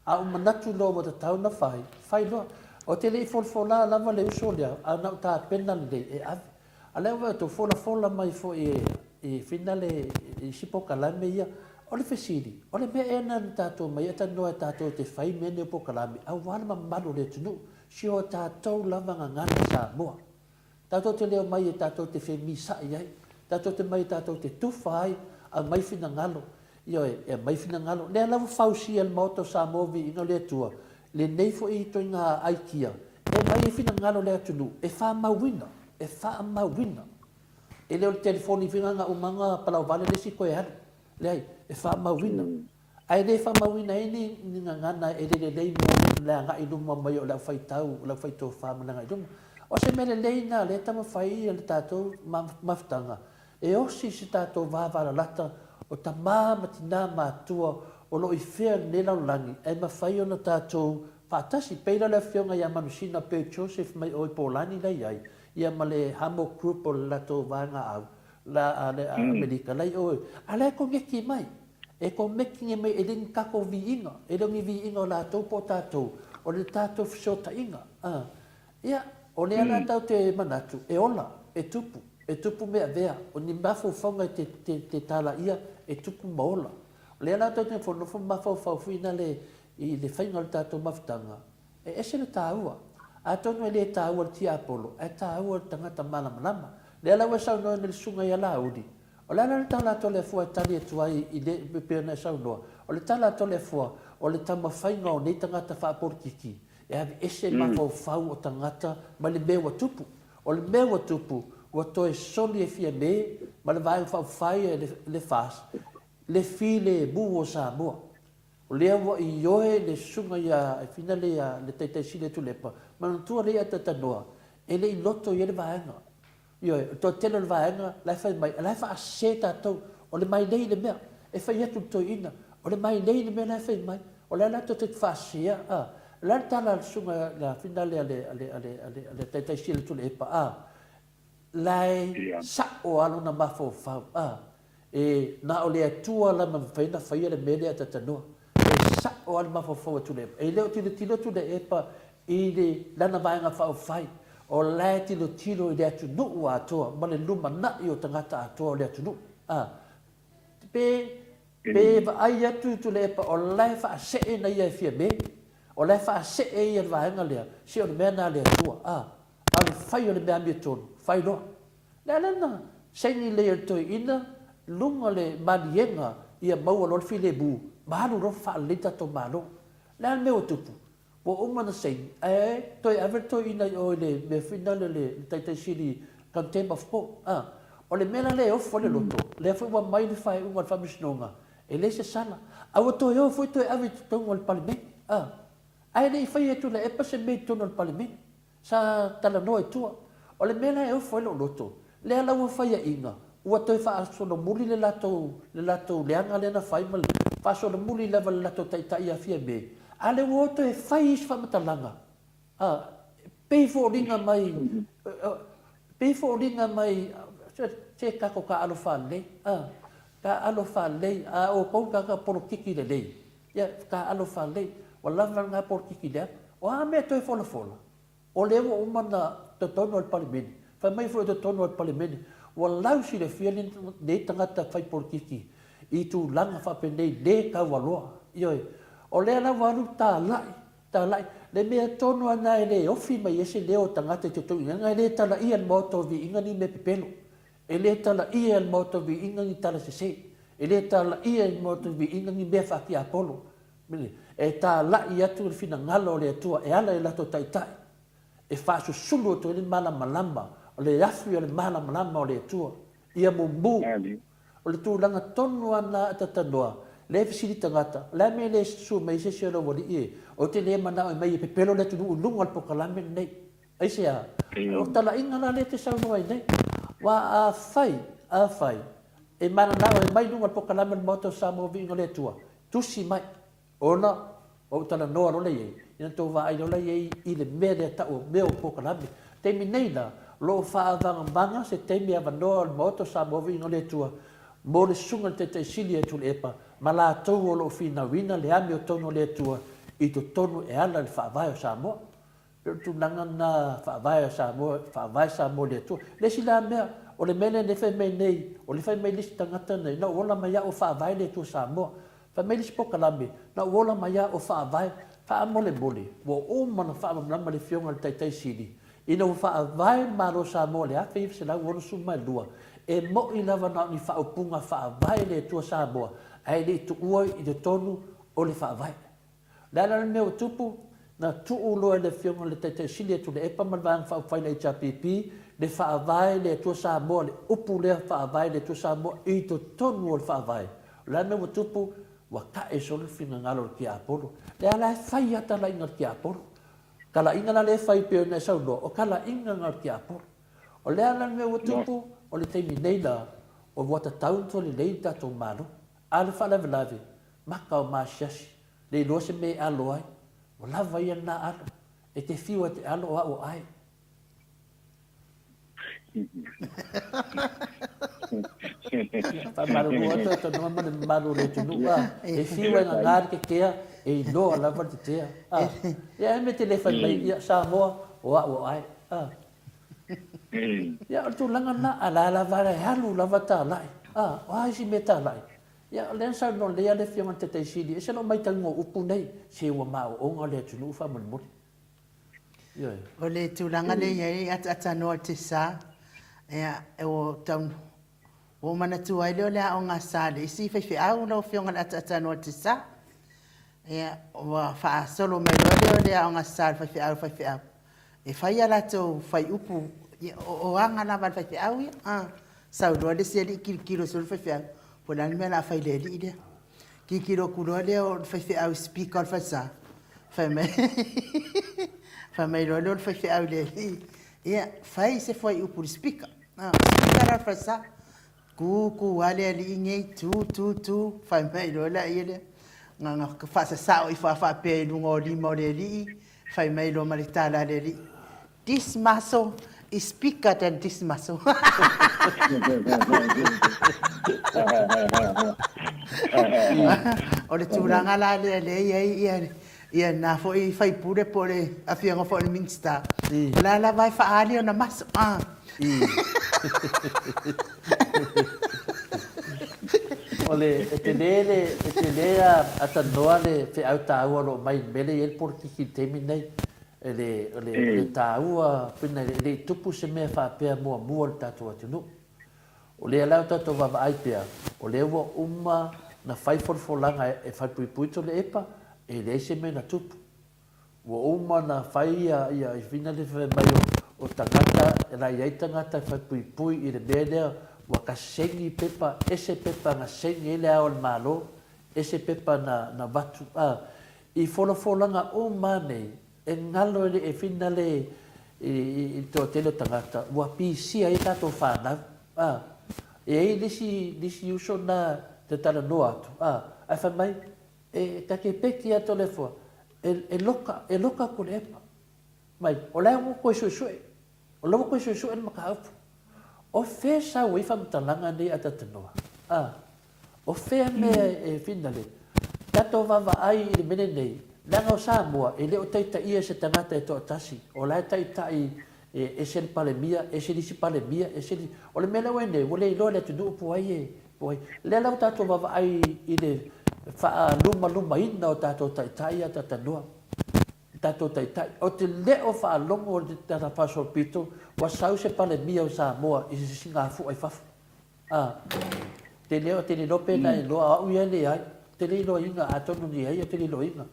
A ou manatu loa ua tatau ona fai, fai loa. Ou te le i folafola lava le uso lea, a na ou tapena lelei e ave. A lea ua outou folafola mai foi e, e finale i isi polokalame ia. O le fesili, o le mea ea lena na tatou omai ai talanoa e tatou te fai mea nei o polokalame aua le mamalu o le atunuu, si o tatou lava gagana Samoa. Tatou te le omai e tatou te femisa'i ai, tatou te mai e tatou te tufa ai, aumai finagalo, ioe, e aumai finagalo. Lea lava fausia e le Maota o Samoa viiga o le Atua, lenei foi ituaiga aikia E aumai ai finagalo o le atunuu e faamauina, e faamauina. E le o le telefoni foi na uma ona palauvale le isi toe alu. Leai, e faamauina. Ae le faamauina ai ni, ni gagana e le lelei mo le agai i luma mai o le aufaitau, o le aufaitofa ma le agai i luma. O se mea lelei lena o lea e taumafai le tatou mafutaga e osi se tatou vavalalata o tama ma tina matutua o lo o i fea i lenei lalolagi ae mafai ona tatou faatasi. Pei la o le afioga ia Manusina Bert Joseph mai o i Polani la e i ai, ia ma le Hamo Group o le latou vaega au la a le Amerika la i o, a la e koneki mai. E koneki mai e le ni tatou viiga, e le o ni viiga o latou po o tatou, o le tatou fesootaiga. Ia, o lea la tatou te manatu, e ola, e tupu, e tupu meavea, o ni mafaufauga e te, te talaia, e tupu ma ola. O lea la tatou te nofonofo ma mafaufau foi lale i le faiga o le tatou mafutaga, e ese le taua. Atonu e le taua i le tiapolo, ae taua i le tagata malamalama. O lea la ua e saunoa nei i le susuga ia Laauli, o le a la le tala a Toleafoa e tali atu ai i le, e pei ona e saunoa, o le tala a Toleafoa, o le taumafaiga o nei tagata faapolitiki e aveese mafaufau o tagata mai le mea ua tupu. O le mea ua tupu, ua toe soli e Fiame ma le Vaega Faaupufai a le FAST le filemu o Samoa. O lea ua ioe le susuga ia e finale ia le Taitaisili a Tuilaepa, manatua lea ia Tatanoa, e le i loto i ai le vaega. Ioe, o le toatele o le vaega la e fai mai, o la e faasese tatou, o le mailei le mea. E fai atu le toeaina, o le mailei le mea la e fai mai, o le a la tou te faaseseina, a? O le a le tala a le susuga i le finale a le, a le, a le, a le, a le Taitaisili a Tuilaepa, a? La e sa'o lava lona mafaufau, a? E na o le Atua la na mafai ona faia le mea lea a Tatanoa. E sa'o lava le mafaufau a Tuilaepa. E le o tilotilo Tuilaepa i le lana Vaega Faaupufai, o la e tilotilo i le atunuu atoa ma le lumanai o tagata atoa o le atunuu. A, pe, pe vaai atu Tuilaepa o la e faasee na ia e Fiame, o la e faasee ia le vaega lea, se o le mea lena a le Atua. A, a o le fai o le mea amiotonu, fai loa. Le ala na saini lelei e le toeaina luga o le maliega ia maua loa le filemu ma alu loa faalelei le tatou Malo. Le a le mea ua tupu? Ua uma ona saini ae toe ave le toeaina i o i le mea foi lale o le Taitai Sili Contempt of Court. A o le mea la lea e ofo ai le loto, lea foi ua aumai le faaiuga a le Faamasinoga, e leai se sala. A ua toe o foi toe ave i totonu o le Palemene. A ae le i faia e Tuilaepa se mea i totonu o le Palemene. Sa talanoa i tua. O le mea la e ofo ai lou loto, lea la ua faiaina, ua toe faasolomuli le latou, le latou leaga lea na fai ma le faasolomuli lava i le latou taitai ia Fiame, a lea ua o toe fai isi faamatalaga, a, e pei foliga mai, e pei foliga mai, se tatou taaalo faalelei, a, taaalo faalelei, a outou tagata polokiki lelei, Ia, taaalo faalelei, ua lava lena polokiki leaga. O a mea e toe folafola? O lea ua uma ona totonu o le Palemene, fai mai foi o totonu o le Palemene, ua lausilafia lenei tagata fai polokiki i tulaga faapenei le taualoa. Ioe. O lea la ua alu talai, talai, le mea tonu lava lena e le ofi mai ai se leo o tagata i totonu, leaga e le talaia e le Maota o Viiga ni mea pepelo. E le talaia e le Maota o Viiga ni tala sese. E le talaia e le Maota o Viiga ni mea faatiapolo. E tala'i atu le finagalo o le Atua e ala i latou taitai, e faasusulu atu ai le malamalama, o le afi o le malamalama o le Atua, ia mumu. O le tulaga tonu lava lena a Tatanoa, lea e fesili tagata, o le a le mea e le susu mai ai se isi o lau alii e, ou te le manao e mai e pepelo le atunuu i luga o le polokalame lenei. Aisea? O talaiga la lea e te saunoa ai nei. Aua afai, afai, e mananao e mai luga o le polokalame o le Maota o Samoa Viiga o le Atua, tusi mai, ona ua ou talanoa loa lea i ai, ina tou vaai loa lea i ai i le mea lea e tau o mea o polokalame. Taimi nei la, o lo o faavagavaga se taimi avanoa o le Maota o Samoa Viiga o le Atua mo le Susuga i le Taitai Sili ia Tuilaepa ma latou o lo o finauina le amiotonu o le Atua i totonu e ala i le Faavae o Samoa. Pei o le tulaga lena faavae a Samoa, faavae Samoa i le Atua. Le isi la mea, o le mea lea e fai mai nei, o lea e fai mai le isi tagata nei, na ou ola mai lava o faavae le Atua Samoa. Fai mai le isi polokalame, na ou ola mai lava o faavae. Faamolemole, ua uma ona faamalamalama le Afioga i le Taitai Sili, ina ua faavae le Malo o Samoa i le 1962, e mo'i lava na o ni faaupuga faavae le Atua Samoa, ae le i tuua i totonu o le Faavae. O le a la le mea ua tupu? Na tuu loa e le Afioga i le Taitai Sili a Tuilaepa ma le Vaega Faaupufai le HRPP le Faavae le Atua Samoa, le upu lea Faavae le Atua Samoa i totonu o le Faavae. O le a le mea ua tupu? Ua tae solo le finagalo o le tiapolo. Lea la e fai lava talaiga a le tiapolo. Talaiga la lea e fai pei ona e saunoa, o talaiga na o le tiapolo. O le a la le mea ua tupu? O le taimi nei la, ua tatau ona toe lelei le tatou Malo. A o le faalavelave, maka o maasiasi, le iloa se mea e alo ai. Ua lava ia lena alo. E te fiu e te alo o au o ʻae. Faamalulu atu e tanoa ma le mamalu o le atunuu, a e fiu e gagā le tetea, e iloa lava le tetea. A, ia e mea te le fai mai, ia Samoa, o au o ʻae. A, ia o le tulaga lena, a la lava e alu lava talai. A, o a isi mea talai? Ia, o lea na saunoa lelei lava le Afioga i le Taitai Sili, ese lou matauina o upu nei, se ua maoaoga le atunuu faamolemole. Ioe. O le tulaga lea e i ai ataatanoa i le sa, ia, ua tau, ua ou manatua ai lea o le aoga sa a le isi faifeau lau Afioga i le ataatanoa i le sa. Ia, ua faasolo mai loa lea o le aoga sa a le faifeau i le faifeau, e fai a latou fuaiupu, o aga lava a le faifeau ia. A, sau loa le isi alii tilotilo solo le faifeau, po o le a le mea o le a fai i le alii lea. Tilotilo atu loa lea o le faifeau i le speaker o le falesa, fai mai, fai mai loa lea o le faifeau i le alii, ia, fai se fuaiupu i le speaker. O le speaker la o le falesa. Tu tu lava le alii nei, tu tu tu, fai mai loa laia lea, na ona faasasao ifo lava faapea i luga o lima o le alii, fai mai loa ma le tala a le alii, This muscle is bigger than this muscle. O le tulaga la lea lea e i ai ia ia na foi faipule po o le afioga foi o le Minisita, o la lava e faaali ona maso. Ah. O le, e tele le, e tele a, a tanoa le feau taua o lo o mai i le mea lea e i ai le polokiki i le taimi lenei. E le, o le, o le taua, pena e le i tupu se mea faapea muamua i le tatou atunuu. O lea la ua tatou vaavaai pea, o lea ua uma na fai folafolaga e falepuipui Tuilaepa, e leai se mea na tupu. Ua uma na fai ia, ia, fina le fai mai o, o tagata, e la i ai tagata e falepuipui i le mea lea, ua kasegi pepa, ese pepa na segi ai le Ao o le Malo, ese pepa na, na avatu, a, i folafolaga uma nei, E galo e le e finale i le toatele o tagata ua pisia ai tatou fanau a. E i ai le isi le isi uso na te talanoa atu a, ae fai mai e ta te peki atu le fua e e loka e loka atu le epa mai o la ua toe suesue O la ua toe suesue le mataupu. O fea e sau ai faamatalaga nei a Tatanoa? A, o fea mea e finale? Tatou vaavaai i le mea lenei, leaga o Samoa e le o taitaia e se tagata e toatasi, o la e taitai e ese le Palemia, ese le isi Palemia, ese le isi. O le mea lea ua i ai nei, ua le iloa e le atunuu po o ai e, po o ai. O lea la ua tatou vaavaai i le faalumalumaina o tatou taitai a Tatanoa. tatou Taitai. Ou te le o faalogo i le Tala Faasolopito ua sau se Palemia o Samoa i se sisigafua i fafo. A, te le, te le iloa pe na e iloa, o au ia e leai. Ou te le iloaina, atonu e leai, ou te le iloaina.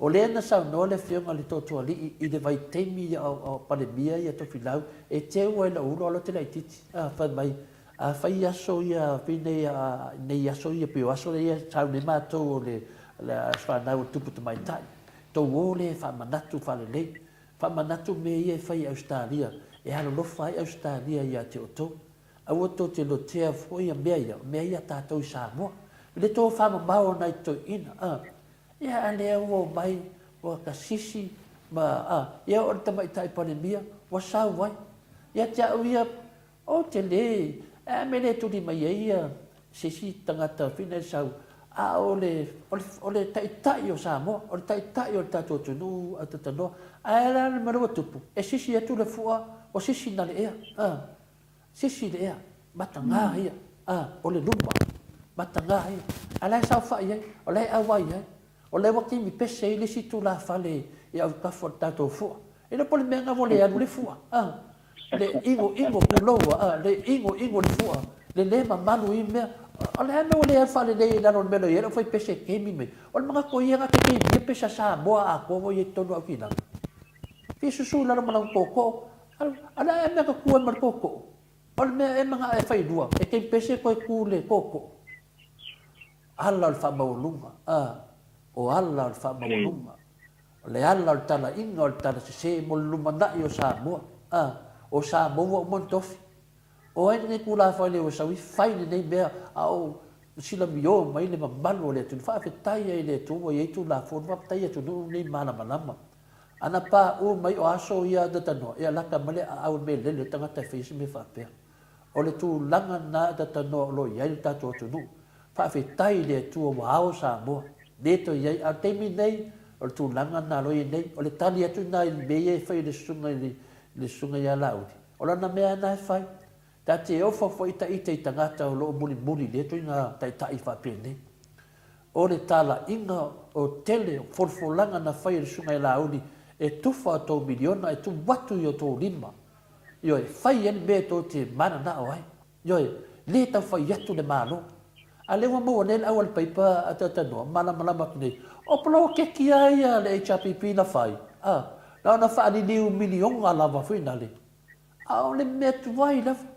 O lea na saunoa le Afioga i le Toatualii i le vaitaimi a o Palemia ia Tofilau, e teu ai lou ulo, alu atu laitiiti, a, fai mai, a fai aso ia, pei nei, a, nei aso ia, pei o aso ia e sau nei matou o le, le aso fanau o le Tupu Tamaitai. Tou o lea e faamanatu faalelei. Faamanatu mea ia e fai e Ausetalia, e alolofa ai Ausetalia ia te outou. Aua tou te lotea foi ia mea ia, o mea ia a tatou i Samoa. I le tofa mamao o nai toeaiina, a. Ia a lea ua omai, ua kasisi ma, a, ia o le tamaitai Palemia, ua sau ai. Ia te au ia, Ou te lē, e a mea le tuli mai ai ia se isi tagata fina e sau, a o le, o le, o le taitai o Samoa, o le taitai o le tatou atunuu a tatanoa. Ae la le mea lea ua tupu, e sisi atu le fua, ua sisi na le ea, a, sisi le ea, mataga ia, a, o le luma, mataga ia. A la e saofai ai, o la e auai ai, o la ua kimi pese ai le isi tulafale i autafa o le tatou fua. E le o po o le mea lena ua le alu le fua, a. Le igoigo, pulou, a, le igoigo le fua, le le mamalu i mea. O le a le mea ua le alu faalelei ai i lalo o le mea o lo o i ai lau faipese e kemi mai? O le manatu o ia na te kemia pese a Samoa atoa ua i ai i totonu o Aukilani. Fia susu i lalo ma lana tootoo. A o le a ea le mea na tu ai ma le tootoo? O le mea ea manao e failua, e kemi pese toe tu le tootoo. Ala o le faamaualuga, a, o ala o le faamaualuga. O le ala o le talaiga o le tala sese mo le lumanai o Samoa, a, o Samoa ua uma ona tofi. O ai lenei Tulafono ua sau i fai lenei mea a o silamio mai le mamalu o le atunuu? Faafetai ai i le Atua ua i ai Tulafono, faafetai i atunuu nei malamalama. Ana paʻu mai o aso ia Datanoa, ia lata mai le aau i le mea lele o le tagata e faia se mea faapea. O le tulaga lena Datanoa o lo o i ai le tatou atunuu. Faafetai i le Atua ua ao Samoa, le toe i ai. A o le taimi lenei, o le tulaga lena o lo o i ai nei. O le tali atu lena i le mea ia e fai e le susuga i le susuga ia Laauli. O lana mea lena e fai. Ta te ofa foi ta ita i tagata o lo o mulimuli i lea ituaiga taitai faapenei. O le talaiga o tele o folafolaga na fai e le Susuga ia Laauli e tufa a tou miliona e tuu atu i o tou lima. Ioe, fai ai le mea tou te mananao ai. Ioe, le tau fai atu le Malo. A lea ua maua nei le auala paipa a Talanoa, malamalama atu nei, o poloketi lava ia a le HRPP na fai, a, na ona faaliliu miliona lava foi na le, a o le mea tuai lava.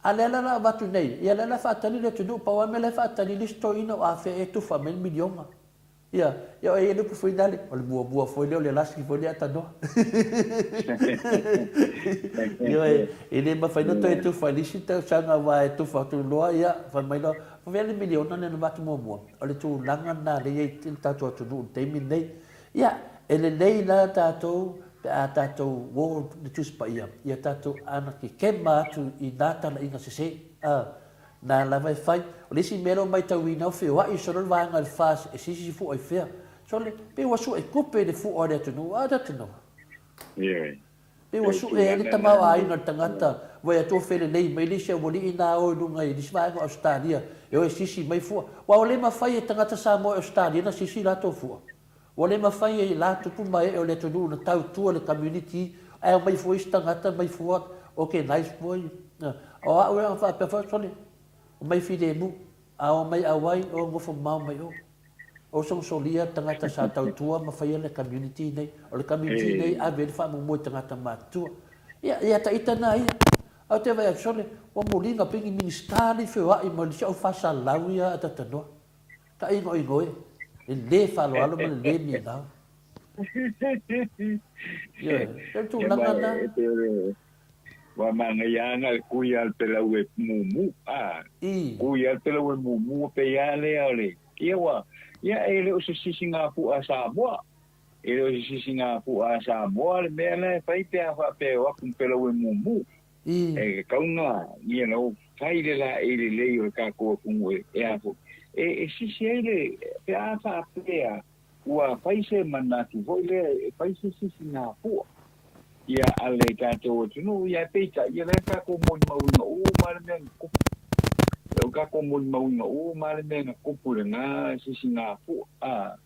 A lea la o le a avatu nei, ia lea la e faatali le atunuu, pau lava le mea la e faatali le isi toeaina o afea ea e tufa mai le miliona. Ia, ia o e i ai le upu foi lale, o le muamua foi lea o le lasi foi lea tanoa. Ioe, e le mafai ona toe tufa i le isi tausaga aua e tufa atu loa, ia, fai mai loa, fai le miliona lea na avatu muamua. O le tulaga lena lea e i ai le tatou atunuu i le taimi lenei. Ia, e lelei la tatou pe a tatou o i le Tusi Paia, ia tatou anakekema atu i na talaiga sese. A. Na lava e fai. O le isi mea lea ua maitauina, ua feoai solo le vaega i le FAS e sisi fua i fea. Sole, pei ua sue tupe i le fua o le atunuu, a ta tino. Ioe. Pei ua sue ai le tamaoaiga o le tagata, ua atu ua felelei mai le isi aualii na o i luga i le isi vaega o Ausetalia e o e sisi mai fua. Aua ua le mafai e tagata Samoa i Ausetalia ona sisi latou fua. Ua le mafai e la tupu ma ee o le atunuu ona tautua le community ae omai fua isi tagata mai fua organize fua ia. O au e faapea foi, sole, omai filemu, a omai auai o nofo mamao mai o. O sosolia tagata sa tautua ma faia le community nei. O le community nei ave ai le faamoemoe i tagata matutua. Ia, ia ta ita na ia. Ae ou te vaai atu, sole, ua muliga pei ni Minisita le feoai ma le isi au faasalau ia a Tatanoa. Ka igoigo e, le lē faaaloalo ma le lē migao. Ioe, o le tulaga lena. E pei o le ua manaia lava na o le kui lava o le pelau e mumu, a. I. Kui lava le pelau e mumu, pei lava lea o le, ia ua, ia e le o se sisigafua a Samoa. E le o se sisigafua a Samoa le mea la e fai pe a faapea e o atu ma pelau e mumu. E tatau ona, you know, fai le laei lelei o le tatou atunuu e, e a foi, e, e sisi ai le, pe a faapea ua fai se manatu foi lea e fai se sisigafua ia a le tatou atunuu, ia peitai, ia lea tatou molimauina uma le mea na tupu. O tatou molimauina uma le mea na tupu i lena sisigafua, a,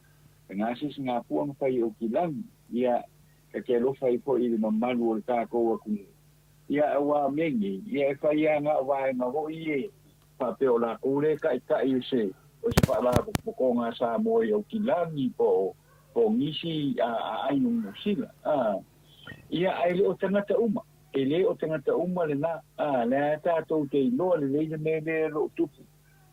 lena sisigafua na fai e Aukilani, ia, e te alofa ai foi i le mamalu o le tatou atunuu. Ia, aua mea nei, ia e fai lava na o vaega foi ia faapea o latou lea e taitai o se o se faalapotopotoga a Samoa i Aukilani po o po o nisi a aiga Niu Sila. A, ia, ae le o tagata uma, e le o tagata uma lena. A, lea tatou te iloa lelei le mea lea o lo o tupu.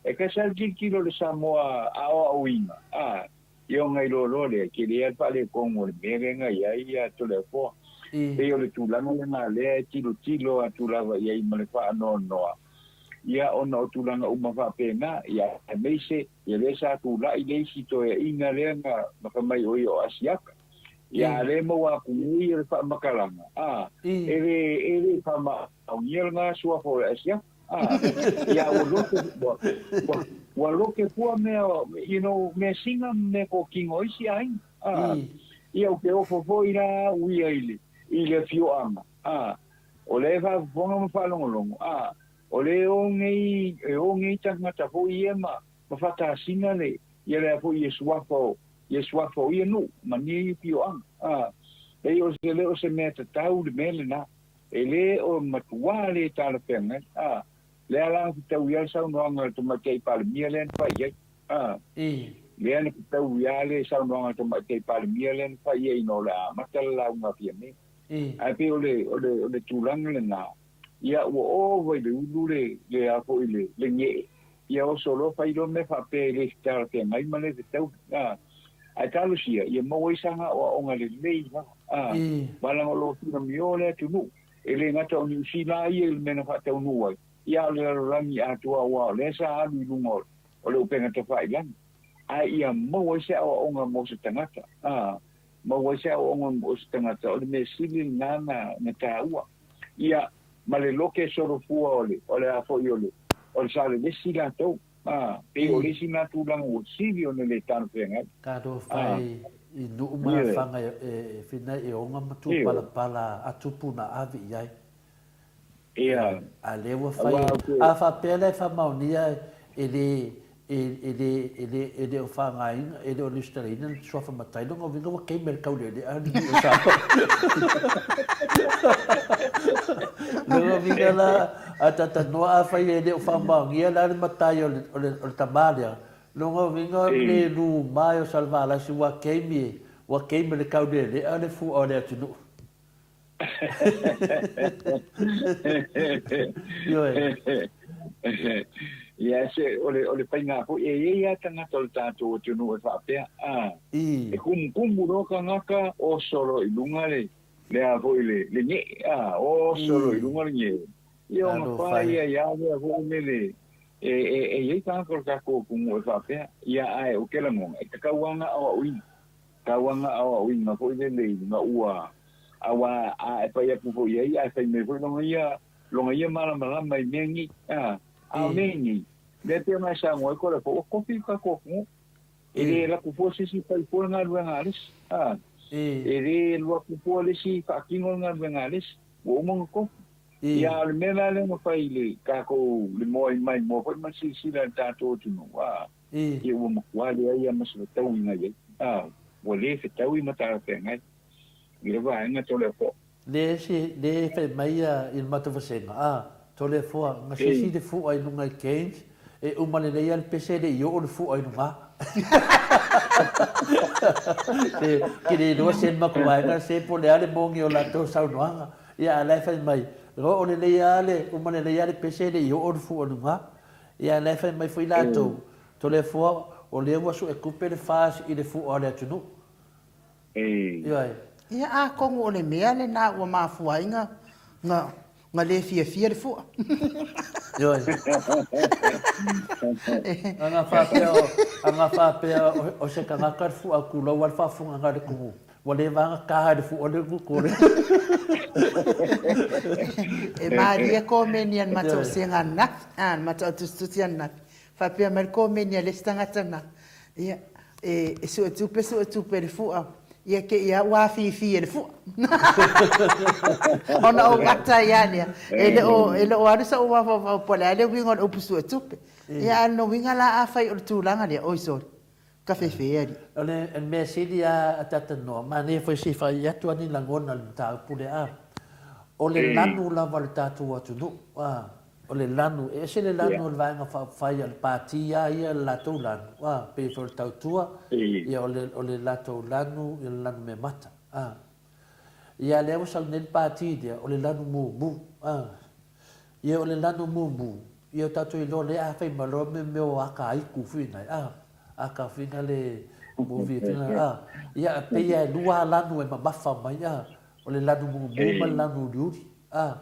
E tasi lava le tilotilo o le Samoa aoaoina, a, Ia ona iloa loa lea, tele lava le faaletonu o le mea lea na i ai ia Toleafoa. Pei o le tulaga lena lea e tilotilo atu lava i ai ma le faanoanoa, ia ona o tulaga uma faapena, ia aemaise ia lea sa tulai le isi toeaiina lea na fai mai o ia o Asiata. Ia a lea e maua atu nei le faamatalaga, a, e le, e le faamaonia lena suafa o le Asiata. Ah, ia ua loke, ua, ua, ua loke fua mea, you know, mea singa ma mea kokino o isi aiga. Ah, ia ou te ofo foi la au ia i le, i le afioaga. Ah, o lea e faafofoga ma faalogologo. Ah, o lea e o nei, e o nei tagata foi ia ma, ma faatasina le, ia lea foi ia suafa o, ia suafa o ia nuu, ma nia ia afioaga. Ah, pei o se le o se mea tatau le mea lena. E le o matuā le talafeagai, a. Lea la na fetaui ai le saunoaga a le Tamaitai Palemia lea na fai i ai. A. Lea na fetaui lava le saunoaga a le Tamaitai Palemia lea na fai i ai ina o le a amata le lauga a Fiame. Ae pei o le, o le, o le tulaga lena, ia ua ova i le ulu le, le a foi le, le gee, ia oso loa fai loa mea faapea e le talafeagai ma le fetaui. A. Ae talosia, ia maua ai sana aoaoga lelei lava. A. Malaga o lo o finamio le atunuu. E le gata o Niu Sila ia i le mea na faataunuu ai, ia a o le lalolagi atoa aua o lea sa alu i luga o le upega tafailagi. Ae ia maua ai se aoaoga mo se tagata, ā, maua ai se aoaoga mo se tagata, o le mea sili lena na, na taua. Ia, ma le loke solofua o le, o le a foi o le, o le salelesi latou, ā, pei o le isi lena tulaga ua sili ona le talafeagai. Talofa e i nuu ma lafaga e whina e oga ma tupalapala a tupu na ave i ai. A lea ua fai e, a faapea la e faamaonia e le e le e le e le o faaaogaina e le o resitalaina le suafa matai lona uiga ua kei mai le taulealea le nuu o Samoa. Lona uiga la a talanoa afai e le o faamaonia la le matai o le o le o le tama lea lona uiga le luma e o Salevalasi ua kei e ua kei mai le taulealea le fua o le atunuu. Ioe. Ia, se, o le, o le faiga foi, e i ai lava tagata o le tatou atunuu e faapea, a, e kumukumu loa tagata, oso loa i luga le, le a foi le, le nee, a, oso loa i luga le nee. Ia, ona fa ia ia lea foi le, le, e, e, e i ai tagata o le tatou atunuu e faapea, ia, ae o ke lagona, e tatau lava ona aoaoina. Tauaga aoaoina foi lele i luga ua aua a e fai atu foi i ai ae fai mai foi lona ia lona ia malamalama i mea nei a a o mea nei lea pei ona e saunoa ai Toleafoa ua kofi le tatou atunuu e le alu atu fua se isi fai fua le galuega a le isi a e le alu atu fua le isi faatino le galuega a le isi ua uma ona kofi ia a o le mea la lea na fai i le tatou le moai mai moa foi ma le silasila i le tatou atunuu a Ia ua matua leai lava ma se fetauiga i ai. A, ua le fetaui ma talafeagai i le vaega Toleafoa. Le se, le fai mai ia i le matou vasega, a, Toleafoa, na sisi le fua i luga i Cairns, e uma lelei lava le pese e le i oo le fua i luga. Se, ke le iloa se matou vaega se po o le a le moni o latou saunoaga. Ia, a o la e fai mai, oo lelei lava le, uma lelei lava le pese e le i oo le fua i luga. Ia la e fai mai foi latou, Toleafoa, o lea ua suetupe le FAS i le fua o le atunuu. Ioe. Ia atonu o le mea lena ua mafua ai na na le fiafia le fua. Ioe. Ana faapea o, ana faapea o se tagata le fua tulou a le faafofoga a le atunuu, Ua leva lava na ta i le fua lea gutu lea. E malie komeni a le matou sega ananafi, a, le matou tusitusi ananafi. Faapea mai le komeni a le isi tagata lena, ia, e suetupe suetupe i le fua, ia te i lava ua afifi e le fua. Ona ou gata ai lava lea, e le o, e le o alu sou mafaufau po o le a le uiga o le upu suetupe. Ia, a o lona uiga la afai o le tulaga lea, oi sole, Kafefe alii. O le mea sili a Tatanoa, manaia foi se i fai atu a ni lagona i le mataupu lea, a. O le lanu lava o le tatou atunuu, a. O le lanu, e ese le lanu o le Vaega Faaupufai a le Pati a ia le latou lanu, a, pei foi o le Tautua, ia o le, o le latou lanu, ia le lanu meamata, a. Ia lea ua sau nei le Pati lea, o le lanu mumu, a. Ia o le lanu mumu, ia o tatou iloa lea a fai mai loa mea o aka aitu foi nai, a. Aka fina le movie fina, a. Ia pei lava e lua lanu e mamafa mai, a. O le lanu mumu ma le lanu uliuli, a.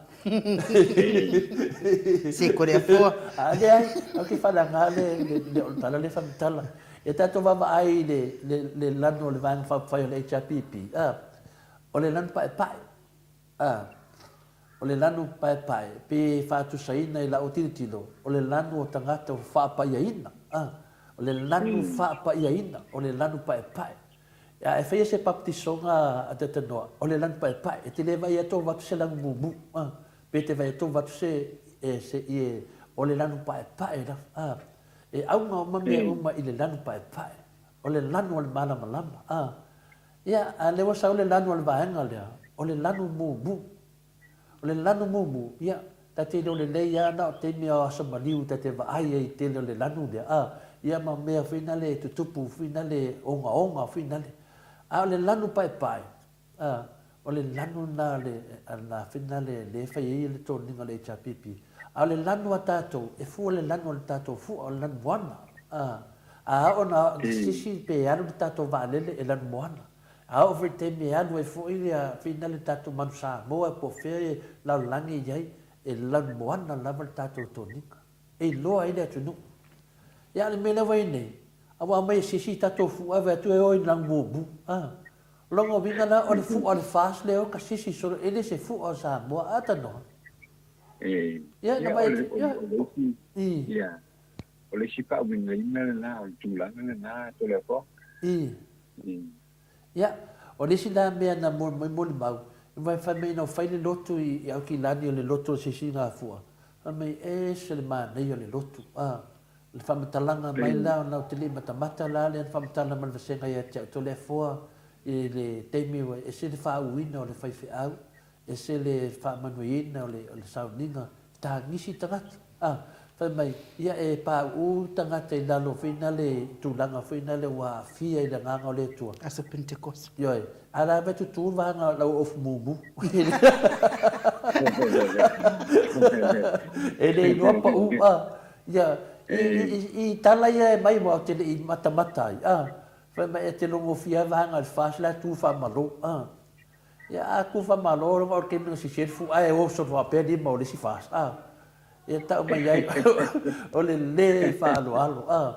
Se ko le afoa. A leai, ou te faaleaga le, le, le, o le tala lea e faamatala. Ia tatou vaavaai i le, le, le lanu o le Vaega Faaupufai o le HRPP, a. O le lanu paepae. A. O le lanu paepae, pe faatusaina i lau tilotilo, o le lanu o tagata ua faapaiaina. A. O le lanu faapaiaina, o le lanu paepae. A e faia se baptisoga a Tetanoa, o le lanu paepae. E te le vaai atu o avatu se lanu mumu. A. Pe te vaai atu o avatu se, e, se, ie, o le lanu paepae lava. A. E auga uma mea uma i le lanu paepae. O le lanu o le malamalama. A. Ia, a lea ua sau le lanu o le vaega lea, o le lanu mumu. O le lanu mumu, ia, Ta te iloa lelei lava na o taimi o aso maliu ta te vaai ai i tele o le lanu lea, a, ia ma mea foi nale e tutupu foi nale ogaoga foi nale. A o le lanu paepae, a, o le lanu lena le, na foi nale lea e fai ai le toniga o le HRPP. A o le lanu a tatou, e fua le lanu o le tatou fua, o le lanu moana, a. A oo na sisi pe alu le tatou vaalele e lanu moana. A oo foi i le taimi e alu ai foi ia fina le tatou manu Samoa po o fea e lalolagi i ai, e lanumoana lava le tatou toniga. E iloa ai le atunuu. Ia a o le mea lea ua i ai nei, a ua aumai e sisi tatou fua vae atu e o i lanu mumu. A. O lona uiga la o le fua o le FAST lea e o ka sisi solo e le se fua o Samoa. A tanoa. Ia, na vaai atu, ia, i. O le isi faauigaina lena o le tulaga lena Toleafoa. I. Ia, o le isi la mea na molimau, fai mai na fai le lotu i Aukilani o le lotu o le Sisigafua, fai mai e ese le manaia o le lotu, a. O le faamatalaga mai la ona ou te le i matamata la lea na faamatala mai le vasega ia te au Toleafoa i le taimi ua ese le faauuina o le faifeau, Ese le faamanuiaina o le sauniga, tagisi tagata. A, fai mai, ia e pauu tagata i lalo foi nale i tulaga foi nale ua aafia i le agaga o le Atua. Aso Pentekosa. Ioe. A la e tutu le vaega o lau ofu mumu. E le iloa pau, a, ia, i tala ia e mai aua ou te le i matamata ai, a, fai mai e te logofia ai vaega o le FAST la e tu faamalo, a. Ia a tu faamalo lava o le taimi na sisi ai le fua ae o solo faapea lima o le isi FAST a. Ia tau mai ai o le le faaaloalo a.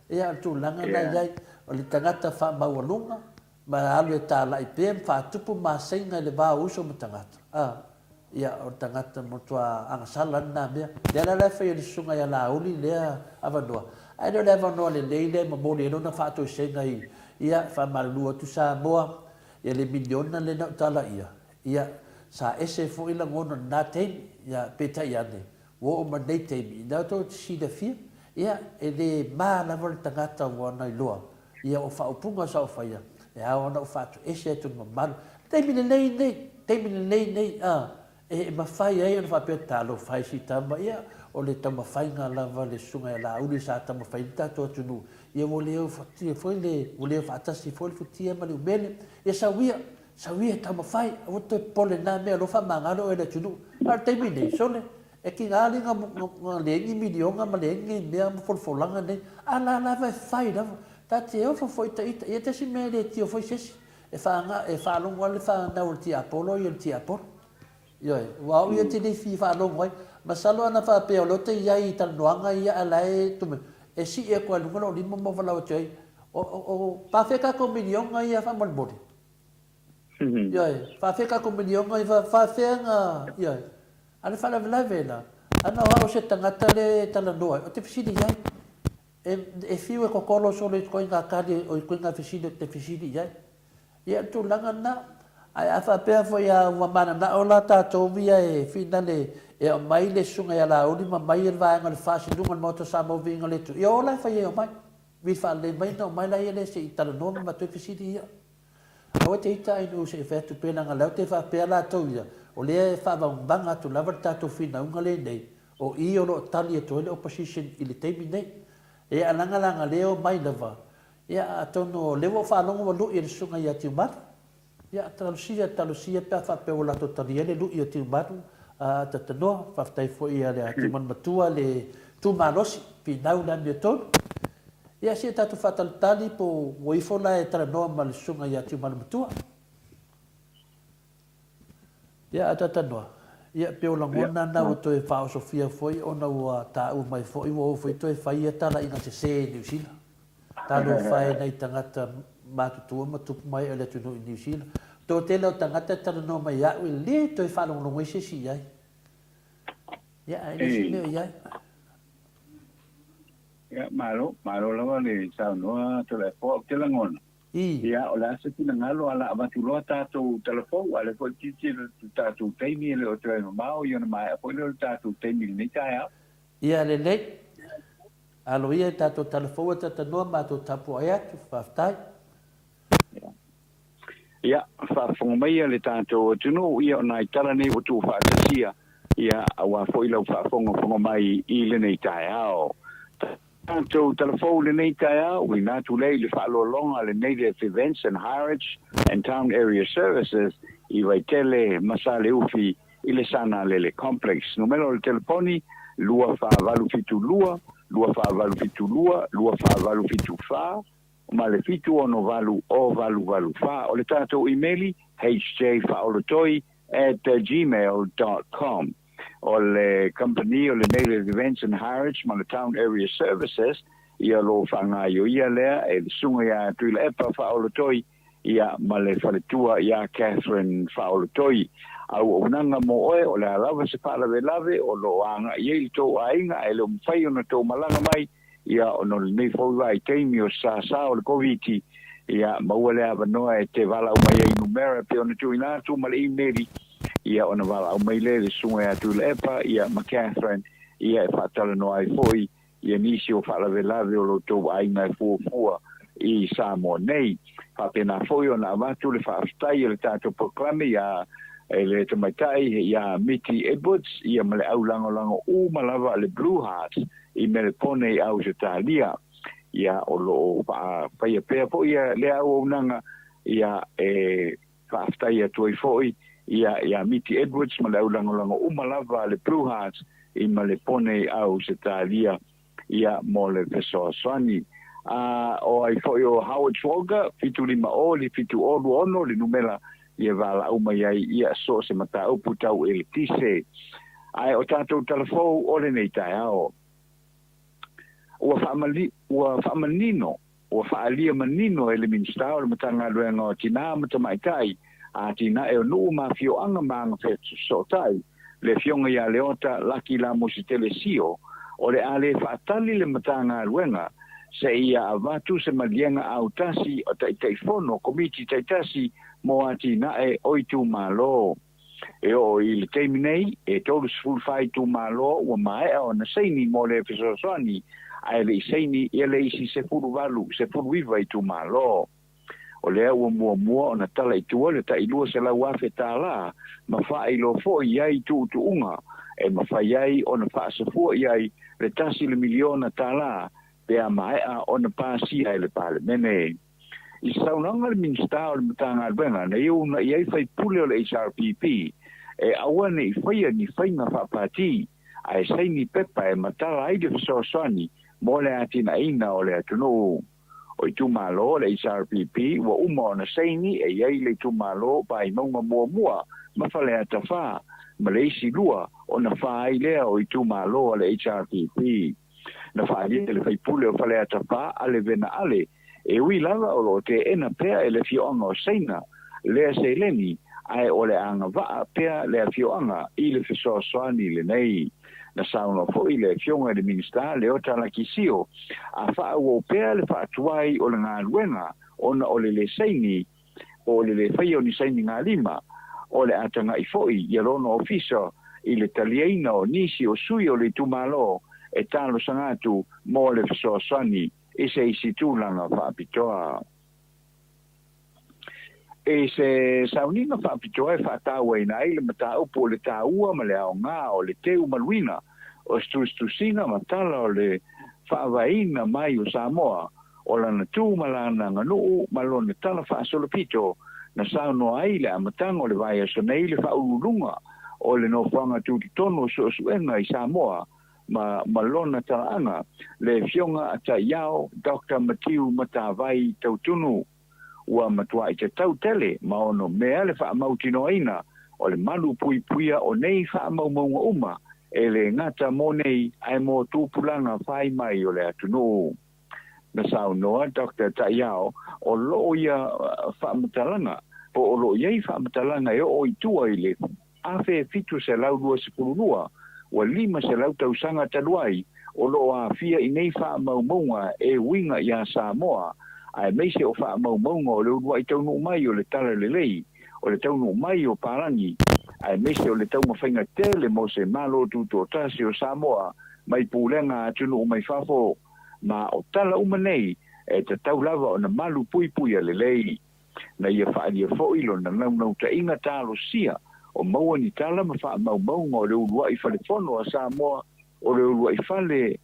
Ia o le tulaga na i ai o le tagata faamaualuga ma alu e talai pea ma faatupu maseiga i le va o uso ma tagata a. Ia o le tagata matua agasala lena mea. Lea la la e fai e le susuga ia Laauli lea avanoa. Ae le o le avanoa lelei lea e momoli ai lona faatoesega i ia faamalulu atu Samoa Ia le miliona lea na ou talaia, ia, sa ese foi lagona i lena taimi, ia, peitai ane, ua oo mai lenei taimi, ina tou te silafia, ia, e le ma lava le tagata ua ona iloa, ia, o faaupuga sa ou faia, e ao ona ou faatoese atu i le mamalu. Taimi lelei nei, taimi lelei nei, a, E mafai ai ona faapea, Talofa e si tama, ia, o le taumafaiga lava a le Susuga ia Laauli sa taumafai ai le tatou atunuu, ia ua le futia foi le, ua le faatasi foi le futia ma le umele. Ia sau ia, sau ia e taumafai, aua te toe popole i na mea, o lo o faamagalo oe e le atunuu. A o le taimi nei, sole, e tiga le na leai ni miliona ma leai ni mea ma folafolaga nei, a la lava e fai lava. Ta te ofo foi ta ita, ia tasi mea e le tio foi se isi. E whaanga, e whaalongo ai le whanau o le tiapolo ia le tiapolo. Ioe, ua au ia te le fia whaalongo ai. Masalo ana whaapea o lea te iai i talanoaga ia a la e tume, e sii atu ai lunga lou lima ma walau atu ai, o, o, o, pāwhea kākou miliona ia faamolemole? Ioe, pāwhea kākou miliona ia, pāwhea ngā, ioe. A le faalavelave la, ana o au se tagata le talanoa ai, o te fesili i ai. E fiu e kokolo solo i koe ngā kari o i koe ngā fesili o te fesili i ai. Ia o le tulaga lena. Ae a faapea foi a ua mananao la tatou ia e finale e aumai le susuga ia Laauli ma mai le vaega o le FAST i luga o le Maota o Samoa viiga o le Atua, ia o la e fai ai omai. Vili faalelei mai ona omai laia lea se i talanoa ma matou fesili ia. Aua te ita ai nuu se i fai atu pea leaga lea ou te faapea latou ia o lea e faavaguvaga atu lava le tatou finauga lenei O i o lo o tali atu ai le opposition i le taimi nei. Ia alaga la na le omai lava, ia atonu o lea ua ou faalogo ua lui e le susuga ia Tiumalu. Ia talosia, talosia pe a faapea ua latou talia le lui o Tiumalu, a tatanoa. Faafetai foi ia le Tiumalu matua le tu malosi, finau le amiotonu. Ia sia tatou faatalitali po ua ifo la e talanoa ma le susuga ia Tiumalu matua. Ia, a talanoa, ia, pei o lagona na ua toe faaosofia foi ona ua taua mai foi ua oo foi toe fai ia talaiga sese i Niu Sila. Talofa e nai tagata matutua ma tupu mai o le atunuu i Niu Sila. Toatele o tagata e talanoa mai ia au e le toe faalogologo ai se isi i ai. Ia, ae le isi mea o i ai. Ia, malo, malo lava le saunoa Toleafoa. Ou te lagona, I. Ia, o le a se finagalo, a o le a avatu loa tatou tala fou, a o lea foi e tilotilo i le tatou taimi e le o toe mamao, ia ona maea foi lea o le tatou taimi i lenei taeao. Ia lelei. Alo ia i tatou tala fou e talanoa matou tapuai atu. Faafetai. Ia. Ia, faafofoga maia le tatou atunuu, ia o nai tala nei ua tuufaatasia. Ia, auā foi lau faafogafoga mai i lenei taeao. Tatou talafou i lenei taeao, uiga atu lea i le faaaloaloga a le Native Events and Hirage and Town Area Services i Vaitele ma Saleufi i le Sanalele Complex. Numera o le telefoni, 2472 2472 2474 ma le 768 0884. O le tatou imeli, hjfaaolotoi at gmail dot com. O le kamupani o le Native Events and Hirage ma le Town Area Services, ia o lo o faagaioia lea e le Susuga ia Tuilaepa Faaolotoi ia ma le faletua ia Catherine Faaolotoi. Auaunaga mo oe, o le a lava se faalavelave o lo o agai ai le tou aiga ae le o mafai ona tou malaga mai, Ia, ona o lenei foi vaitaimi o sasa o le Koviti, ia, maua le avanoa e te valaau mai ai i numera e pei ona tuuina atu ma le imeli, ia, ona valaau mai lea i le Susuga ia Tuilaepa, ia, ma Catherine, ia, e faatalanoa ai foi, ia, nisi o faalavelave o lo outou aiga e fuafua i Samoa nei. Faapena foi ona avatu le faafetai a le tatou polokalame iā le tamaitai iā Miti Edwards, ia, ma le au lagolago uma lava a le Blue Heart, i Melepone i Ausetalia, ia o lo o faafaia pea foi ia lea auaunaga, ia e faafetai atu ai foi ia ia Miti Edwards ma le aulagolago uma lava a le Blue Hearts i Malepone i Ausetalia ia mo le fesoasoani. A o ai foi o Howard Schwalger, 750 7026 le numera ia valaau mai ai ia so o se mataupu tau eletise. Ae o tatou talafou o lenei taeao, ua faamali, ua faamanino, ua faaalia manino e le Minisita o le Matagaluega o Tinā ma Tamaitai, Atinae o Nuu ma Afioaga ma Agafesootai, le Afioga ia Leota Laki Lamositele Sio, o le a le faatali le Matagaluega seia avatu se maliega autasi o Taitaifono Komiti taitasi mo atinae o itumalo. E oo i le taimi nei, e 34 itumalo ua maea ona saini mo le fesoasoani, ae le i saini ia le isi 18, 19 itumalo. O lea ua muamua ona tala i tua le tai $200,000 ma faailoa foi i ai tuutuuga e mafai ai ona faasafua i ai le tasi le miliona tala pe a maea ona pasia e le Palemene. I se saunoaga a le Minisita o le Matagaluega na ia uunai ai faipule o le HRPP e aua ne i faia ni faiga faapati ae saini pepa e matala ai le fesoasoani mo le atinaeina o le atunuu. O itumalo o le HRPP ua uma ona saini e i ai le itumalo Vaimauga muamua ma Faleata 4 ma le isi lua ona fa ai lea o itumalo a le HRPP. Na faaalia e le faipule o Faleata 4 a Levena Ale e ui lava o lo o teena pea e le afioaga o Saina lea seleni ae o le agavaa pea le afioaga i le fesoasoani lenei. Na saunoa foi le Afioga i le Minisita Leota Lakisio a faaauau pea le faatuai o le galuega ona o le le saini po o le le faia o ni sainigalima, o le a tagai foi ia lona ofisa i le taliaina o nisi o sui o le itumalo e talosaga atu mo le fesoasoani i se isi tulaga faapitoa. I se sauniga faapitoa e faatauaina ai le mataupu o le taua ma le aoga o le teu maluina o se tusitusiga ma tala o le faavaeina mai o Samoa, o lana tu ma lana aganuu ma lona tala faasolopito na saunoa ai i le amataga o le vaiaso nei le faauluuluga o le nofoaga tutotonu o suesuega i Samoa ma ma lona talaaga, le Afioga a Taiao Doctor Matiu Matavai Tautunu. Ua matuai tatau tele ma ono mea le faamautinoaina o le malu puipuia o nei faamaumauga uma e le gata mo nei ae mo tupulaga fai mai o le atunuu. Na saunoa Doctor Taiao o loo ia faamatalaga po o loo i ai faamatalaga e oo i tua i le 1722, ua 500 tausaga talu ai o lo o aafia i nei faamaumauga e uiga iā Samoa, aemaise o faamaumauga o le uluai taunuu mai o le Talalelei, o le taunuu mai o Palagi, aemaise o le taumafaiga tele mo se Malo Tutoatasi o Samoa mai pulega atunuu mai fafo. Ma o tala uma nei e tatau lava ona malu puipuia lelei. Na ia faaalia foi lona naunautaiga talosia O maua ni tala ma faamaumauga o le uluai fale fono a Samoa, o le uluai fale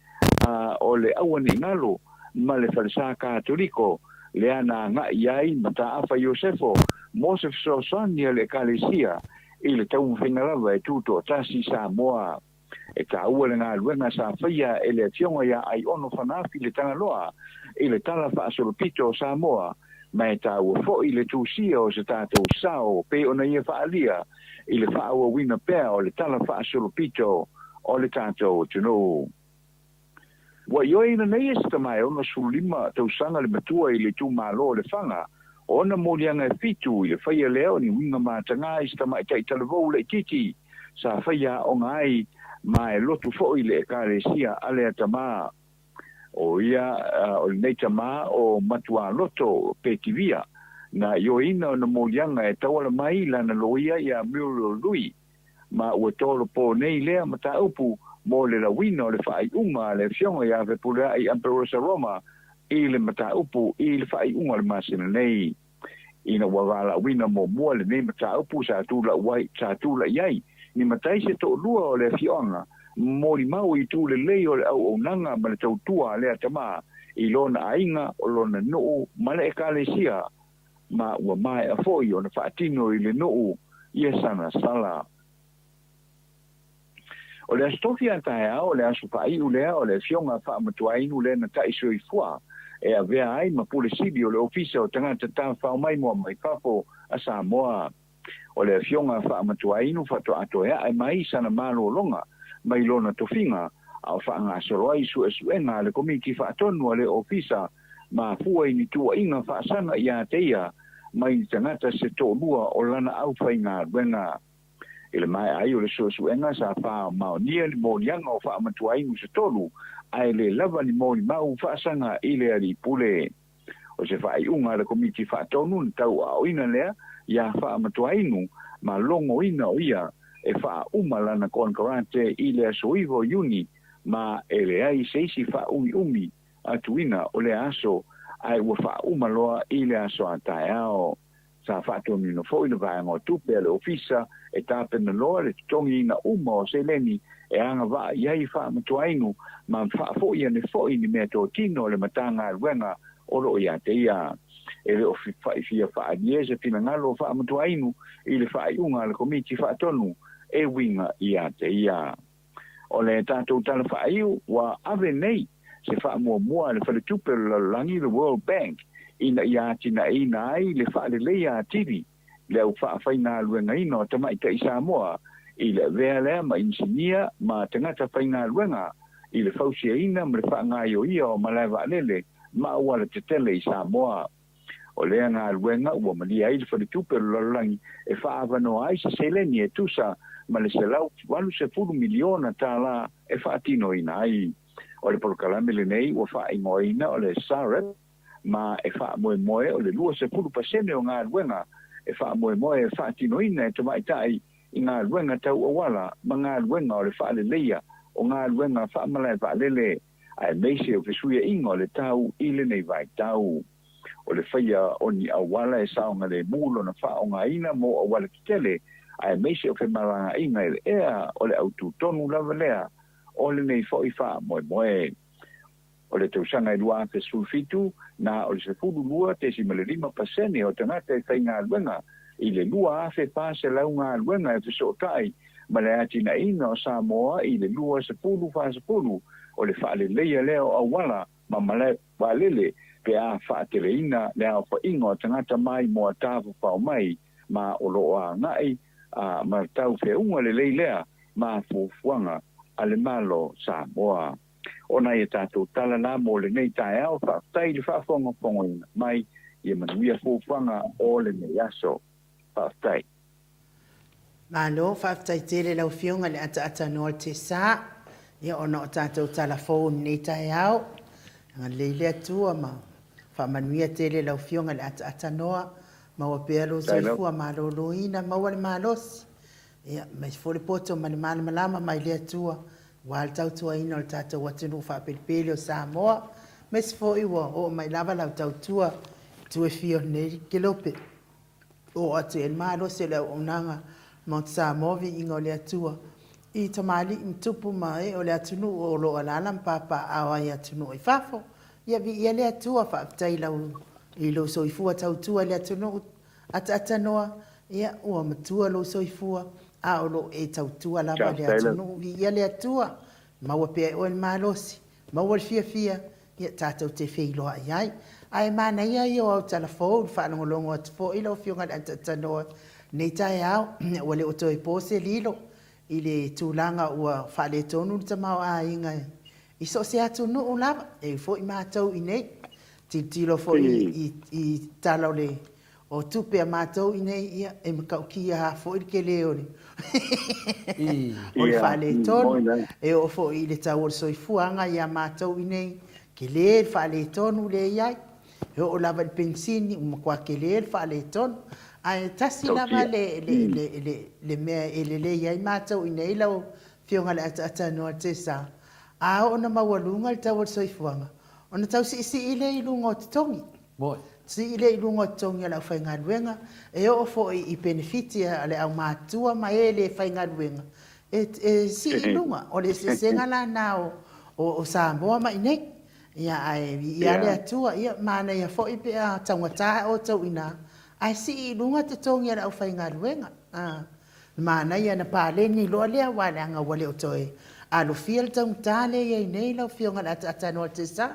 o le Auaniigalo ma le falesa Katoliko, lea na agai i ai Mataafa Iosefo mo se fesoasoani a le Ekalesia i le taumafaiga lava e tutoatasi Samoa. E taua le galuega sa faia e le Afioga ia Aiono Fanaafi Le Tagaloa i le Tala Faasolopito o Samoa, ma e taua foi le tusia o se tatou sao pei ona ia faaalia i le faaauauina pea o le Tala Faasolopito o le tatou atunuu. Ua ioeina nei e se tama e 65 tausaga le matua i le itumalo o Lefaga ona moliaga e fitu i le faia lea o ni uiga matagā i se tamaitai talavou laitiiti sa faia aoga ai ma e lotu foi le Ekalesia a lea tama. O ia o lenei tama o Matualoto Petivia na ioeina ona moliaga e tauala mai lana loia ia Muriel Lui. Ma ua tolopo nei lea mataupu mo le lauina o le faaiuga a le Afioga ia Fepuleai Amperosa Roma i le mataupu i le faaiuga o le masina nei. Ina ua valaauina muamua lenei mataupu sa tulai ai ni matai se toalua o le afioaga molimau i itu lelei o le auaunaga ma le tautua a lea tama i lona aiga, o lona nuu ma le Ekalesia, ma ua maea foi ona faatino i le nuu ia sana sala. O le Aso Tofi a taeao, o le aso faaiu lea o le Afioga Faamatuainu lea na ta'i soifua e avea ai ma Pule Sili o le Ofisa o Tagata Tafafao Maimoa mai Fafo a Samoa. O le Afioga Faamatuainu faatoa toe a'e mai sana malologa mai lona tofiga a o faagasolo ai suesuega a le Komiti Faatonu a le Ofisa mafua i ni tuuaiga faasaga ia te ia mai ni tagata se toalua o lana aufaigaluega. I le maea ai o le suesuega sa faamaonia ni moliaga o Faamatuainu se tolu, ae le lava ni molimau faasaga i le alii pule. O se faaiuga a le Komiti Faatonu na tauaaoina lea ia Faamatuainu ma logoina o ia e faauma lana konekarate i le aso 9 o Iuni ma e leai se isi faaumiumi atuina o lea aso ae ua faauma loa i le aso a taeao. Sa faatonuina foi le vaega o tupe a le Ofisa e tapena loa le totogiina uma o seleni e agavaa i ai Faamatuainu ma faafoi ane foi ni meatotino a le Matagaluega o lo o ia te ia. E le o fia faaalie se finagalo o Faamatuainu i le faaiuga a le Komiti Faatonu e uiga ia te ia. O le tatou tala faaiu ua ave nei se faamuamua a le Faletupe o le Lalolagi, le World Bank, ina ia atinaeina ai le faaleleia atili le au faafaigaluegaina o tamaitai Samoa i le avea lea ma inisinia ma tagata faigaluega i le fausiaina ma le faagaioia o malae vaalele ma auala tetele i Samoa. O lea galuega ua malie ai le Faletupe o le Lalolagi e faaavanoa ai se seleni e tusa ma le $180 miliona tala e faatinoina ai. O le polokalame lenei ua faaigoaina o le SAREP ma e faamoemoe o le 20 pasene o galuega e faamoemoe e faatinoina e tamaitai i galuega tau auala ma galuega o le faaleleia o galuega faamalae vaalele aemaise o fesuiaiga o le tau i lenei vaitau. O le faia o ni auala e saogalemu lona faaaogaina mo auala tetele, aemaise o femalagaaiga i le ea, o le autu tonu lava lea o lenei foi faamoemoe. O le tausaga e 2017, na o le 12.5% o tagata e faigaluega i le 2,400 galuega e fesootai ma le atinaeina o Samoa i le 2040, o le faaleleia lea o auala ma malae vaalele pe a faateleina le aofaiga o tagata mai moa tafafao mai ma o lo o agai ma tauwheunga lelei lea ma fuafuaga a le Malo Samoa. O nai a tatou tala la mo lenei taeao, faafetai i le faafogafogaina mai, ia manuia fuafuaga o lenei aso. Faafetai. Malo, faafetai tele lau Afioga i le ataata noa o le Tesa, ia ona o tatou tala fou i lenei taeao. Agalelei le Atua ma faamanuia tele lau Afioga i le ataata noa, maua pea lou soifua maloloina, maua le malosi, ia, aemaise foi le poto ma le malamalama mai le Atua, aua le tautuaina o le tatou atunuu faapelepele o Samoa, aemaise foi ua oo mai lava lau tautua i itu e fia o lenei kelope. Oo atu i ai le malosi o le auaunaga Maota Samoa, Viiga o le Atua i tamalii ma tupu ma ee o le atunuu o lo o alaala ma papaaao ai i atunuu i fafo. Ia viia le Atua, faafetai i lau i lou soifua tautua i le atunuu ataatanoa, ia ua matua lou soifua a o lo o e tautua lava i le atunuu. Viia le Atua, maua pea e oe le malosi, maua le fiafia, ia tatou te feiloai ai. Ae manaia ia o au tala fou i le faalogologo atu foi lau Afioga i le Ataatanoa i lenei taeao, ua le o toe po se lilo i le tulaga ua faaletonu le tamaoaiga i so o se atunuu lava, e ui foi matou i nei, tilotilo foi i tala o le o tupe a matou i nei, ia, e matautia lava foi le tele o le o le faaletonu. E oo foi i le tau o le soifuaga ia matou i nei, tele le faaletonu lea e i ai. E oo lava i le penisini, ua matua tele le faaletonu. Ae tasi lava le, le, le, le, le mea e lelei ai matou i nei, lau Afioga i le Ataatanoa Tessa, a oo ina maualuga le tau o le soifuaga, ona tau siisii lea i luga o totogi. Moi. Sii lea i luga o totogi a le aufaigaluega, e oo foi i penefiti a le aumatutua ma e le faigaluega, e sii i luga. O le eseesega la lena o Samoa ma inei. Ia, ae viia le Atua, ia, manaia foi pe a taugata outou i ina, ae sii i luga totogi a le aufaigaluega. Manaia na paleni loa lea aua leaga ua le o toe alofia le taugata lea e i ai nei lau Afioga i le Ataatanoa Tessa.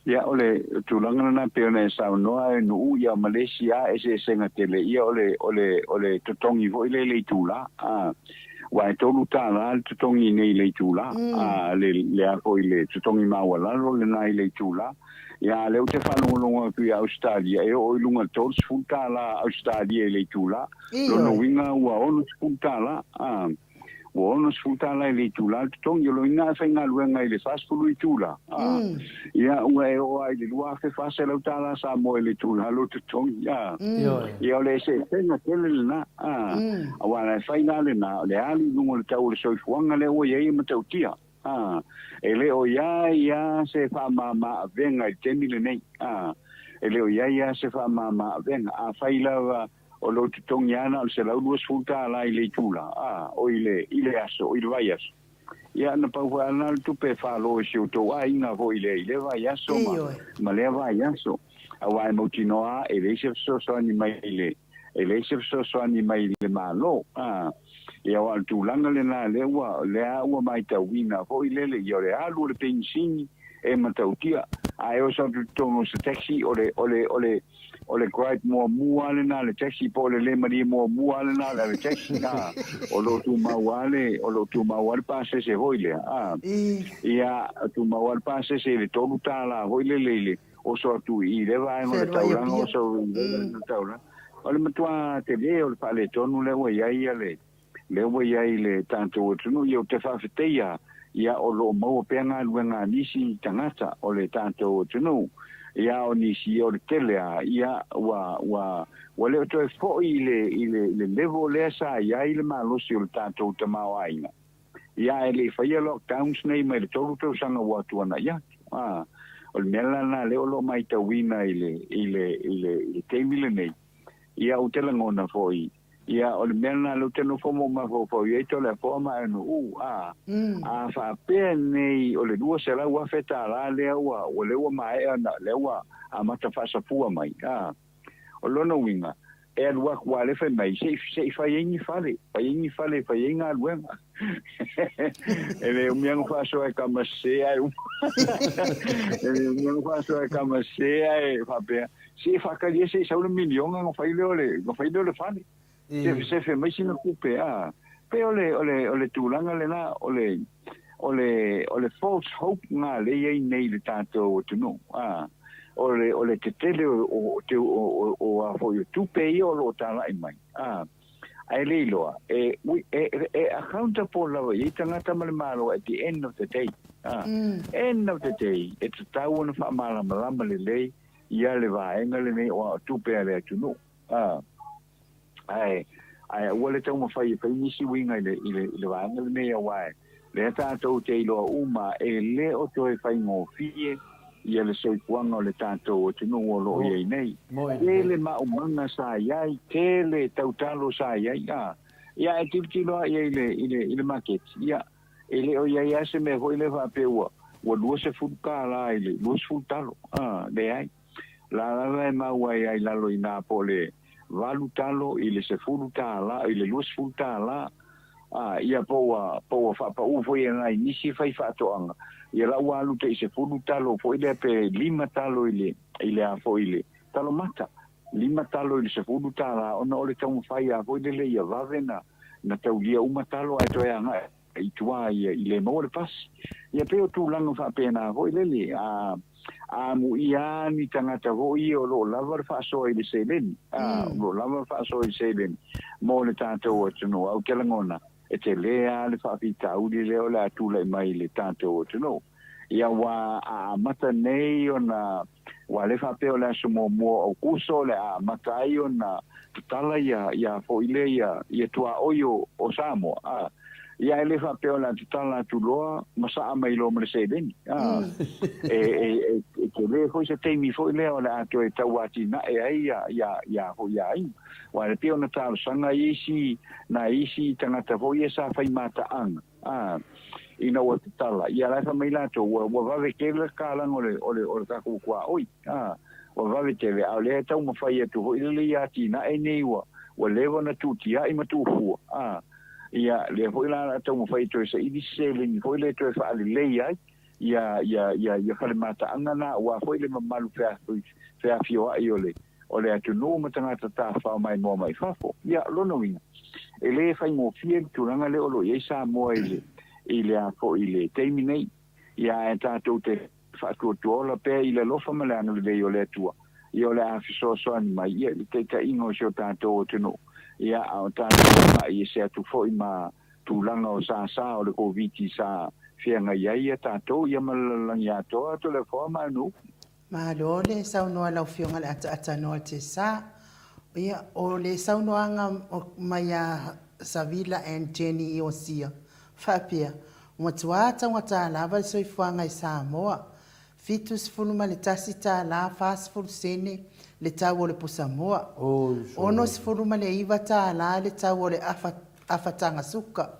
Ia, o le tulaga lena pei ona e saunoa e Nuu, ia ma le isi lava eseesega tele ia o le, o le, o le totogi foi lea i le itula, a, aua e $3 le totogi nei i le itula, a, le, le a foi le totogi maualalo lena i le itula. Ia, a o lea ou te faalogologo atu ia Ausetalia e oo i luga i le $30 Ausetalia i le itula, lona uiga ua $60, a. Ua $60 i le itula le totogi, o lona uiga a faigaluega i le 40 itula, a, ia ua e oo lava i le $2,400 Samoa i le itula lou totogi, a. Ia o le eseesega tele lena, a, aua e fai la lena, o le alu i luga o le tau o le soifuaga lea ua i ai e matautia, a, e le o i ai lava se faamama avega i le taimi lenei, a, e le o i ai lava se faamama avega. Afai lava o lou totogi lava na o le $120 i le itula, a, o i le, i le aso, i le vaiaso. Ia, na pau foi lava lena o le tupe e falo e si outou aiga foi i le, i lea vaiaso ma, ma lea vaiaso. Aua e mautinoa lava e leai se fesoasoani mai i le, e leai se fesoasoani mai i le Malo. A, ia, aua o le tulaga lena lea ua, lea ua matauina foi lele, ia o le alu o le penisini e matautia. A e oso atu i totonu o se taxi, o le, o le, o le, O le gripe muamua lava lena a le taxi po o le le malie muamua lava lena a le taxi, a, o lo o tumau lava le, o lo o tumau lava le pasese foi lea, a, ia, tumau lava le pasese i le $3 foi lele i le oso atu i lea vaega o le taulaga, oso i lea vaega o le taulaga. O le matua tele o le faaletonu lea ua i ai le, lea ua i ai le tatou atunuu. Ia, ou te faafetaia, ia, o lo o maua pea galuega a nisi tagata o le tatou atunuu, ia, o nisi, o le tele lava, ia, ua, ua, ua le o toe foi i le, i le, i le level lea sa i ai le malosi o le tatou tamaoaiga, ia, ae le i faia lockdowns nei mai le 3 tausaga ua tuanai atu. A, o le mea la lena lea o lo o matauina i le, i le, i le, i le taimi lenei, ia, ou te lagona foi, Ia, o le mea lena lea ou te nofo ma ou mafaufau i ai Toleafoa ma Aenu'u, a, a faapea nei o le $200,000 lea ua, ua lea ua maea ona, lea ua amata faasafua mai, a, o lona uiga, e alu atu, aua o lea e fai mai, se i, se i fai ai ni fale, fai ai ni fale e fai ai galuega. E le umi lava ona faasoa e kama sese ae uma. E le umi lava ona faasoa e kama sese ae faapea, Se i faatali ese i sau le miliona ona fai lea o le, ona fai lea o le fale. Sefe mai sina tupe, a. Pei o le, o le, o le tulaga lena, o le, o le, o le false hope lena lea e i ai nei i le tatou atunuu, a. O le, o le tetele o, o, o, o, o a foi o tupe ia o lo o talai mai, a. Ae le iloa, e, e, e accountable lava i ai tagata ma le Malo at the end of the day, a. End of the day, e tatau ona faamalamalama lelei ia le vaega lenei o a tupe a le atunuu. A, ae, ae aua le taumafai e fai nisi uiga i le, i le, i le vaega lenei aua e, lea tatou te iloa uma e le o toe faigofie Ia le soifuaga o le tatou atunuu o lo o i ai nei. Tele maumaga sa i ai, tele tautalo sa i ai, a. Ia ae tilotilo lava i ai i le, i le, i le maketi, ia, e le o i ai lava se mea foi lea faapea ua, ua 20 tālā i le 20 talo, a, leai. O la lava e maua ai lava i lalo i ina po o le valu talo i le 10 tālā, i le 20 tālā, A, ia po ua, po ua faapaū foi e nai nisi faifaatoaga, ia la ua alu tai 10 talo foi lea pe lima talo i le, i le a foi i le talo mata, lima talo i le 10 tālā ona o le taumafai a foi lele ia vave na, na taulia uma talo ae toe agai i tua ia i le maua le pasi. Ia pei o tulaga faapena foi lele, a, a amuia lava ni tagata foi ia o lo o lava le faasoa i le seleni, a, o lo o lava le faasoa i le seleni mo le tatou atunuu. Ae ou te lagona, e tele lava le faafitauli lea o le a tulai mai i le tatou atunuu. Ia, ua a amata nei ona, aua lea faapea o le aso muamua o Aokuso o le a amata ai ona tatala ia, ia foi lea ia, ia tuaoi o, o Samoa, a. Ia e le faapea o le a tatala atu loa ma saa mai loa ma le seleni. A, e, e, e, e tele foi se taimi foi lea o le a toe tau atinae ai ia, ia, ia foi ia aiga. Aua e pei ona talosaga i isi, nai isi tagata foi ia sa fai mataaga, a, ina ua tatala, ia la e fai mai latou, ua, ua vave tele le tatalaga o le, o le, o le tatou tuaoi, a, ua vave tele, a o lea e taumafai atu foi lele ia atinae nei ua, ua leva ona tuutiai ma tuufua, a. Ia, lea foi la o le a taumafai e toe saili se seleni foi lea e toe faalelei ai ia, ia, ia, ia fale mataaga na aua foi le mamalu feafioai o le, o le atunuu ma tagata tafafao maimoa mai fafo. Ia, o lona uiga, e le faigofie le tulaga lea o lo o i ai Samoa i le, i le a foi, i le taimi nei. Ia, ae tatou te faatuatuaola pea i le alofa ma le agalelei o le Atua, ia o le a fesoasoani mai ia i le taitaiga o si o tatou atunuu, ia a o tatou agai ese atu foi ma tulaga o sasa o le Koviti sa feagai ai ia tatou ia ma le lalolagi atoa, Toleafoa ma Anu. Malo le saunoa lau Afioga le ataatanoa Tesa. Ia, o le saunoaga mai a Savila and Jenny Iosia, faapea, Ua matua taugata lava le soifuaga i Samoa, 71 tala 40 sene le tau o le pusamoa, 69 tala le tau o le afa taga suka,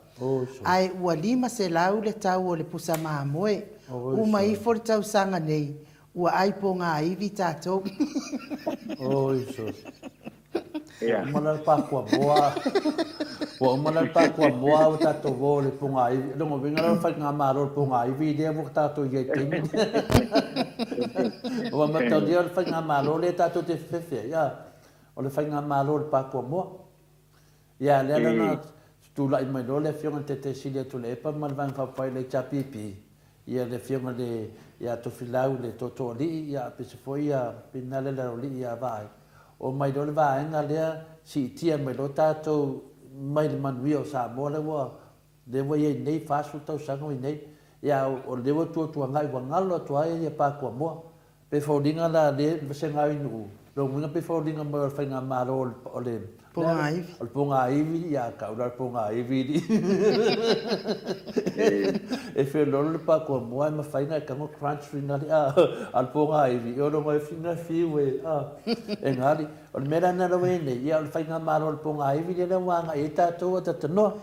ae ua 500 le tau o le pusa mamoe. Uma ifo le tausaga nei, Ua ai pogāivi tatou. Oi sos. Ua uma la le pakua moa. Ua uma la le pakua moa ua tatou o le pogāivi. Lona uiga la o le faigamalo o le pogāivi lea ua tatou i ai i le taimi lenei. Ua mataulia o le faigamalo lea tatou te fefe ai, a, o le faigamalo o le pakua moa. Ia, lea la na tulai mai loa le Afioga i le Taitaisili a Tuilaepa ma le Vaega Faaupufai o le HRPP, ia le Afioga i le ia Tofilau le Tootooalii, ia aemaise foi ia Pinale le Aloalii ia Vaai. Omai loa le vaega lea, siitia mai loa tatou mai le manuia o Samoa lea ua lea ua i ai nei, 40 tausaga ua i nei, ia o lea ua tuatuagai ua galo atu ai ia Pakuamoa. Pe foliga la le vasega ai nuu, lona uiga pe foliga mai o le faigamalo o le Pogaivi. O le pogaivi, ia tau la le pogaivi li. E felolo le pakuamoa e mafai na e tago crunch fina li a a le pogaivi, o longa e fina fiu e a e ngali. O le mea la na lawe nei, ia o le faigamalo o le pogaivi lea la ua agai ai tatou a tatanoa.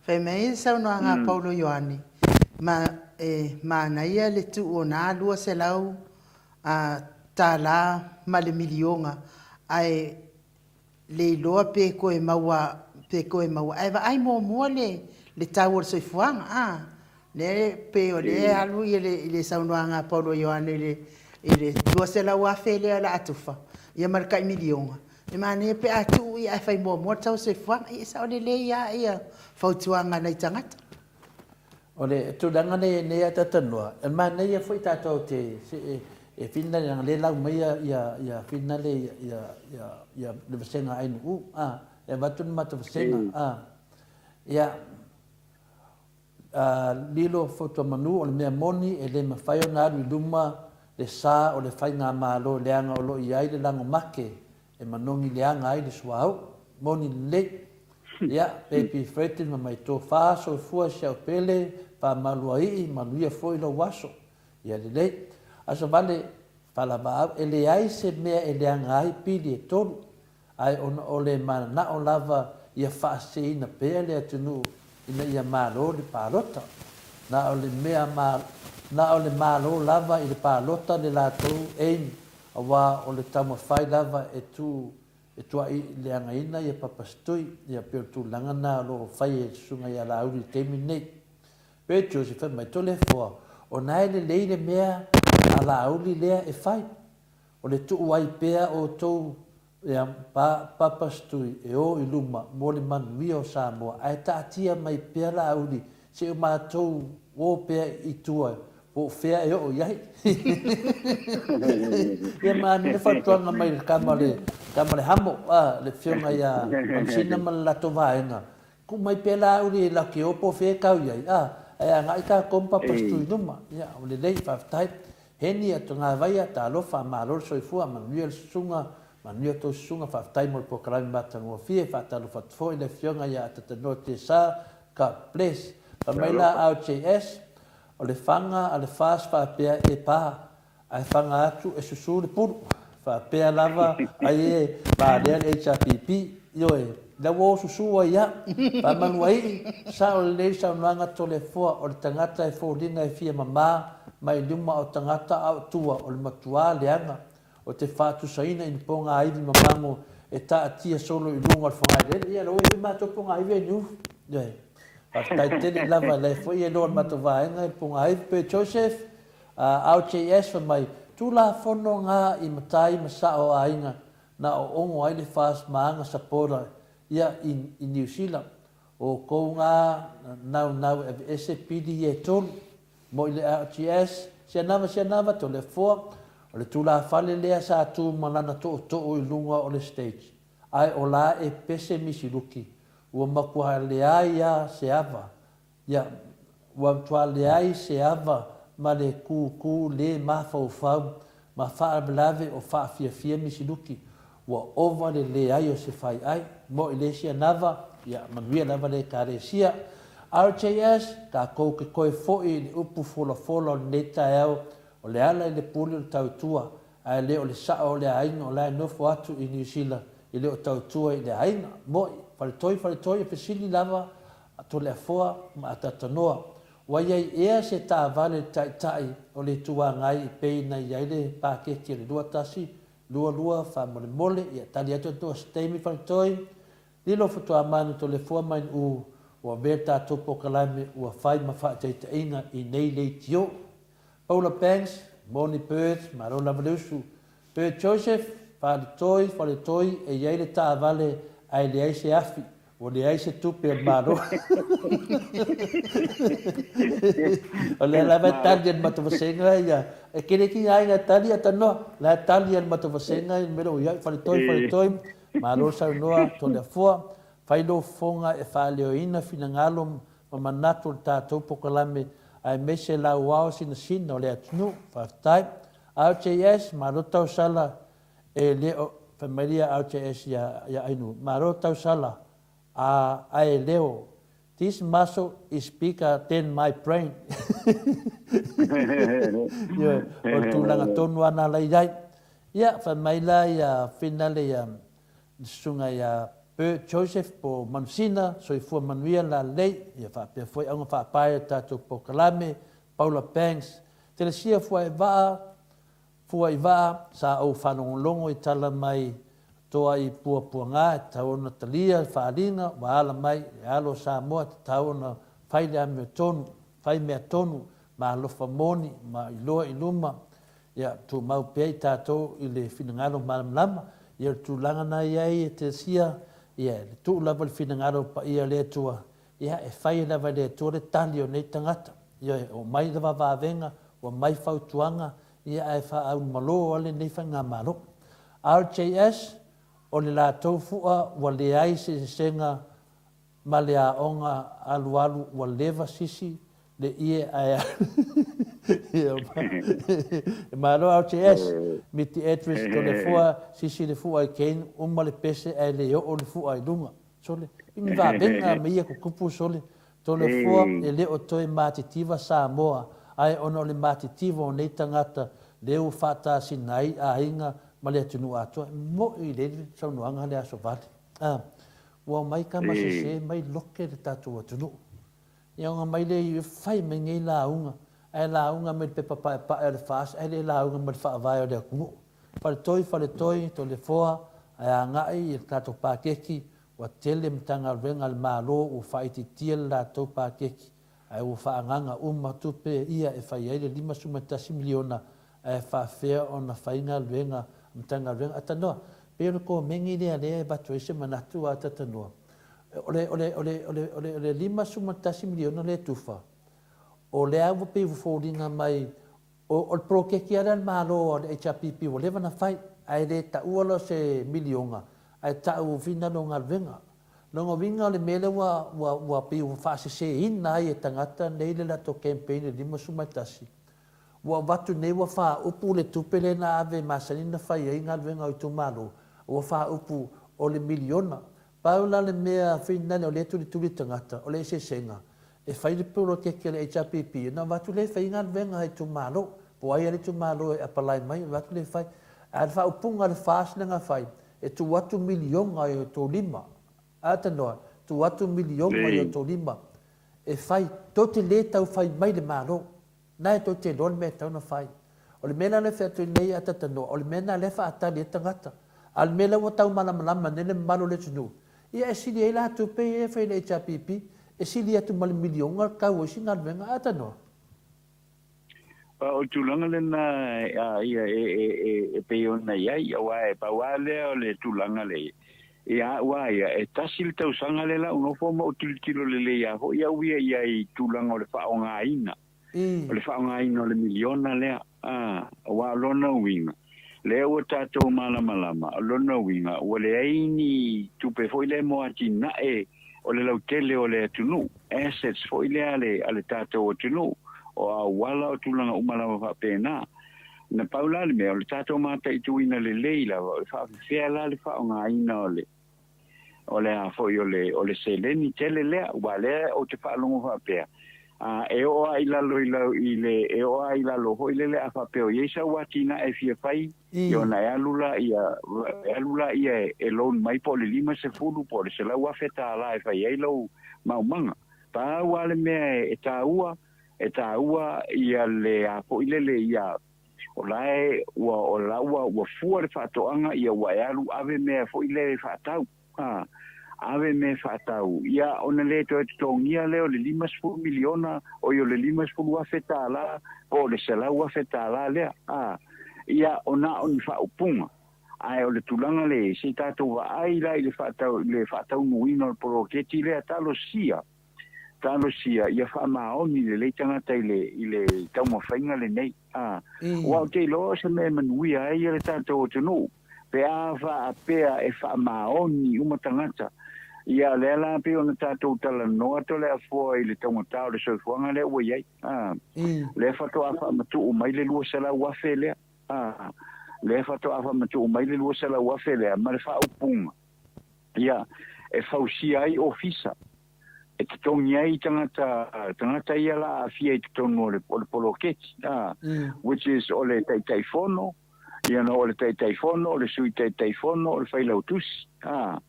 Fai mai le saunoaga a Paulo Ioane, Ma, e manaia le tuu o nā 200 tālā ma le miliona, ae le iloa pe toe maua, pe toe maua. Ae vaai muamua le, le tau o le soifuaga, a. Lea e pei o lea e alu i le, i le saunoaga a Paulo Ioane i le, i le 200,000 lea o le a tufa, ia ma le tai miliona. E manaia pe a tuu ia ae fai muamua le tau o le soifuaga. Ia e sao lelei lava ia fautuaga a nai tagata. O le tulaga lea i nei atatanoa, e manaia foi tatou te e finale leaga lea e lau mai ia ia finale ia ia ia ia le vasega a NU a e avatu le matou vasega a ia a lilo Fotuamanu o le mea moni e le mafai ona alu i luma le sa o le faigamalo leaga o lo o i ai le lago make e manogi leaga ai le suauu. Moni lelei. Ia, Baby Freddy ma mai tofa, soifua si au pele, faamaluaii, manuia foi lou aso. Ia lelei. Aso vale, Falavaau, e leai se mea e leaga ai pili e tolu, ae ona o le mananao lava ia faaseseina pea le atunuu ina ia malo le palota. Na o le mea na o le malo lava i le palota le latou aim aua o le taumafai lava e tuu e tuaileagaina ia Papasitui, ia pei o le tulaga na o lo o fai e le Susuga ia Laauli i le taimi lenei. Pe Joseph fai mai, Toleafoa, o na e lelei le mea a Laauli lea e fai, o le tuu ai pea outou ia pa Papasitui e o i luma mo le manuia o Samoa, ae taatia mai pea Laauli se i o matou o pea i tua Po o fea e oo i ai. Ia ma le fautuaga mai le tama le tama le hamo, a, le afioga ia Manusina ma le latou vaega, tuu mai pea Laauli e latou te o po o fea e tau i ai, a, ae agai tatou ma Papasitui i luma. Ia, ua lelei, faafetai. Heni Atogavaia, talofa, malo le soifua, manuia le susuga, manuia tou susuga, faafetai mo le polokalame matagofie, faatalofa atu foi i le afioga ia Atatanoa Tesa, God bless. Fai mai la RJS, O le faga a le FAST faapea e pa, ae faga atu e susu le pulu. Faapea lava ai e valea le HRPP. Ioe, la ua o susu ai a. Faamanuaii, sao lelei le saunoaga Toleafoa, o le tagata e foliga e fia mama mai luma o tagata a o tua o le matuā leaga O te faatusaina i ni pogāivi mamago e taatia solo i luga o le fogailele. Ia, la ua i ai foi matou pogāivi ai Niu. Ioe. Faafetai tele lava, la e foi e iloa e le matou vaega i le pogāivi. Pe Joseph, RJS fai mai, Tulafono nga i matai ma sao o aiga na oogo ai le FAST ma aga supporter ia i i Niu Sila. O kou nga naunau e aveese pili ia e tolu. Moi le RTS, Sianava Sianava Toleafoa, o le tulafale lea sa tu ma lana tootoo i luga o le stage, ae o la e pese Misiluki, ua matua leai a se ava, ia, ua matua leai se ava ma le kūkū le mafaufau ma faalavelave o faafiafia Misiluki, Ua ova le leai o se faiai. Mo i le isi anava, ia manuia lava le Ekalesia. RJS, tatou te toe foi i le upu folafola o lenei taeao, o le ala i le pule o le tautua, ae le o le sao o le aiga o la e nofo atu i Niu Sila e le o tautua i le aiga. Mo'i, Faletoi, Faletoi, e fesili lava a Toleafoa ma Atatanoa, Ua i ai ea se taavale le Taitai o le Itu Agai i pei na i ai le paketi o le 21 Lualua, faamolemole, ia tali atu atu se taimi faletoi, lilo faatoa Toleafoa mai Nu'u ua avea le tatou polokalame ua fai ma faataitaiga i nei leitio. Paula Banks, Moni Birds, malo lava le usu. Bert Joseph, Faletoi, Faletoi, e i ai le taavale ae leai se afi. Ua leai se tupe a le Malo. O lea lava e tali e le matou vasega ia, e kele ki aiga e tali a tanoa, la e tali e le matou vasega i le mea lea ua i ai, faletoi, faletoi, malo saunoa Toleafoa, fai lou fofoga e faaleoina finagalo ma manatu o le tatou polokalame aemaise lauao sinasina o le atunuu. Faafetai. RJS, malo tausala E le o, fai mai lia RJS ia, ia Ainu, malo tausala, a, ae leo, this muscle is bigger than my brain. Ioe, o le tulaga tonu lava na la i ai. Ia, fai mai la ia finale ia, le susuga ia Bert Joseph po o Manusina, soifua manuia lalelei, ia faapea foi auga faapae o le tatou polokalame, Paula Banks, Telesia Fuaevaa, Fua i vaa, sa ou faalogologo i tala mai toa i Puapuaga e tatau ona talia le faaaliga ua ala mai i le alo o Samoa e tatau ona fai le amiotonu, fai mea tonu ma alofa moni ma iloa i luma, ia tumau pea i tatou i le finagalo malamalama. Ia o le tulaga na i ai e Telesia, ia le tuu lava i le finagalo paia o le Atua, ia e fai lava e le Atua le tali o nei tagata. Ioe, oo mai le vavavega, ua mai fautuaga, ia ae faaaulumalo a lenei faigamalo. RJS, o le latou fua ua leai se sesega ma le aoga alualu ua leva sisi le ie ae e malo RJS, miti address Toleafoa sisi le fua i Kane uma le pese ae le oo le fua i luga. Sole, i ni vavega ma ia kukupu sole Toleafoa e le o toe matitiva Samoa, ae ona o le matitiva o nei tagata lea ua faatasina ai aiga ma le atunuu atoa. E moʻi lelei le saunoaga lea Aso Vale. A, ua omai tama sese mai loke le tatou atunuu. Ia ona omai lea i fai mai nei lauga, ae lauga mai le pepa paepae o le FAST ae le lauga mai le faavae o le atunuu. Faletoi, faletoi, Toleafoa, ae agai i le tatou paketi, ua tele Matagaluega a le Malo ua faaitiitia le latou paketi, ae ua faaagaaga uma tupe ia e fai ai le $51 miliona ae faafefea ona fai galuega a Matagaluega. Atanoa, pei o le komeni lea lea e avatu ai se manatu a Tatanoa, o le, o le, o le, o le, o le, o le $51 miliona lea e tufa, o lea ua pei ua foliga mai O le poloketi lava lea a le Malo a le HRPP ua leva ona fai, ae le taua la o se miliona, ae tau finagalo o galuega. Lona uiga o le mea lea ua, ua, ua pei ua faaseseina ai e tagata nei le latou campaign i le 51, ua avatu nei ua faaupu le tupe lea na ave masani na fai ai galuega o itumalo, ua faaupu o le miliona. Pau la le mea finale o lea e tulituli tagata, o le eseesega, e fai le poloketi a le HRPP ona avatu lea e fai galuega a itumalo, po o ai lava le itumalo e apalai mai avatu lea e fai. A o le faaupuga a le FAST lea na fai, e tuu atu miliona i outou lima. A tanoa, tuu atu miliona i outou lima e fai, tou te le tau fai mai le Malo. Na e tou te iloa le mea e tatau ona fai. O le mea la lea e fai atu nei ia Tatanoa, o le mea lena lea e faatali ai tagata. A o le mea lea ua tau malamalama nei le mamalu o le atunuu, ia e sili ai la tupe ia e fai i le HRPP, e sili atu ma le miliona le tau o isi galuega. A Tanoa? O le tulaga lena ia e pei ona i ai, aua e pau lava lea o le tulaga lea ia au lava ia, e tasi le tausaga lea la ou nofo ma ou tilotilo lelei lava foi au ia i ai i tulaga o le faaaogaina, o le faaaogaina o le miliona lea, a, aua o lona uiga, lea ua tatou malamalama, o lona uiga, ua leai ni tupe foi lea mo atinae o le lautele o le atunuu, assets foi lea a le, a le tatou atunuu, o auala, o tulaga uma lava faapena. Na pau la le mea, o le tatou mataituina lelei lava, o le faafefea la le faaaogaina o le, o le a foi o le, o le seleni tele lea, aua lea ou te faalogo faapea, a, e oo lava i lalo i lau, i le, e oo lava i lalo foi lele a faapea o i ai sau atinae e fia fai, ia ona e alu lea, e alu lea e loan mai po o le 50 po o le $100,000 e fai ai lou maumaga. Pau lava le mea e taua, e taua ia le a foi lele ia o la e ua o la ua ua fua le faatoaga ia ua e alu ave mea foi lele faatau a ave mea faatau ia ona le toe totogia lea o le 50 miliona oi o le $50,000 po o le $100,000 lea a ia o na o ni faaupuga ae o le tulaga le se i tatou vaai la i le faatau le faataunuuina o le poloketi lea talosia Talosia ia faamaoni lelei tagata i le, i le taumafaiga lenei. A, aua ou te iloa o se mea e manuia ai le tatou atunuu, pe a faapea e faamaoni uma tagata. Ia, lea la pei ona tatou talanoa Toleafoa i le taugata o le soifuaga lea ua i ai. A, lea faatoa faamatuu mai le $200,000 lea. A, lea faatoa faamatuu mai le $200,000 lea ma le faaupuga. Ia, e fausia ai ofisa, e totogi ai tagata, tagata ia la aafia i totonu o le, o le poloketi, a, which is o le Taitaifono, you know, o le Taitaifono, o le Sui Taitaifono, o le Failautusi, a,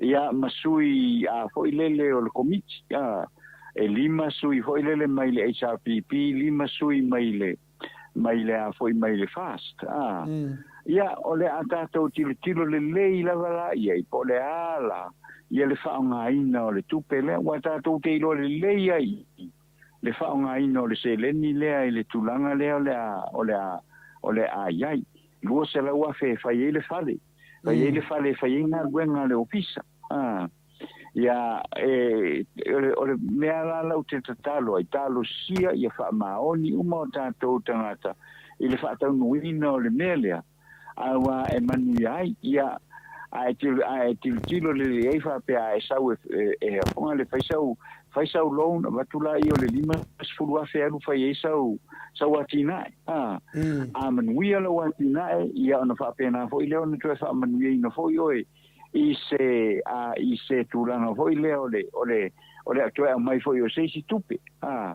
ia, ma sui, a, foi lele o le komiti, a, e lima sui foi lele mai le HRPP, lima sui mai le, mai le a foi mai le FAST. A, ia, o le a tatou tilotilo lelei lava la i ai, po o le a la ia le faaaogaina o le tupe lea, aua tatou te iloa lelei ai le faaaogaina o le seleni lea i le tulaga lea o le a, o le a, o le a i ai. $200,000 e fai ai le fale, fai ai le fale e fai ai galuega a le ofisa. A, ia, e, o le, o le mea la lau te tatalo ai, talosia ia faamaoni uma o tatou tagata i le faataunuuina o le mea lea, aua e manuia ai, ia, a e tilo, a e tilotilo lelei ai faapea a e sau e, e, e afoga le fai sau, fai sau loan, avatu laia o le $50,000 alu fai ai sau, sau atinae. A, a manuia lau atinae, ia ona faapena foi lea ona toe faamanuiaina foi oe i se, a, i se tulaga foi lea o le, o le, o le toe aumai foi o se isi tupe, a,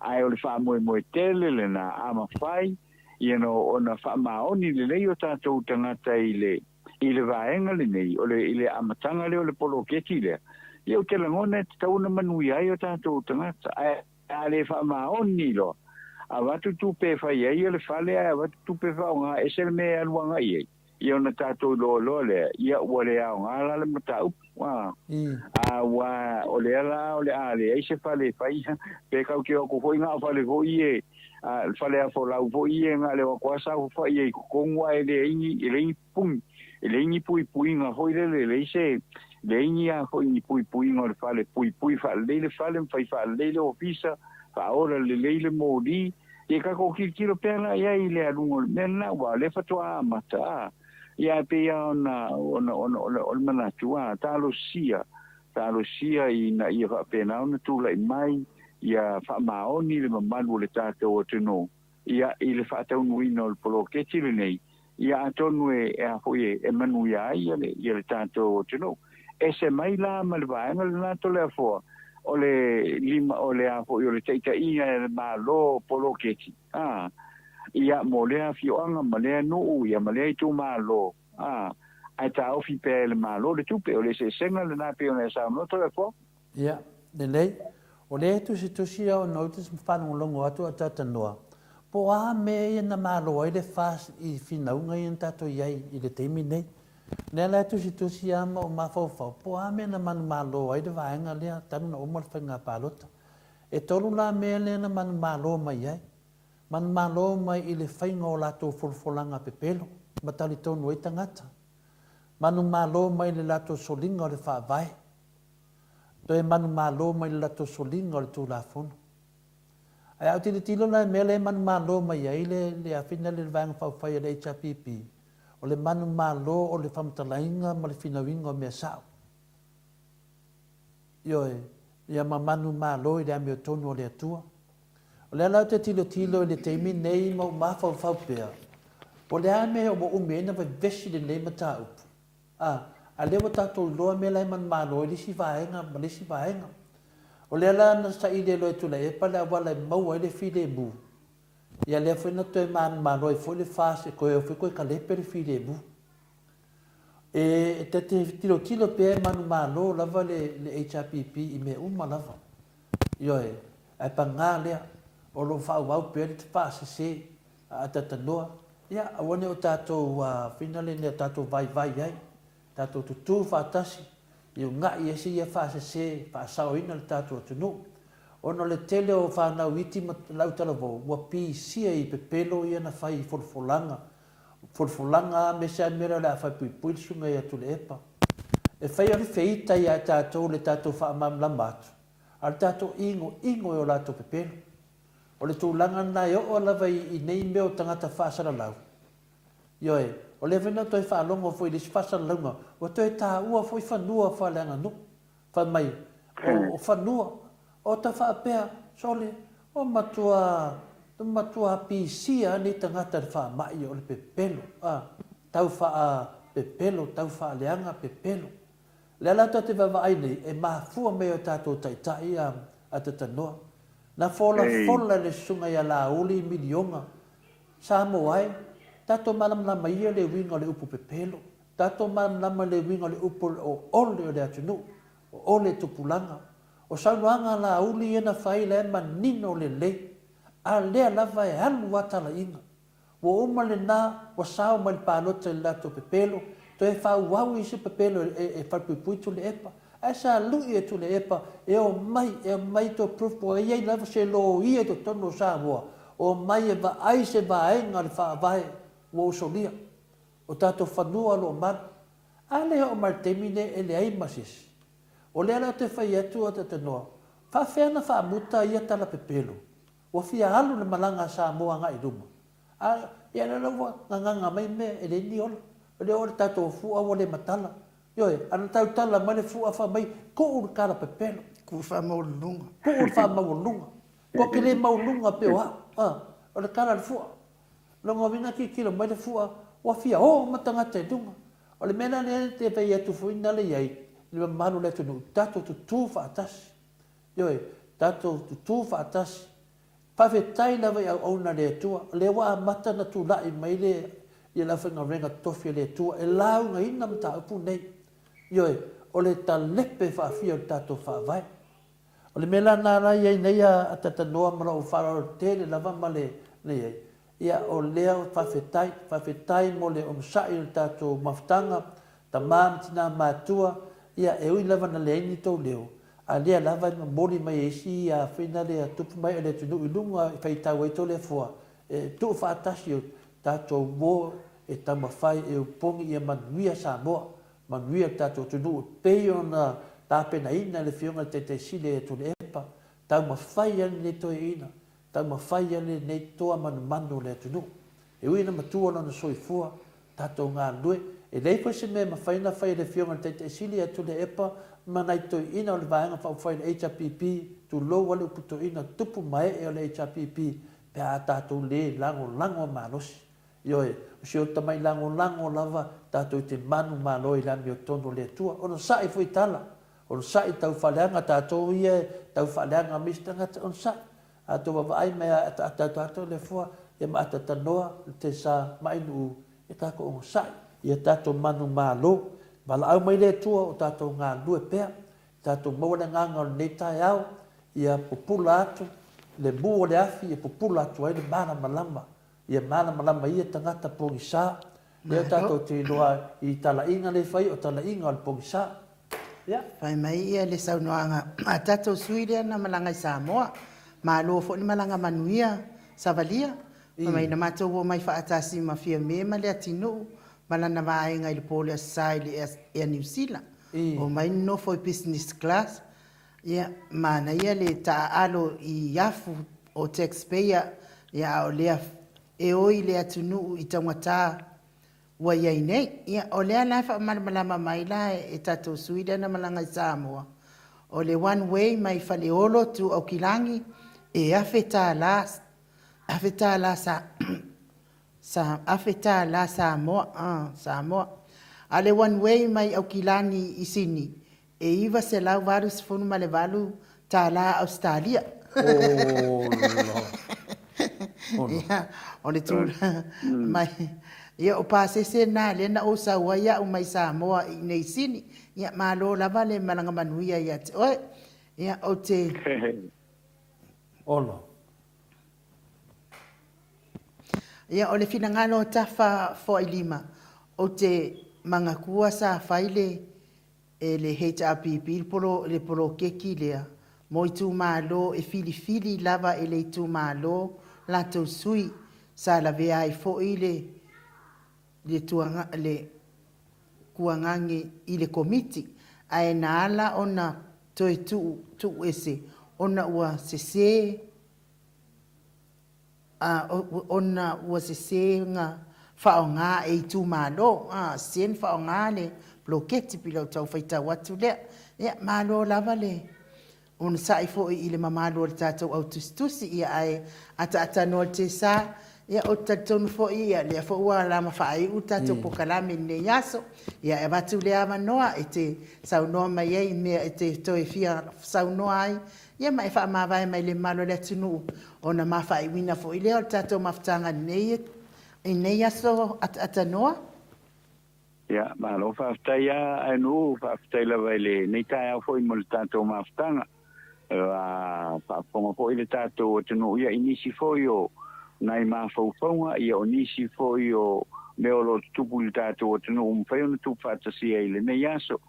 ae o le faamoemoe tele lena, a mafai, Ia no ona faamaoni lelei o tatou tagata i le i le vaega lenei o le i le amataga lea o le poloketi lea, ia ou te lagona e tatau ona manuia ai o tatou tagata. Ae a le faamaoni loa, avatu tupe e fai ai le fale ae avatu tupe e faaaoga ese le mea e alu agai i ai, ia ona tatou iloa loa lea, ia ua le aoga la le mataupu, a. Aua o lea la o le a leai se fale e fai, pe tatou te o atu foi na o fale foi ia, le fale afolau foi ia na o le o atu lava saofafai ai i totonu ae leai ni, e leai ni puni, e leai ni puipuiga foi lele, e leai se, leai ni a foi ni puipuiga o le fale, puipui faalelei le fale ma fai faalelei le ofisa, faaola lelei le moli. Ia tatou tilotilo pea la i ai i le aluga o le mea lena, aua o lea faatoa amata, a. Ia ae pei lava ona, ona, ona, ona, o le manatu, a, talosia, talosia ina ia faapena ona tulai mai, ia faamaoni le mamalu o le tatou atunuu, ia, i le faataunuuina o le poloketi lenei, ia atonu e, e a foi, e, e manuia ai ia le, ia le tatou atunuu. Ese mai la ma le vaega lena Toleafoa, o le lima, o le a foi, o le taitaiga e le Malo poloketi, a, ia, mo lea afioaga ma lea nuu, ia, ma lea itumalo, a, ae taofi pea e le Malo le tupe. O le eseesega lena e pei ona e saunoa Toleafoa. Ia, lelei. O lea e tusitusi au notice ma faalogologo atu a talatalanoa, po o a mea ia na malo ai le FAST i finauga ia na tatou i ai i le taimi nei. O lea la e tusitusi lava ma ou mafaufau, po o a mea na manumalo ai le vaega lea talu ona uma le faiga palota. E tolu la mea lea na manumalo mai ai. Manumalo mai i le faiga o latou folafolaga pepelo ma talitonu ai tagata. Manumalo mai i le latou soliga o le Faavae. Toe manumalo mai le latou soliga o le Tulafono. Ae a ou tilotilo la i le mea lea e manumalo mai ai le le afina lea i le Vaega Faaupufai a le HRPP, o le manumalo o le faamatalaina ma le finauina o mea sao. Ioe, ia ma manumalo i le amiotonu a le Atua. O lea la ou te tilotilo i le taimi nei ma ou mafaufau pea, po o le a mea ua umi ai ona vevesi lenei mataupu. A, a lea ua tatou iloa mea la e manumalo ai le isi vaega ma le isi vaega. O lea la na saili ai loa e Tuilaepa le auala e maua ai le filemu, ia lea foi na toe manumalo ai foi le FAST e toe o foi toe kalepe le filemu. E, ta te tilotilo pea e manumalo lava le, le HRPP i mea uma lava. Ioe, ae pagā lea, o lo o faaauau pea le faasese a atatanoa, ia, aua ne i o tatou finale ne i o tatou vaivai ai, tatou tutū faatasi i una'i ese ia faasese faasaoina le tatou atunuu. Ona o le tele o fanau iti ma lautalavou ua pisia i pepelo ia na fai i folafolaga, folafolaga a mese a mea lea o le a fai puipui le susuga ia Tuilaepa. E fai o le feita ia i tatou le tatou faamalamalama atu, a o le tatou inoino i o latou pepelo. O le tulaga lena e oo lava i nei mea o tagata faasalalau. Ioe, o lea foi na ou toe faalogo foi i le isi faasalalauga, ua toe taua foi fanua faaleaganuu. Fai mai, o, o fanua, o ta faapea, sole, ua matua, matua pisia lava nei tagata i le faamai o le pepelo, a, tau faa pepelo, tau faaleaga pepelo. O lea la ta te vaavaai nei, e mafua mai e o tatou taitai a, a Tatanoa. Na folafola e le Susuga ia Laauli miliona Samoa e, tatou malamalama ia le uiga o le upu pepelo, tatou malamalama i le uiga o le upu o ole o le atunuu, o ole tupulaga. O saunoaga a Laauli ia na fai la e manino lelei, a lea lava e alu a talaiga. Ua uma lena, ua sao mai le palota i le latou pepelo, toe faaauau isi pepelo e falepuipui Tuilaepa. Ae sa lui e Tuilaepa e omai, e omai to proof ua i ai lava se loia i totonu o Samoa, omai e vaai se vaega o le faavae ua ou solia. O tatou fanua o lo o malu. A lea oo mai le taimi lenei e leai ma se isi. O lea la ou te fai atu a Tanoa, faafefea ona faamuta ia tala pepelo? Ua fia alu le malaga a Samoa agai i luma. A, ia lea la ua gagaga mai mea e leai ni ola. O lea o le tatou fua ua le matala. Ioe, a na tautala mai le fua fai mai, tuu le tala pepelo. Tuu le faamaualuluga. Tuu le faamaualuluga. Ua te le maualuluga pei o au. A, o le tala a le fua. Lona uiga tilotilo mai le fua, ua fia o uma tagata i luga. O le mea la lea te fai atu foi nale i ai i le mamalu o le atunuu, tatou tutū faatasi. Ioe, tatou tutū faatasi. Faafetai lava i auauna a le Atua, o lea ua amata ona tulai mai le ia le aufaigaluega totofi a le Atua e laugaina mataupu nei. Ioe, o le talepe faafia o le tatou Faavae. O le mea la lena la e i ai nei a Tatanoa ma lou faaaloalo tele lava ma le i ai, ia o lea faafetai, faafetai mo le onosai o le tatou mafutaga, tama ma tina matua, ia e ui lava na leai ni tou leo, a lea lava e momoli mai e isi a fina lea tupu mai o le atunuu i luga e faitau ai Toleafoa, e tuu faatasi o tatou mo e taumafai e opogi ia manuia Samoa, manuia le tatou atunuu e pei ona tapenaina e le Afioga i le Taitai Sili ia Tuilaepa, taumafai ai lenei toeaina, taumafai ai lenei toa manumanu o le atunuu. E ui ina matua lona soifua, tatou galulue. E leai foi se mea e mafai ona fai e le Afioga i le Taitai Sili ia Tuilaepa ma nai toeaiina o le Vaega Faaupufai o le HRPP, tulou a le upu toeaina, tupu ma ee o le HRPP, pe a tatou le lagolago malosi. Ioe, o si ou tamai lagolago lava tatou te manumalo i le amiotonu o le Atua. Onosai foi tala, onosai tau faaleaga tatou ia e tau faaleaga ma isi tagata, onosai. A tou vaavaai mai a ataata atu atu le fua ia ma atatanoa le tesa ma ainuu ia tatou onosai, ia tatou manumalo. Valaau mai le Atua o tatou galulue pea, tatou maua le agaga o lenei taeao, ia pupula atu le mu o le afi, ia pupula atu ai le malamalama Ia malamalama ia tagata pogisa, lea tatou te iloa i talaiga lea e fai, o talaiga o le pogisa. Ia. Fai mai ia le saunoaga a tatou sui lea na malaga i Samoa. Malo foi le malaga manuia Savalia. Fai mai na matou omai faatasi ma Fiame ma Leatinuu ma lana vaega i le po o le Aso Sa i le Air New Zealand. Omai nonofo i business class. Ia, manaia le taaalo i afu o taxpayer, ia a o lea e oi le atunuu i taugata ua i ai nei. Ia, o lea la e faamalamalama mai la e tatou sui lea na malaga i Samoa, o le one way mai Faleolo to Aukilagi e $1,000, $1,000 sa, sa, $1,000 Samoa, Samoa. A o le one way mai Aukilani i Sini, E $988 Ausetalia. Ia, o le tulaga mai, ia o pasese na lea na ou sau ai au mai Samoa i inei i Sini. Ia, malo lava le malaga manuia ia te oe. Ia, ou te... Olo. Ia, o le finagalo o Tafa Foailima, ou te manatua sa fai le e le HRPP le poloketi lea mo itumalo e filifili lava e le itumalo latou sui sa lavea ai foi le le tuagage i le Komiti ae na ala ona toe tuu ese ona ua sese ona ua sese na faaaoga e itumalo, sese na faaaoga le poloketi pei o lau tau faitau atu lea. Ia, malo lava le onosai foi i le mamalu o le tatou au tusitusi, ia ae ataatanoa le tesa, ia ou te talitonu foi ia lea foi ua lama faaiu le tatou polokalame i lenei aso. Ia e avatu lea avanoa e te saunoa mai ai i mea e te toe fia saunoa ai, Ia ma e faamavae mai le mamalu o le atunuu ona ma faaiuina foi lea o le tatou mafutaga i lenei aso ataatanoa. Ia, malo faafetai a Ainuu, faafetai lava i lenei taeao foi mo le tatou mafutaga. Ua faafofoga foi le tatou atunuu ia i nisi foi o nai mafaufauga, ia o nisi foi o mea o lo o tutupu i le tatou atunuu ua mafai ona tupu faatasia i lenei aso.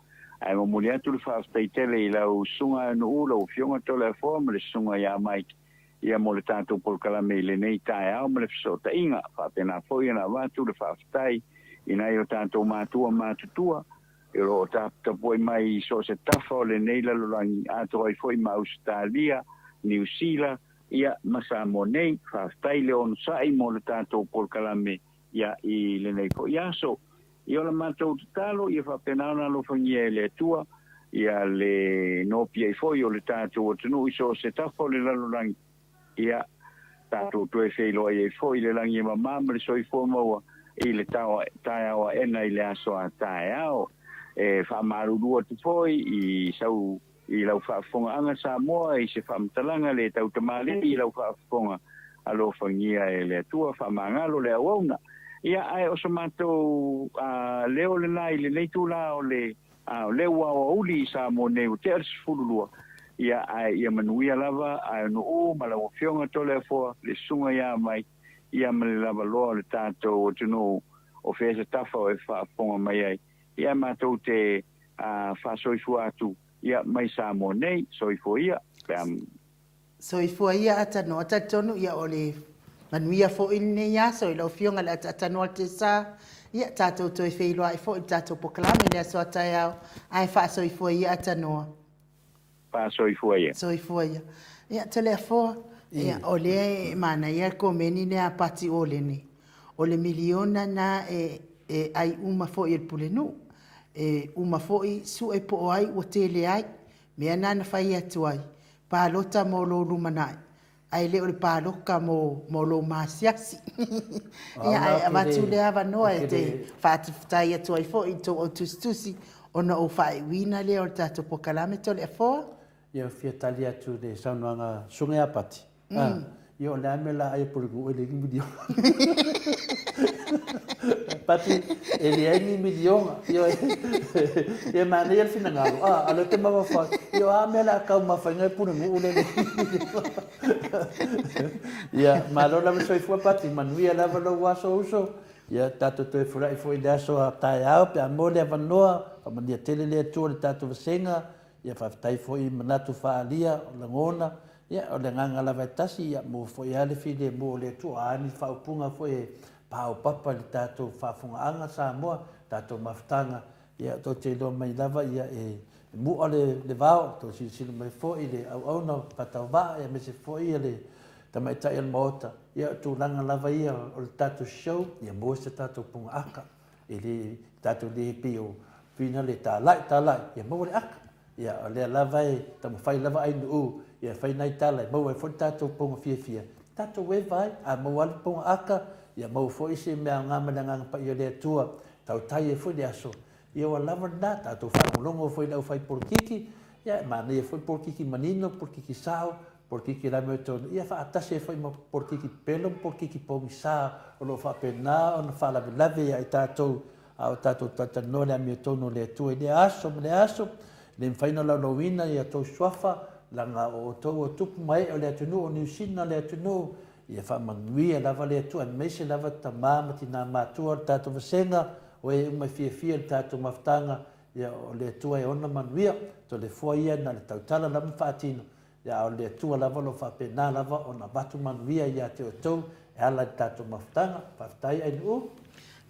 Ae momoli atu le faafetai tele i lau Susuga Nuu, lau Afioga Toleafoa ma le Susuga ia Mike ia mo le tatou polokalame i lenei taeao ma le fesootaiga. Faapena foi ona avatu le faafetai i nai o tatou matua matutua o lo o taputapuai mai i so o se tafa o lenei lalolagi atoa ai foi ma Ausetalia, Niu Sila ia ma Samoa nei. Faafetai le onosai mo le tatou polokalame ia i lenei foi aso. Ia o la matou tatalo ia faapena ona alofagia e le Atua ia le nopiai foi o le tatou atunuu i so o se tafa o le lalolagi, ia tatou toe feiloai ai foi i le lagi e mama ma le soifua maua i le taeao aena i le aso a taeao. E faamalulu atu foi i sau. I lau faafofogaaga Samoa i se faamatalaga le tautamalii i lau faafofoga alofagia e le Atua faamagalo le auauna. Ia ae o so matou leo lena i lenei itula o le o lea ua aoauli i Samoa nei ua tea le 12, ia ae ia manuia lava ae nuu ma lau Afioga Toleafoa le susuga ia Mike ia ma le lavaloa o le tatou atunuu o fea se tafa o e faafofoga mai ai. Ia matou te faasoifua atu ia mai Samoa nei, soifua ia, pe a. Soifua ia Atanoa, talitonu ia o le manuia foi lenei aso i lau Afioga i le Ataatanoa Letesa, ia tatou toe feiloai foi i le tatou polokalame i le aso a taeao, ae faasoifua ia Atanoa. Faasoifua ia. Soifua ia. Ia Toleafoa, ia o lea e manaia le komeni lea a Pati Olene, o le miliona na e e ai uma foi e le Pulenuu, e uma foi sue po o ai ua tele ai. Mea na na fai atu ai, palota mo lou lumanai, ae le o le paloka mo, mo lou maasiasi. Ia, ae avatu lea avanoa e te faafetai atu ai foi i tou au tusitusi ona ou faaiuina lea o le tatou polokalame Toleafoa. Ia, fia tali atu i le saunoaga Susuga ia Pati. Mm. Ia o le a mea la ai Pulenuu e leai ni miliona. Pati, e leai ni miliona. Ia, ia manaia le finagalo. Ah, a lea te mafaufau. Ia o a mea la taumafaina e Pulenuu le leai ni miliona. Ia, malo lava soifua Pati, manuia lava lou aso uso. Ia, tatou toe fura'i foi i le aso a taeao pe a maua le avanoa. Faamanuia tele le Atua i le tatou vasega. Ia, faafetai foi i manatu faaalia, o lagona. Ia, o le agaga lava e tasi, ia maua foi lava le filemu o le Atua, o a ni faaupuga foi e paopapa i le tatou faafofogaaga Samoa, tatou mafutaga, ia tou te iloa mai lava ia e mu'a le, le vao, tou silasila mai foi i le auauna o faatauvaa, ia aemaise foi ia le tamaitai o le Maota, ia o tulaga lava ia o le tatou show, ia maua se tatou pugaaga. E le, tatou le pei o Whina le tāla'i, tāla'i, ia maua le aka. Ia, o lea lava e taumafai lava Ainuu ia fai nai tala e maua ai foi le tatou poga fiafia, tatou eva ai, a maua lava le poga aka, ia maua foi se mea aoga mai le Agaga Paia o le Atua, tautai ai foi le aso. Ia ua lava lena, tatou faalogologo foi i le aufai polokiki, ia e manaia foi polokiki manino, polokiki sao, polokiki la amiotonu, ia faatasi ai foi ma polokiki pepelo ma polokiki pogisa o lo o faapena ona faalavelave ia i tatou a o tatou talatalanoa le amiotonu o le Atua i lea aso ma lea aso, e le mafai ona laulauina i a outou suafa, leaga o outou o tupu ma ee o le atunuu, o Niu Sina le atunuu, ia faamanuia lava le Atua, aemaise lava tama ma tina matua o le tatou vasega, o e uma e fiafia i le tatou mafutaga, ia o le Atua e ona manuia, toleafoa ia na o le tautala lava ma faatino, Ia, a o le Atua lava o lo o faapena lava ona avatu manuia ia te outou e ala i le tatou mafutaga. Faafetai Ainuu.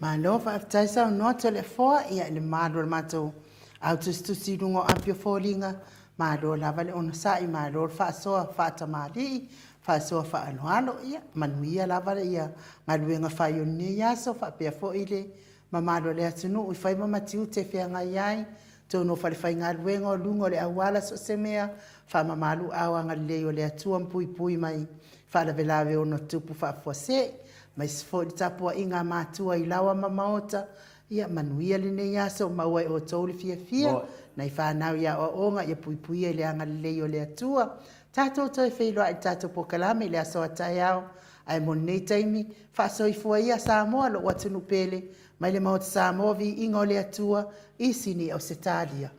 Malo faafetai saunoa Toleafoa ia i le malu o le matou au tusitusi i luga o api o foliga, malo lava le onosai, malo le faasoa faatamalii, faasoa faaaloalo, ia manuia lava ia galuega fai o lenei aso faapea foi le mamalu o le atunuu i faiva ma tiute e feagai ai, tonu o falefaigaluega o luga o le auala so o se mea, faamamalu aao agalelei o le Atua ma puipui mai faalavelave ono tupu faafuasei, aemaise foi le tapuaiga a matua i laoa ma maota, ia manuia lenei aso, maua e outou le fiafia, nai fanau i aoaoga, ia puipuia i le agalelei o le Atua. Tatou toe feiloai i le tatou polokalame i le aso a taeao, ae mo lenei taimi, faasoifua ia Samoa, lou atunuu pele, mai le Maota Samoa, viiga o le Atua, i Sini Ausetalia.